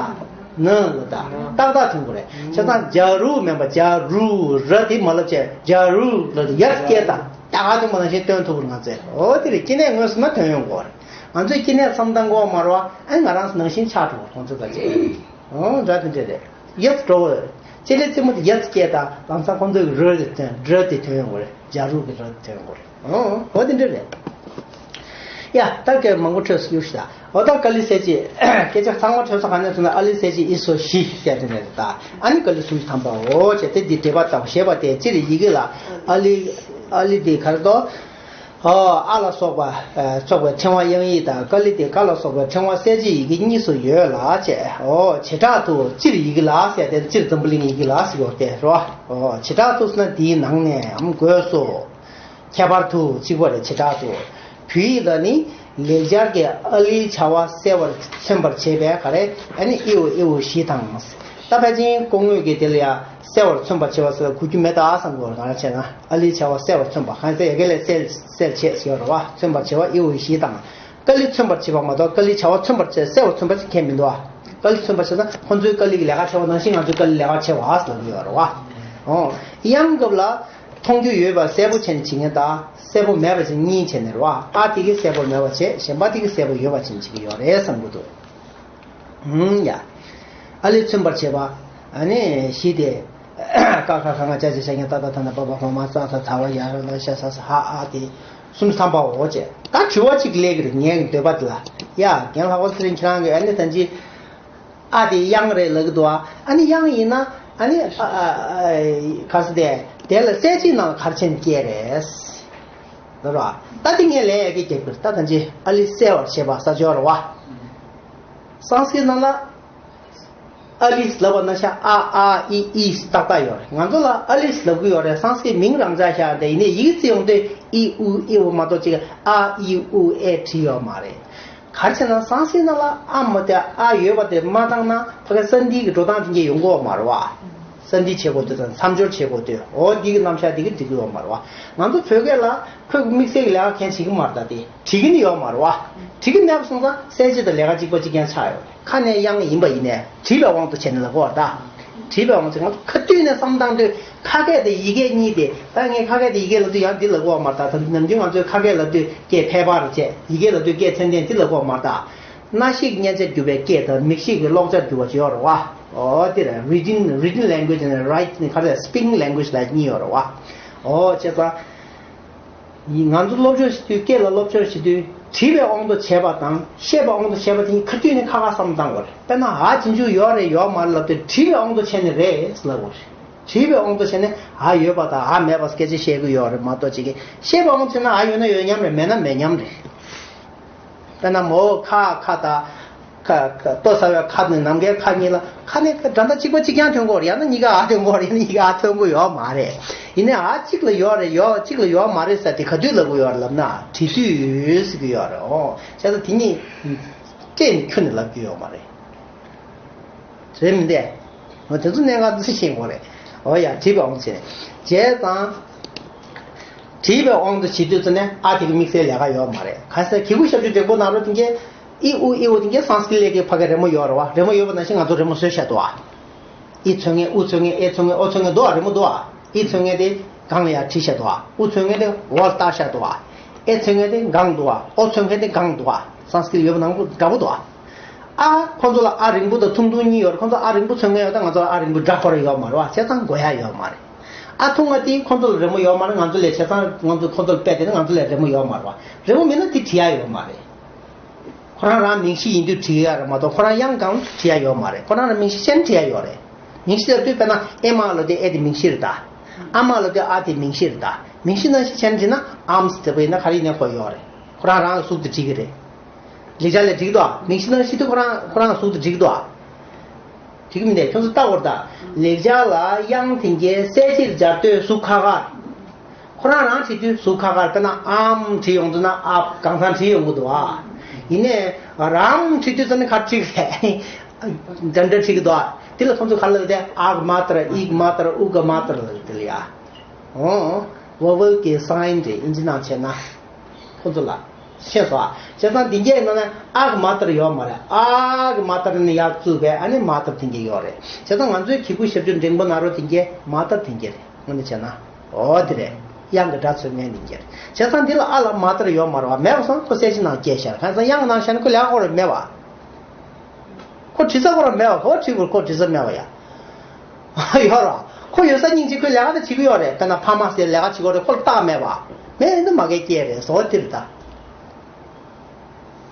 ན་ལ་ད་ཏག་ཏག་ཐོན་གི་རེད། བྱས་ཙང་ཇ་རུ་མེད་པ་ཇ་རུ་ར་དེ་མ་ལབ་བྱས་ཇ་རུ་ལ་ཡ་སྐྱེ་ད། ཏག་ཏག་ཐོན་པ་ནང་བཞིན་སྟོན་ཐུབ་པ་རེད། ང་ཚོས་འོ་དེ་རེད། སྐྱེ་གནས་དངོས་སུ་ན་ཐོན་ཡོང་གི་ཡོད་རེད། ང་ཚོས་སྐྱེ་གནས་བསམ་བཏང་གི་ཡོད་མ་རེད་བ། ཨ་ནི་ང་རང་ཚོ་ནང་བཞིན་ཆགས་འགྲོ་གི་རེད། ཁོང་ཚོ་དང་བཅས། ཨོ་འདྲ་དེ་འདྲ་རེད། ཡ་འགྲོ་གི་རེད། སྤྱི་ལེ་རྩེ་མོ་དེ་ཡ་སྐྱེ་ད་ལམ་སང་ཁོང་ཚོ་གི་ར་དེ་ཐོན། ར་དེ་ཐོན་ཡོང་གི་རེད། ཇ་རུ་གི་ར་དེ་ཐོན་ཡོང་གི་རེད། ཨོ་འོ་དེ་འདྲ་རེད། ཡ་ད་སྐད་མང་པོ་འཕྲོས་སུ་གཡུག་ཤི་ད། འོ་ད་ཀ་ལི་གསལ་བྱེད། སྐད་ཆ་ཚང་མ་འཕྲོས་ས་ག་ནས་ཐོན་ན། ཨ་ལི་གསལ་བྱེད་ཨི་སོ་བཞི་ཟེར་དེ་ནས་ད། ཨ་ནི་ཀ་ལི་སུམ་ཅུ་ཐམ་པའོ་ཅེས་དེ་འདི་འགྲེལ་པ་ལྟ་བུ་ཞེས་པ་སྟེ། སྤྱིར་ཡི་གེ་ལ་ཨ་ལི་ཨ་ལི་དེ་ག་རེ་དོ། ཨ་ལ་སོགས་པ་སོགས་པའི་ཕྲེང་བ་དབྱངས་ཡིག་དང་། ཀ་ལི་དེ་ཀ་ལ་སོགས་པའི་ཕྲེང་བ་གསལ་བྱེད་ཡི་གེ་གཉིས་སུ་ཡོད་ལ་ཅེས། འོ་བྱེ་བྲག་ཏུ་སྤྱིར་ཡི་གེ་ལ་ཟེར་དེ་སྤྱིར་འཛམ་བུ་གླིང་ཡི་གེ་ལ་ཟེར་བ་སྟེ་རོ། འོ་བྱེ་བྲག་ཏུ་ཟེར་ན་དེའི་ནང་ནས་འམ་སྒོས་སུ། ཁྱད་པར་དུ་གཅིག་པ་རེད། བྱེ་བྲག་ཏུ། བོད་ཡིག་ལ་ནི་ལེགས་སྦྱར་གྱི་ཨ་ལིའི་བྱ་བ་གསལ་བར་མཚོན་པར་བྱེད་པའི་ག་རེ། ཨ་ནི་ཨི་ཨུ་ཨི་ཨུ་བཞི་དང་། ད་ཕལ་ཆེར་སྐུ་དངོས་ཀྱི་དེ་ལ་ཡང་གསལ་བར་མཚོན་པར་བྱེད་པ་ཟེར་གོ་རྒྱུ་མེད་ད་བསམ་དགོས་རེད། གང་ལ་བྱས་ན་ཨ་ལིའི་བྱ་བ་གསལ་བར་མཚོན་པ། གང་ཟེར་ཡ་གི་ལས་གསལ་གསལ་བྱེད་ཟེར་བ་རེད་བ། མཚོན་པར་བྱེད་པ་ཨི་ཨུ་བཞི་དང་། ཀ་ལི་མཚོན་པར་བྱེད་པ་མ་གཏོགས་ཀ་ལིའི་བྱ་བ་མཚོན་པར་བྱེད། གསལ་བར་མཚོན་པ་ཟེར་མཁན་མི་འདུག་བ། ཀ་ལི་མཚོན་པར་བྱེད་ན་ཁོང་ཚོའི་ཀ་ལི་གི་ལས་ཀ་བྱེད་པ་ནང་བཞིན་ང་ཚོའི་ཀ་ལི་ལས་ཀ་བྱེད་པ་ཟེར་ལབ་ཀྱི་ཡོད་རེད་བ། ཨོ། དབྱངས་སྐབས་ལ། མཐོང་རྒྱུ་ཡོད་པ་གསལ་པོ་བྱས་ནས་བྱེད་མཁན་དང་། གསལ་པོ་མེད་པ་བྱས་གཉིས་བྱས་ནས་རེད་བ། ཨ་དེ་གིས་གསལ་པོ་མེད་པ་བྱས། གཞན་པ་དེ་གིས་གསལ་པོ་ཡོད་པ་བྱས་ནས་བྱེད་ཀྱི་ཡོད་རེད་བསམ་གྱི་འདུག་ཧུམ་ཡ། ཨ་ལི་མཚོན་པར་བྱེད་པ། ཨ་ནི་བཞི་དེ། ཀ་ཁ་ག་ང་ཅ་ཇ་ཤ་ཉ་ཏ་ཏ་ཐ་ན་པ་བ་བ་མ་ས་ས་ད་བ་ཡ་ར་ལ་ཤ་ས་ས་ཧ་ཨ་དེ། སུམ་ཅུ་ཐམ་པའོ་ཅེས། ད་དྲི་བ་གཅིག་སླེབས་ཀྱི་རེད། ངའི་འདོད་པ་དེ་ལ། ཡ་རྒན་ལྷག་པ་ཚེ་རིང་ཁྱེད་རང་གིས་ཨ་ནི་ད་ཅི། ཨ་དེ་དབྱངས་རེད་ལབ་ཀྱི་འདུག་ཨ། ཨ་ནི་དབྱངས་ཡིན་ན་ཨ་ནི་ཨ་ཨ་ཨ་ག་ཟེར་དེ། དེ་ལ་གསལ་བྱེད་ནང་ག་རེ་བྱས་ནས་སྐྱེས་རེད། ལབ་རོ། ད་དེ་ངས་ལན་ཡ་གི་རྒྱབ་ཀྱི་རེད། ད་ད་ཅི་ཨ་ལི་གསལ་བར་བྱེད་པ་ས་ཆོག་རེད་བ། སང་སྐྲྀཏ་ནང་ལ་ཨ་ལི་ལབ་པ་ན་ཤ་ཨ་ཨ་ཨི་ཨི་ཏག་ཏག་ཡོད་རེད། ང་ཚོ་ལ་ཨ་ལི་ལབ་ཀྱི་ཡོད་རེད། སང་སྐྲྀཏ་མིང་རང་འཇགས་ཤག་དེ་ཡིན་ནའི་ཡིག་རྩིས་ཡོང་དུས་ཨི་ཨུ་ཨི་ཨུ་མ་གཏོགས་ཅིག་ཨ་ཨི་ཨུ་ཨེ་བྲིས་ཡོད་མ་རེད། ག་རེ་བྱས་ན་སང་སྐྲྀཏ་ནང་ལ་ཨ་མ་དེ་ཨ་ཡོད་པ་དེ་མ་བཏང་ན་ཕ་གི་ས་འདི་གི་འགྲོ་སྟངས་དེ་འདྲ་ཡོང་གི་ཡོད་མ་རེད་བ། ས་འདི་བྱེད་དགོས་དུས་དང་མཚམས་སྦྱོར་བྱེད་དགོས་དུས། འོ་འདི་གི་རྣམ་གཞག་འདི་གི་འགྲིག་གི་ཡོད་མ་རེད་བ། ང་ཚོ་བོད་སྐད་ལ་ཁོས་དམིགས་བསལ་གྱི་ལས་ཀ་གང་ཡང་བྱེད་ཀྱི་མ་རེད། ད་དེ་བྲིས་ཀྱི་ནི་ཡོད་མ་རེད་བ། བྲིས་ཀྱི་མེད་པ་སོང་ཙང་གསལ་བྱེད་དང་ལས་ཀ་གཅིག་པ་གཅིག་རྐྱང་ཆགས་ཡོད་རེད། ཁ་ནས་དབྱངས་ཡིན་པ་ཡིན་ནའི་བྲིས་པའི་དབང་དུ་བྱས་ནས་ལབ་དགོས་རེད་ད། བྲིས་པའི་དབང་དུ་ང་ཚོ་ཁ་བཏུད་ནས་བསམ་བཏང་དུས་ཁ་སྐད་དང་ཡི་གེ་གཉིས་དེ། ད་ངས་ཁ་སྐད་དང་ཡི་གེ་ལབ་དུས་ཡང་འདི་ལབ་དགོས་མ་རེད་ད། ད་ནམ་རྒྱུན་ང་ཚོས་ཁ་སྐད་ལབ་དུས་སྐད་ཕལ་པ་རེད་བྱས། ཡི་གེ་ལབ་དུས་སྐད་ཚན་ལྡན་འདི་ལབ་དགོས་མ་རེད་ད། སྣ་ཞིག་སྙན་ཆ་བསྒྱུར་བའི་སྐད་དང་མིག་ཤེས་ཀྱི་ཀློག་བྱར་བསྒྱུར་བ་ཅིག་ཡོད་རེད་བ། ཨོ་དེ་རེད། Written Written Language and Write ནི་ག་རེ། Speaking Language ལབ་གཉིས་ཡོད་རེད་བ། ཨོ་བྱས་ཙང་། ང་ཚོ་སློབ་སྦྱོང་བྱེད་དུས། སྐད་ལ་སློབ་སྦྱོང་བྱེད་དུས། བྲིས་པའི་དབང་དུ་བྱས་པ་དང་བཤད་པའི་དབང་དུ་བྱས་པ་དེ་གཉིས་ཁ་ཐུག་ནས་ཁ་ཁ་བསམ་བློ་བཏང་དགོས་རེད། དཔེར་ན། ཨ་ཅིག་ཅིག་ཡོད་རེད། ཡོད་མ་རེད་ལབ་དུས། བྲིས་པའི་དབང་དུ་བྱས་ནས་རེད་ལབ་དགོས་རེད། བྲིས་པའི་དབང་དུ་བྱས་ནས་ཨ་ཡོད་པ་དང་ཨ་མེད་པ་སྐད་ཆ་བཤད་གི་ཡོད་རེད་མ་གཏོགས། ཅིག་གིས་བཤད་པའི་དབང་དུ་བྱས་ན་ཨ་ཡོད་ན་ཡོད་མཉམ་རེད། མེད་ན་མེད་མཉམ་རེད། དཔེར་ན། མོ་ཁ་ཁ་དང་། ཁ་ཁ་ལྟོ་ཟ་བའི་ཁ་ནས། ནམ་མཁའི་ཁ་གཉིས་ལ། ཁ་ནས་འགྲམ་ལྟ་གཅིག་པ་གཅིག་རྐྱང་ཐོན་གྱི་ཡོད་རེད། ཡང་ན་གཉིས་ཀ་ཨ་ཐོན་གྱི་ཡོད་རེད། ཡང་ན་གཉིས་ཀ་ཨ་ཐོན་གྱི་ཡོད་མ་རེད། ཡིན་ནའི་ཨ་གཅིག་ལ་ཡོད་རེད། ཡོད། གཅིག་ལ་ཡོད་མ་རེད་ཟེར་དེ་ག་དུས་ལབ་ཀྱི་ཡོད་རེད་ལབ་ན། བྲིས་དུས་ཟེར་གྱི་ཡོད་རེད། འོ། བྱས་ཙང་དེ་གཉིས་སྤྲད་ནས་ཁྱོན་ནས་ལབ་ཀྱི་ཡོད་མ་རེད། རེད་མི་འདུག། འོ། དེ་ཚོ་གནད་འགག་འདི་ཤེས་དགོས་རེད། འོ་ཡ། བྲིས་པའི་དབང་དུ་བྱས་ནས། བྱས་ཙང་། བྲིས་པའི་དབང་དུ་བྱེད་དུས་ཙམ་ནས་ཨ་དེ་གི་དམིགས་བསལ་ལས་ཀ་ཡོད་མ་རེད། ག་ཟེར། གི་གུ་ཞབས་ཀྱུ་འགྲེང་པོ་ནང་རོ་དེ་གའི་ཨི་ཨུ་ཨི་ཨུ་དེ་གའི་སཾ་སྐྲྀཏ་ལས་ཀའི་ཕ་གི་རི་མོ་ཡོད་རེད་བ། རི་མོ་ཡོད་པ་ནང་བཞིན་ང་ཚོ་རི་མོ་བཟོས་བཞག་འདུག་ཨ། ཨི་མཚོན་མཁན། ཨུ་མཚོན་མཁན། ཨེ་མཚོན་མཁན། ཨོ་མཚོན་མཁན་འདུག་ཨ། རི་མོ་འདུག་ཨ། ཨི་མཚོན་མཁན་དེ་སྒང་ལ་ཡར་བྲིས་བཞག་འདུག་ཨ། ཨུ་མཚོན་མཁན་དེ་འོག་ལ་བཏགས་བཞག་འདུག་ཨ། ཨེ་མཚོན་མཁན་དེ་སྒང་འདུག་ཨ། ཨོ་མཚོན་མཁན་དེ་སྒང་འདུག་ཨ། སཾ་སྐྲྀཏ་ཡོད་པ་ནང་བཞིན་འདྲ་པོ་འདུག་ཨ། ཨ། ཁོ་ཚོ་ལ་ཨ་རིང་པོ་དང་ཐུང་ཐུང་གཉིས་ཡོད་རེད། ཁོ་ཚོ་ཨ་རིང་པོ་མཚོན་མཁན་ཡོད། ད་ང་ཚོ་ལ་ཨ་རིང་པོ་འདྲ་ཁོ་རང་ཡོད་མ་རེད་བ། བྱས་ཙང་དགོས་ཡ་ཡོད་མ་རེད། ཨ་ཐུང་ང་དེ་ཁོ་ཚོ་ལ་རི་མོ་ཡོད་མ་རེད། ང་ཚོ་ལ། བྱས་ཙང་ང་ཚོ་ཁོ་ཚོ་ལ་དཔེ་དེ་ནི་ང་ཚོ་ལ་རི་མོ་ཡོད་མ་རེད་བ། རི་མོ་མེད་ན་དེ་བྲིས་ཡ་ཡོད་མ་རེད། ཁོ་རང་རང་མིང་གཞི་ཡིན་དུས་བྲིས་ཡ་རེད་མ་གཏོགས། ཁོ་རང་དབྱངས་སྒང་བྲིས་ཡ་ཡོད་མ་རེད། ཁོ་རང་རང་མིང་གཞི་བྱས་ནས་བྲིས་ཡ་ཡོད་རེད། མིང་གཞི་ལབ་དུས་དཔེར་ན་ཨེ་མ་ལབ་དུས་ཨེ་དེ་མིང་གཞི་རེད་ད། ཨ་མ་ལབ་དུས་ཨ་དེ་མིང་གཞི་རེད་ད། མིང་གཞི་ནང་བཞིན་བྱས་ནས་བྲིས་ན། ཨམ་ཟེར་དེ་པོ་ཡིན་ན་ག་རེ་ཡིན་ནའི་ཁོ་ཡོད་རེད། ཁོ་རང་རང་གི་གཟུགས་དེ་བྲིས་ཀྱི་རེད། ལེགས་སྦྱར་ལས་བྲིས་ཀྱི་འདུག་ཨ། མིང་གཞི་ནང་བཞིན་དུ་ཁོ་རང་ཁོ་རང་གཟུགས་དེ་བྲིས་ཀྱི་འདུག་ཨ། བྲིས་ཀྱི་མི་འདུག། ཁྱོད་ཚོ་ལྟ་དགོས་རེད་ད། ལེགས་སྦྱར་ལ་དབྱངས་དེ་གའི་གསལ་བྱེད་སྦྱར་དུས་གཟུགས་ཁ་ཁར། ཁོ་རང་རང་བྲིས་དུས་གཟུགས་ཁ་ཁར། དཔེར་ན་ཨམ་བྲིས་ཡོང་དུས་ན་ཨ་གང་ཚང་བྲིས་ཡོང་གི་འདུག་ཨ། ཡིན་ནའི་རང་བྲིས་དུས་ཙམ་ནས་ག་བྲིས་རེད། འདྲ་འདྲ་བྲིས་ཀྱི་འདུག་ཨ། དེ་ལ་ཁོང་ཚོ་ག་ལབ་དེ། ཨ་གི་མ་ཏར། ཨི་གི་མ་ཏར། ཨུ་གི་མ་ཏར་ལབ་དེ་ལ་ཡ། འོ། ཝ་ཝལ་གི་སའིན་རེད། ཨིན་ཇི་ནང་བྱས་ན། ཁོ་ཚོ་ལ། ཤེས་སོང་ཨ། བྱས་ཙང་འདི་གའི་ནང་ན་ཨ་གི་མ་ཏར་ཡོད་མ་རེད། ཨ་གི་མ་ཏར་ནི་ཡར་བཙུགས་པས། ཨ་ནི་མ་ཏར་དེ་གའི་ཡོད་རེད། བྱས་ཙང་ང་ཚོའི་གི་གུ་ཞབས་ཀྱུ་འགྲེང་པོ་ནང་རོ་དེ་གའི་མ་ཏར་དེ་གའི་རེད། དངོས་གནས་བྱས་ན། འོ་དེ་རེད། དབྱངས་ཀྱི་སྒྲ་མཚོན་མཁན་དེ་གའི་རེད། བྱས་ཙང་འདི་ལ་ཨ་ལ་མ་ཏར་ཡོད་མ་རེད་བ། མེད་པ་སོང་ཁོ་གསལ་བྱེད་ནང་སྐྱེལ་བཞག་གང་ཟེར་དབྱངས་ནང་བཞག་ན་ཁོ་ལས་ཀ་ཁོ་རེ་མེད་བ། ཁོ་བྲིས་ས་ཁོ་རང་མེད་པ། ཁོ་བྲིས་དགོས། ཁོ་བྲིས་ས་མེད་པ་ཡ། ཡོད་ར། ཁོ་ཡོད་ས་སྙིང་རྗེ། ཁོས་ལས་ཀ་དེ་བྱེད་ཀྱི་ཡོད་རེད། དཔེར་ན་ཕ་མ་ཟེར་ལས་ཀ་བྱེད་དགོས་རེད། ཁོ་ལ་རྟགས་མེད་པ། མེད་ཡིན་དུ་མ་གས་སྐྱེས་རེད། བཟོ་དེ་རེད་ད།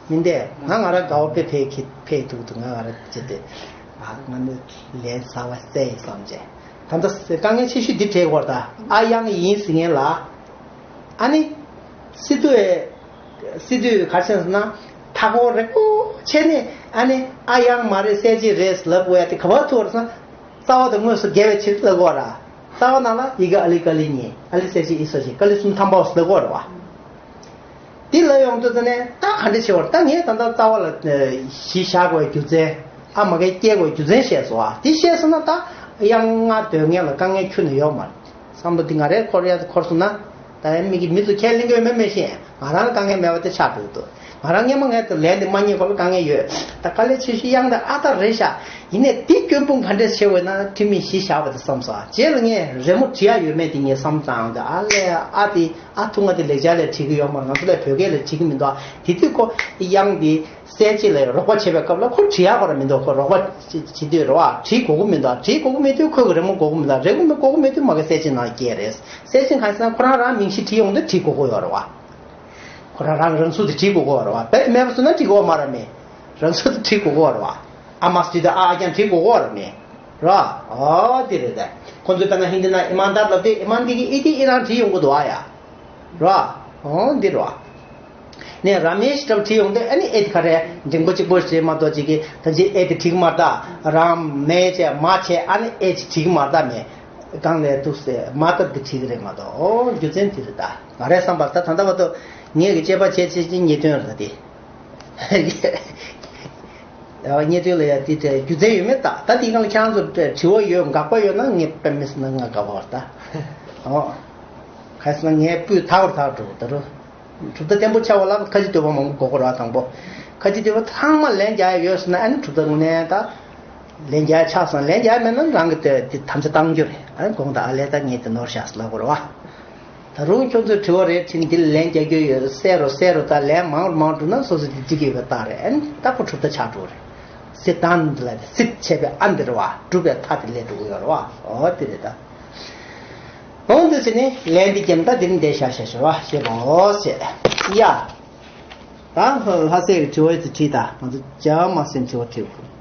མི་འདས། ང་ང་རང་དགའ་བོ་དཔེ་ཕེ་ཁི་ཕེ་ཐུག་ཐུག་ང་ང་རང་བྱེད་དེ། ཨ་ང་ནི་ལན་ཚ་བ་བསད་ཡིན་བསམ་བྱས། ད་ལྟ་དཀའ་ངལ་ཆེ་ཤོས་འདི་འཕྲད་དགོས་རེད་ད། ཨ་དབྱངས་ཡིན་ཟེར་མཁན་ལ། ཨ་ནི། སི་ཏུ་ཨེ། སི་ཏུ་ག་རེ་བྱས་ཟེར་ན། མཐའ་འཁོར་རེ་ཀོ་བྱས་ནས། ཨ་ནི་ཨ་དབྱངས་མ་རེད། གསལ་བྱེད་རེད་ལབ་དགོས་ཡ་དེ་ག་པར་ཐུག་རེད་ཟེར་ན། རྩ་བ་དང་དངོས་སུ་འགལ་བའི་ཕྱིར་ལབ་དགོས་ར། རྩ་བ་ནང་ལ་ཡི་གེ་ཨ་ལི་ཀ་ལི་གཉིས། ཨ་ལི་གསལ་བྱེད་ཨི་སོགས་བཞི། ཀ་ལི་གསུམ་ཐམ་པ་ལབ་དགོས་རེད་བ། དེ་ལབ་ཡོང་དུས་ཙ་ནས་ད་ག་འདྲ་བྱེད་དགོས་རེད། ད་ངས་ད་ལྟ་རྩ་བ་ལ་གཞི་བཞག་དགོས་རྒྱུ་མཚན། ཨ་མ་གས་སྐྱེ་དགོས་རྒྱུ་མཚན་བཤད་སོང་བ། དེ་བཤད་སོང་ན་ད་དབྱངས་ལྔ་འདོན་མཁན་ལ་དཀའ་ངལ་ཁྱོན་ནས་ཡོད་མ་རེད། བསམ་བློ་འདི་ང་རའི་འཁོར་ཡ་འཁོར་སོང་ན། ད་ཡང་མི་གི་མི་ཚོ་ཁས་ལེན་གྱི་ཡོད་མེད་མི་ཤེས། ང་རང་དཀའ་ངལ་མེད་པ་དེ་ཆགས་འགྲོ་གི་འདུག། ང་རང་སྔོན་མ་ངས་ད་ལན་དེ་མ་རྙེད་གོང་ལ་དཀའ་ངལ་ཡོད། ད་དཀའ་ལས་ཆེ་ཤོས་དབྱངས་དེ་ཨ་ད་རེད་ཤག། ཡིན་ནའི་དེ་སྐྱོན་སྤོང་ག་འདྲས་བྱེད་འོས་ན་དེ་མིན་གཞི་བཞག་པ་དེ་བསམ་སོང་། རྗེས་ལ་ངས་རི་མོ་བྲིས་ཡ་ཡོད་མེད་དེ་ངས་བསམ་བློ་བཏང་ཡོང་དུས། ཨ་ལས། ཨ་དེ་ཨ་ཐུང་ང་དེ་ལེགས་སྦྱར་ལ་བྲིས་ཀྱི་ཡོད་མ་རེད། ང་ཚོ་ལ་བོད་སྐད་ལ་བྲིས་ཀྱི་མི་འདུག། དེ་དུས་ཁོ་དབྱངས་དེ་གསལ་བྱེད་ལ་རོགས་པ་བྱེད་པའི་སྐབས་ལ་ཁོ་བྲིས་ཡག་གོ་ར་མི་འདུག། ཁོ་རོགས་པ་བྱེད་དུས་རེད་བ། བྲིས་དགོས་ཀྱི་མི་འདུག། བྲིས་དགོས་ཀྱི་མེད་དུས་ཁོ་གི་རི་མོ་དགོས་ཀྱི་མི་འདུག། རི་མོ་དགོས་ཀྱི་མེད་དུས་མ་གི་གསལ་བྱེད་ནང་སྐྱེལ་རེད། གསལ་བྱེད་གང་ཟེར་ན་ཁོ་རང་རང་མིང་གཞི་བྲིས་ཡོང་དུས་བྲིས་དགོས་ཀྱི་ཡོད་རེད་བ། ཁོ་རང་རང་རང་ཚུགས་དེ་བྲིས་དགོས་ཀྱི་ཡོད་རེད་བ། དཔེ་མེད་པ་བཟོས་ན་བྲིས་དགོས་མ་རེད་མེད། རང་ཚུགས་དེ་བྲིས་དགོས་ཀྱི་ཡོད་རེད་བ། ཨ་མ་ཟེར་དུས་ཨ་ཨ་ཀྱང་བྲིས་དགོས་ཀྱི་ཡོད་རེད་མེད། རེད་བ། ཨོ་དེ་རེད་དེ། ཁོ་ཚོས་དཔེར་ན་ཧིན་དི་ན་ཨི་མན་དར་ལབ་དུས་ཨི་མན་དི་གི་ཨི་དེ་ཨི་རང་བྲིས་ཡོང་གི་འདུག་ཨ་ཡ། རེད་བ། ཨོ་འདི་རེད་བ། ནས་ར་མེཤ་འདྲ་བོ་བྲིས་ཡོང་དུས་ཨ་ནི་ཨེ་དེ་ག་རེ་འགྲེང་བུ་གཅིག་པོ་ཞིག་མ་གཏོགས་ཅིག་གིས་ད་ཅི་ཨེ་དེ་བྲིས་ཀྱི་མ་རེད་ད། ར་མེ་བྱས་མ་བྱས་ཨ་ནི་ཨེ་ཅིག་བྲིས་ཀྱི་མ་རེད་ད། མེ་གང་ལས་འདུག་ཟེར་མ་ཏར་དེ་བྲིས་ཀྱི་རེད་མ་གཏོགས། ཨོ་རྒྱུ་མཚན་དེ་རེད་ད། ང་རའི་བསམ་པར་ད་ད་ལྟ་བར་དུ་ངས་ཀྱི་དཔྱད་པ་བྱས་བྱས་བྱས་རྙེད་དོན་རེད་ད་དེ། རྙེད་དོན་ལ་ཡ་དེ་དེ་རྒྱུ་མཚན་ཡོད་མེད་ད། ད་དེའི་སྒང་ལ་ཁྱེད་རང་ཚོ་དྲི་བ་ཡོད། དགག་པ་ཡོད་ན་ངས་དཔེ་མི་སྲིད་ན་ང་དགའ་བ་རེད་ད། ཨོ། ག་རེ་ཟེར་ན་ངས་སྤུས་དག་པར་དག་འགྲོ་ད་རུ། གྲུབ་མཐའ་བརྟན་པོ་ཆགས་པ་ལ་ཁ་ཅིག་འདོད་པ་མང་པོ་དགོས་ཀྱི་རེད་བ། དང་པོ། ཁ་ཅིག་འདོད་པ་ཚང་མ་ལན་རྒྱག་ཡ་ཡོད་ཟེར་ན་ཨ་ནི་གྲུབ་མཐའ་དངོས་གནས་ད། ལན་རྒྱག་ཆགས་སོང་། ལན་རྒྱག་མེད་ན་རང་གི་དེ་དེ་དམ་བཅའ་བཏང་རྒྱུ་རེད། ཨ་ནི་དགོངས་དག། ཨ་ལས་ད་ངས་དེ་ནོར་བཞག་ཟེར་ལབ་དགོས་རེད་བ། ད་རུང་ཁྱོད་ཚོས་དྲི་བ་རེ་དྲིས་ནས་འདི་ལ་ལན་རྒྱག་རྒྱུ་ཡོད། གསལ་རུ་གསལ་རུ་ད་ལན་མང་རུ་མང་རུ་འགྲོ་ན་སོ་སོ་དེ་འགྲིག་གི་ཡོད་པའི་རྟགས་རེད། ཨ་ནི་ད་ཁོ་གྲུབ་མཐའ་ཆགས་འགྲོ་གི་རེད། སི་ཏན་ལ་སི་བྱས་པའི་ཨ་འདི་རེད་བ། གྲུབ་པའི་མཐའ་དེ་ལས་འགྲོ་གི་ཡོད་རེད་བ། ཨོ་དེ་རེད་ད། འོང་དུ་ཟེར་ནས་ལན་འདི་རྒྱབ་ད་འདིར་འདས་ཤ་ཤ་ཤོ་བ་ཞེས་པའོ་ཞེས། ཡ། ད་ལྷ་སའི་དྲི་བ་ཡི་ཚུལ་བྲིས་ད་ང་ཚོ་བྱ་བ་མ་སེམས་དྲི་བ་དྲིས།